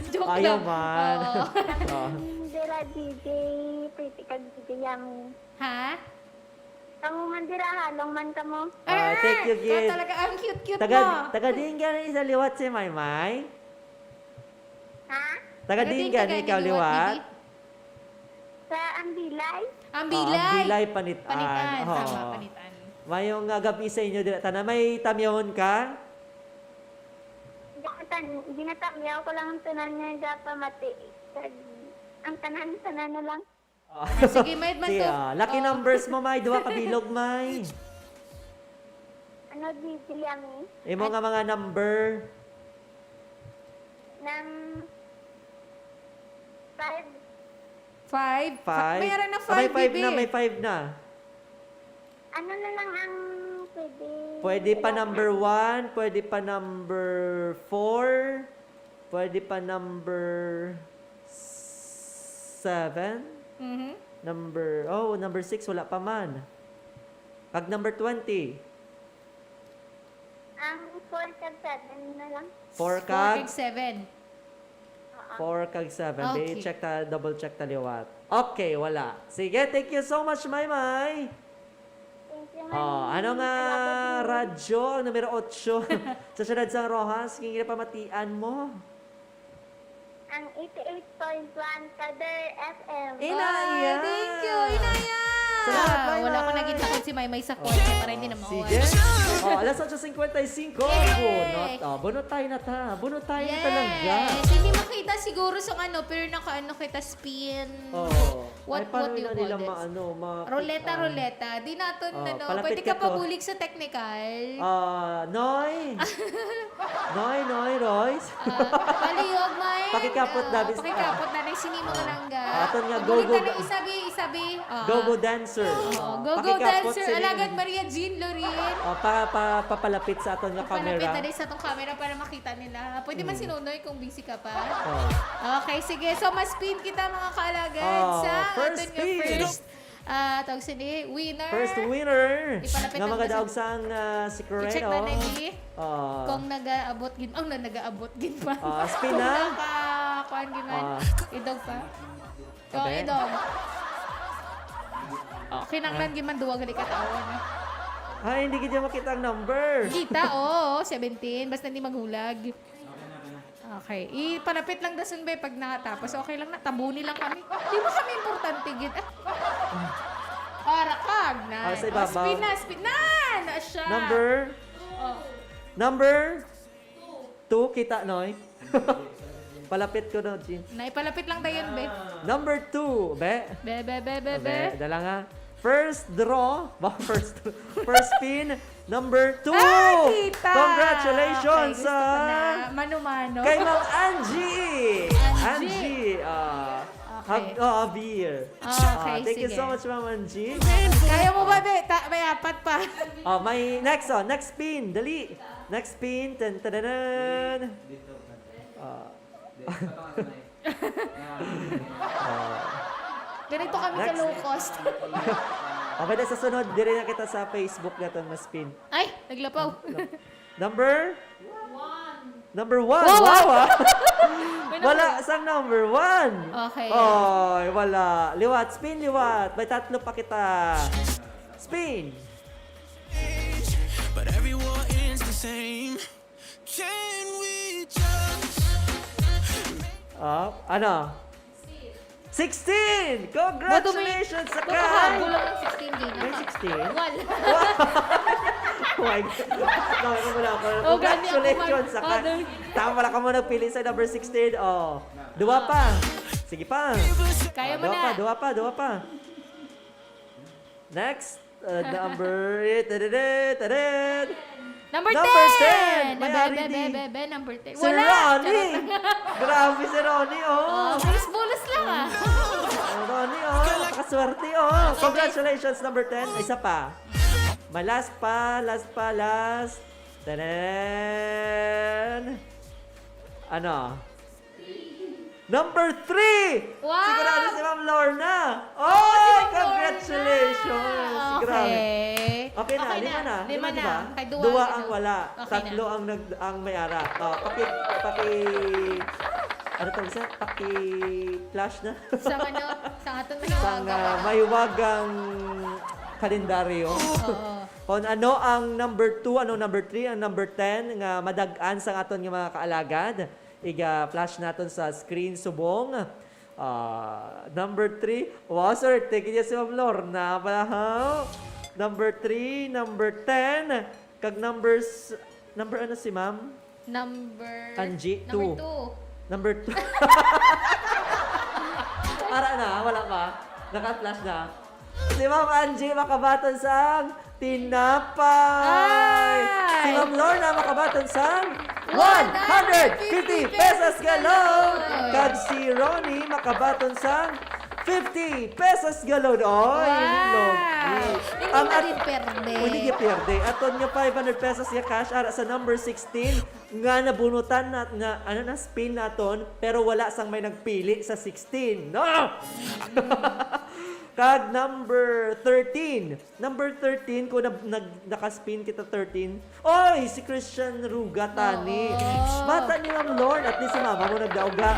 Joke Ayaw lang. Man. Oo. Oh. Dira D J, pretty kag D J Yummy. Ha? Kamo man dira, halong man kamo. Ah, thank you, Ka Gid. talaga, ang cute-cute Taga, mo. taga diin gani sa liwat si Maymay? Ha? Taga diin gani ikaw liwat? Bibi? Sa Ambilay? Ang Ah, bilay. Ambilay, Panitan. Panitan, Oo. tama, Panitan. Mayong nga gabi sa inyo dira tanan. May tamyahon ka? Ginatan- Ginatamyaw ko lang ang tanan nga gapamati. Kag ang tanan, tanan na lang. Ah, sige, may man Sige, to. ah, lucky Oh. numbers mo, may. Duha ka bilog, may. Ano, di, di, Yami? Imo nga mga number. Nang five. Five? Five? May ara na Ah, may five, five na, bibi. may five na. Ano na lang ang pwede? Pwede pa Wala. number one, pwede pa number four, pwede pa number seven, Mhm. number, oh, number six, wala pa man. Kag number twenty. Ang four kag seven na lang. Four Four kag kag seven. Oo. Four kag seven. Di Okay. check ta, double check ta liwat. Okay, wala. Sige, thank you so much, Maymay. Thank you, Oh, Mami. ano nga Salamat din. radyo ang numero otso sa siyudad sang Roxas? Kini pamatian mo? Ang eighty-eight point one Kader F M. Inaya! Ay, thank you, Inaya! Salamat, Maymay. Wala ko naging takot si Maymay sa Oh. kotse para hindi na mauwan. Sige. Oh, alas otso cincuenta y cinco. Yay! Bunot. Oh, bunot tayo na ta. Bunot tayo Yes! talaga. Hindi makita siguro sa ano, pero naka-ano kita, spin. Oo. What, Ay, paano what do you na nila call this? maano, makita? Ruleta, ruleta. Di naton, Oh, ano, palapit pwede ka ka to. pabulig sa technical. Ah, Noy! Noy, Noy, Royce! Ah, palihog, May. Pakikapot Ah, na, bis-, pakikapot ah. na, na, sini mga Ah. langga. Ah, aton nga Pabulig go-go na, na, ga- isabi, isabi. Ah. Go-go dancer. Oo, Ah, go-go pakikapot dancer. sini. Alagad Maria Jean Lorin. Ah, pa, pa, papalapit sa aton nga Papalapit camera. na din sa atong camera para makita nila. Pwede man Hmm. si Nonoy kung busy ka pa. Oh. Okay, sige. So, mas pin kita, mga kaalagad, Oh, sa first aton nga pin. first, ah, tawag sini, winner. First winner Ipalapit nga ang mga basa. daog sang, ah, sikreto. I-check na, Negi. Ah. Kung nagaabot gid, oh, na, nagaabot gid pa. Ah, spin Kung na. naka-, kuan gid man. Ah. Idog pa. Oh, Abe? idog. Oh, kinanglan gid man duwa gali ka tawo, no? Ay, hindi gid niya makita ang number. Kita, oo, seventeen. Basta hindi maghulag. Okay. Ipalapit lang dason, be, pag nakatapos. Okay lang na. Tabuni lang kami. Di ba kami importante, gid? Ah. Para kag na. Ah, sa Oh, ibabaw. spin na, spin na! Na siya. Number? Oh. Number? Two, kita, Noy? Palapit ko na, Jean. Naipalapit lang dayon, be. Number two, be. Be, be, be, be, be. Be, dala nga. First draw, ba, first, first pin, number two. Ah, kita! Congratulations Okay, gusto ko sa na. Mano-mano. kay Ma'am Angie. Angie. Angie, ah, Okay. Jav-, oh, Javier. Ah, okay, Ah, thank you sige. so much, Ma'am Angie. Kaya mo ba, be? Ta-, may apat pa. Oh, may next, oh, next pin, dali. Next pin, tan, tananan. Ah. Ah. Ganito kami Next. ka-low cost. Okay na, sa sunod, diri na kita sa Facebook naton mas pin. Ay, naglapaw. Number? Number one. Wow, Wow, ah. ah. May Wala number. sang number one. Okay. Oy, wala. Liwat, spin liwat. May tatlo pa kita. Spin. But every war ends the same. Can we just Ah, ano? Sixteen! Congratulations sa Ba't kay! Kulang ng sixteen, di na. May sixteen? Wala. Why? Dami ko wala ako. Oh, gani ako man. Congratulations sa ka-, Oh, dami. Tama pala ka mo nagpili sa number sixteen. Oh, duwa pa. Sige pa. Kaya Ah, mo duwa na. pa, duwa pa, duwa pa. Next, uh, number, eh, tadada, tadad. Number Number ten! ten! May Be, ari be, di. be, be, be, number ten. Si Wala! Ronnie! Charot. Grabe si Ronnie, oh! Oh, bulos-bulos lang, ah. Oh, Ronnie, oh! Nakaswerte, oh! Congratulations, number ten. Isa pa. May last pa, last pa, last. Tanan! Ano? Number three! Wow! Sigurado si Ma'am Lorna! Oh, si Ma'am Lorna! Congratulations! Grabe. Okay. Okay na, Okay lima na. na. Lima Lima, di na. ba? Kay duwa Duwa na. ang wala. Okay Tatlo na. ang nag-, ang may ara. Oh, paki-, paki-, ano tawag siya? Paki-flash na. Sa ano? Sa aton Sa, mahiwagang ah, mahiwagang kalendaryo. Oo. Kung ano ang number two, ano number three, ang number ten nga madag-an sa aton nga mga kaalagad. Iga-flash naton sa screen subong. Ah, number three. Wow, swerte gid si Ma'am Lorna pala, ha? Number three, number ten, kag numbers, number ano si Ma'am? Number, Angie, number two. two. Number two. Ara na, wala pa. Naka-flash na. Si Ma'am Angie makabaton sang tinapay. Ay! Si Ma'am Lorna makabaton sang one hundred fifty pesos nga load. Kag si Ronnie makabaton sang fifty pesos nga load. Oy, wow! Logi. Hindi Ang na at-, din perde. Hindi niya perde. Aton nga five hundred pesos nga cash ara sa number sixteen nga nabunutan na, nga, ano, na-spin naton, pero wala sang may nagpili sa sixteen. No! Kag number thirteen. Number thirteen, kung nag-, nag-, naka-spin kita thirteen. Oy, si Christian Ruga, tani. Oo. Bata ni Ma'am Lorna, at least si Mama mo nagdaog, ha?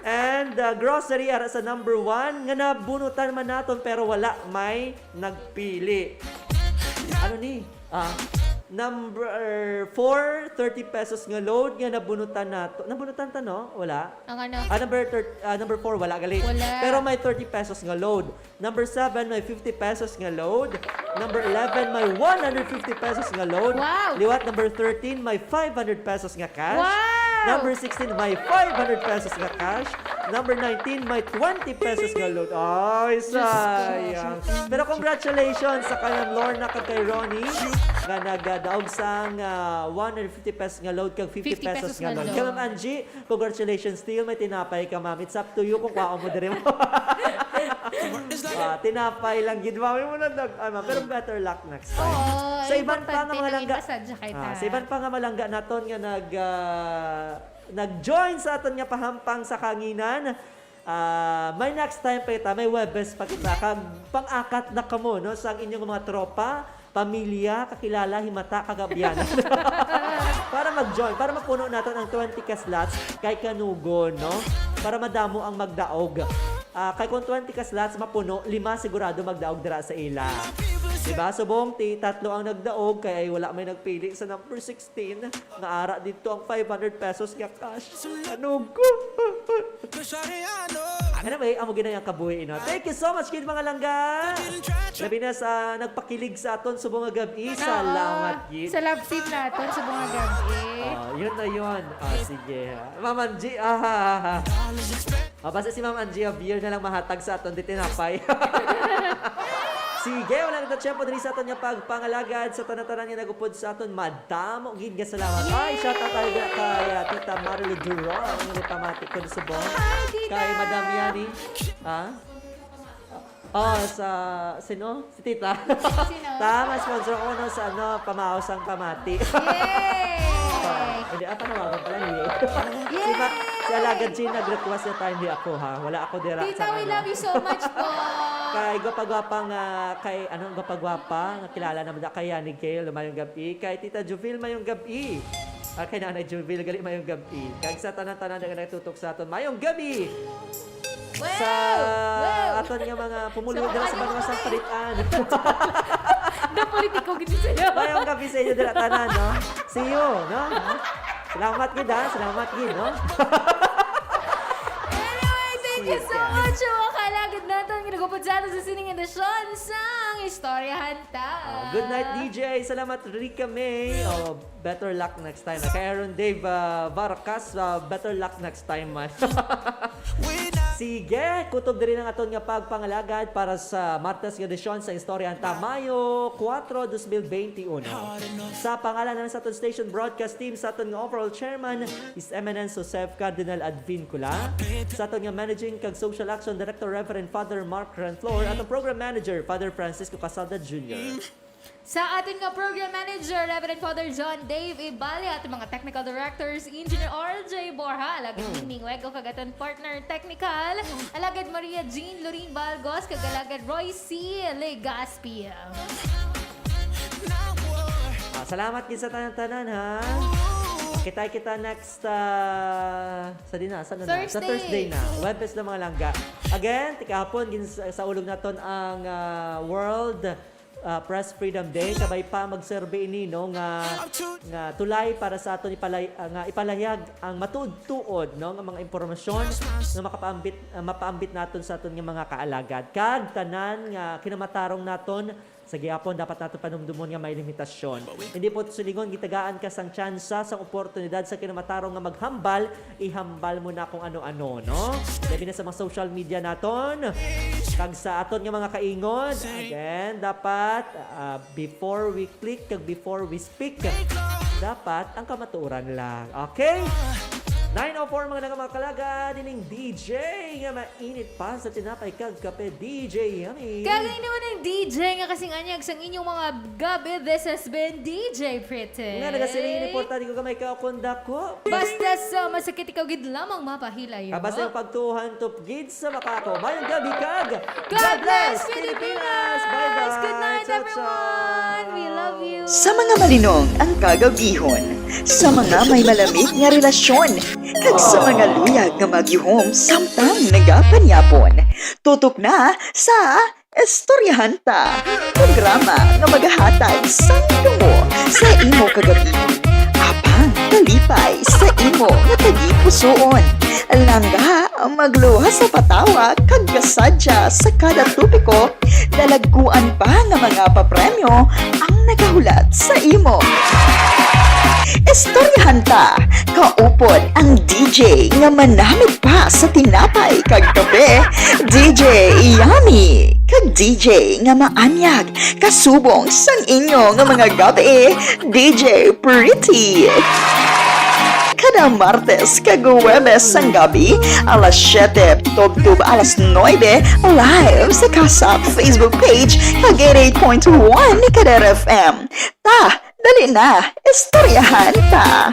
And, uh, grocery, ara sa number one, nga nabunutan man naton, pero wala may nagpili. Ano ni? Ah, number four, thirty pesos nga load nga nabunutan nato. Nabunutan ta, no? Wala? Ang ano? Ah, number thir-, ah, number four, wala gali. Wala. Pero may thirty pesos nga load. Number seven, may fifty pesos nga load. Number eleven, may one hundred fifty pesos nga load. Wow! Liwat number thirteen, may five hundred pesos nga cash. Wow! Number sixteen, may five hundred pesos nga cash. Number nineteen, may twenty pesos nga load. Ay, Diyos ko, sayang. Pero congratulations sa kay Ma'am Lorna kag kay Ronnie nga nagadaog sang, ah, one hundred fifty pesos nga load kag fifty pesos nga load. Kay Ma'am Angie, congratulations still. May tinapay ka, ma'am. It's up to you kung kwaon mo diri mo. Ah, tinapay lang gid, ma'am. Mo na nag-, ano, pero better luck next time. Oo, sa iban pa nga mga langga, ah, sa iban pa nga mga langga naton nga nag, ah, nag-join sa aton nga pahampang sa kahanginan, ah, may next time pa kita, may Webes pa kita, kag pang-akat na kamo, no, sa inyong mga tropa, pamilya, kakilala, himata, kag abyanan. Para mag-join, para mapuno naton ang twenty ka slots kay kanugon, no? Para madamo ang magdaog. Ah, kay kung twenty ka slots mapuno, lima sigurado magdaog dira sa ila. Diba? Subong ti tatlo ang nagdaog, kay wala may nagpili sa number sixteen. Nga ara dito ang five hundred pesos nga cash. Ano ko? Anyway, amo gina yung kabuhi, no? Thank you so much, kid mga langga. Labi na sa nagpakilig sa aton subong nga gabi. Oo. Salamat, gid. Sa love team naton subong nga gabi. Oh, yun na yun. Ah, sige, ha. Mamanji, ah, ha, ha, ha. Ah, basta si Ma'am Angie Javier na lang mahatag sa aton di tinapay. Sige, wala na ta tiyempo diri sa aton nga pagpangalagad sa tanan-tanan nga nagupod sa aton. Madamo gid nga salamat. Ay, shout out tayo kay, ah, Tita Marilu Durong, nga pamati ko subong. Hi, Tita! Kay Madam Yani. Ah? Oh, sa, sino? Si Tita. Sino? Ta, mas sponsor ko, no, sa, ano, pamahaw sang pamati. Yay! Oh, hindi, ah, panawagan pala, hindi. Yay! Si Ma-, si Alagad Jean nag-request na tayo, hindi ako, ha. Wala ako dira. Tita, sa, we ano, love you so much po. Kay gwapa-gwapa nga, kay, ano, gwapa-gwapa nga kilala naman na kay Yani Gail, mayong gabi. Kay Tita Juvil, mayong gabi. Ah, kay Nanay Juvil, gali, mayong gabi. Kag sa tanan-tanan nga nagtutok sa aton, mayong gabi. Wow! Sa aton nga mga pumuluyo dira sa banwa sang Palitan. Napolitiko gid sila. Mayong gabi sa inyo dira tanan, no? See you, no? Salamat gid, ha? Salamat gid, no? Anyway, thank you so much sa mga kalagad naton nga nagupod sa aton sa sining edisyon sang Istoryahan Ta. Ah, good night, D J. Salamat, Rica May. Oh, better luck next time. Kay Aaron Dave, ah, Vargas, ah, better luck next time, man. Sige, kutob diri ang aton nga pagpangalagad para sa Martes nga edisyon sa Istoryahan Ta, Mayo kuwatro, dos mil benti uno. Sa pangalan na sa aton station broadcast team, sa aton nga overall chairman, His Eminence Joseph Cardinal Advincula, sa aton nga managing kag social action director, Reverend Father Mark Renflor, aton program manager, Father Francisco Casada Junior. Sa aton nga program manager, Reverend Father John Dave Ibali, aton mga technical directors, Engineer R J Borja, alagad Mingming Wego, kag aton partner technical, alagad Maria Jean Lorin Balgos, kag alagad Roy C. Legaspi. Ah, salamat gid sa tanan-tanan, ha. Kita kita next, ah, sa din na, sa na, sa Thursday. Thursday na. Webes na, mga langga. Again, tikahapon gin sa, sa ulog naton ang, ah, World, ah, Press Freedom Day. Kabay pa magserbi ini, no, nga, nga tulay para sa aton ipalay-, ah, nga ipalahayag ang matuod-tuod, no, nga mga impormasyon nga makapaambit, ah, mapaambit naton sa aton nga mga kaalagad. Kag tanan nga kinamatarong naton Sa gihapon, dapat nato panumdumon nga may limitasyon. Hindi po silingon, gitagaan ka sang tsansa, sang oportunidad sa kinamatarong nga maghambal, ihambal mo na kung ano-ano, no? Labi na sa mga social media naton, kag sa aton nga mga kaingon. Again, dapat, ah, before we click, kag before we speak, dapat ang kamatuoran lang. Okay? Nine oh four mga nanga mga kalaga, dining D J nga mainit pa sa tinapay kag kape, D J Yummy. Kag ang inyo man ang D J nga kasing anyag sang inyong mga gabi. This has been D J Pretty. Nga nagasiling, importante ko gamay ka o kung dako. Basta sa masakit ikaw gid lamang mapahilayo. Ah, basta yung pagtuhan tupgid sa makako. Mayong gabi kag God bless Pilipinas! Bye-bye! Good night, Ciao, ciao! Everyone! We love you! Sa mga malinong ang kagabihon, sa mga may malamig nga relasyon, kag sa mga luyag nga magihom samtang nagapanyapon. Tutok na sa Istoryahan Ta, programa nga magahatag sang tungo sa imo kagabihon, apang kalipay sa imo nga tagipusoon. Langga, magluha sa patawa, kag kasadya sa kada topiko, dalagkuan pa nga mga papremyo ang nagahulat sa imo. Istoryahan Ta, kaupod ang D J nga manamit pa sa tinapay kag kape, D J Yummy, kag D J nga maanyag kasubong sang inyo nga mga gabi, D J Pretty. Kada Martes kag Huwebes sang gabi, alas siyete tubtob alas nuebe, live sa Kasap Facebook page kag eighty-eight point one Kadera F M. Ta, dali na, istoryahan ta.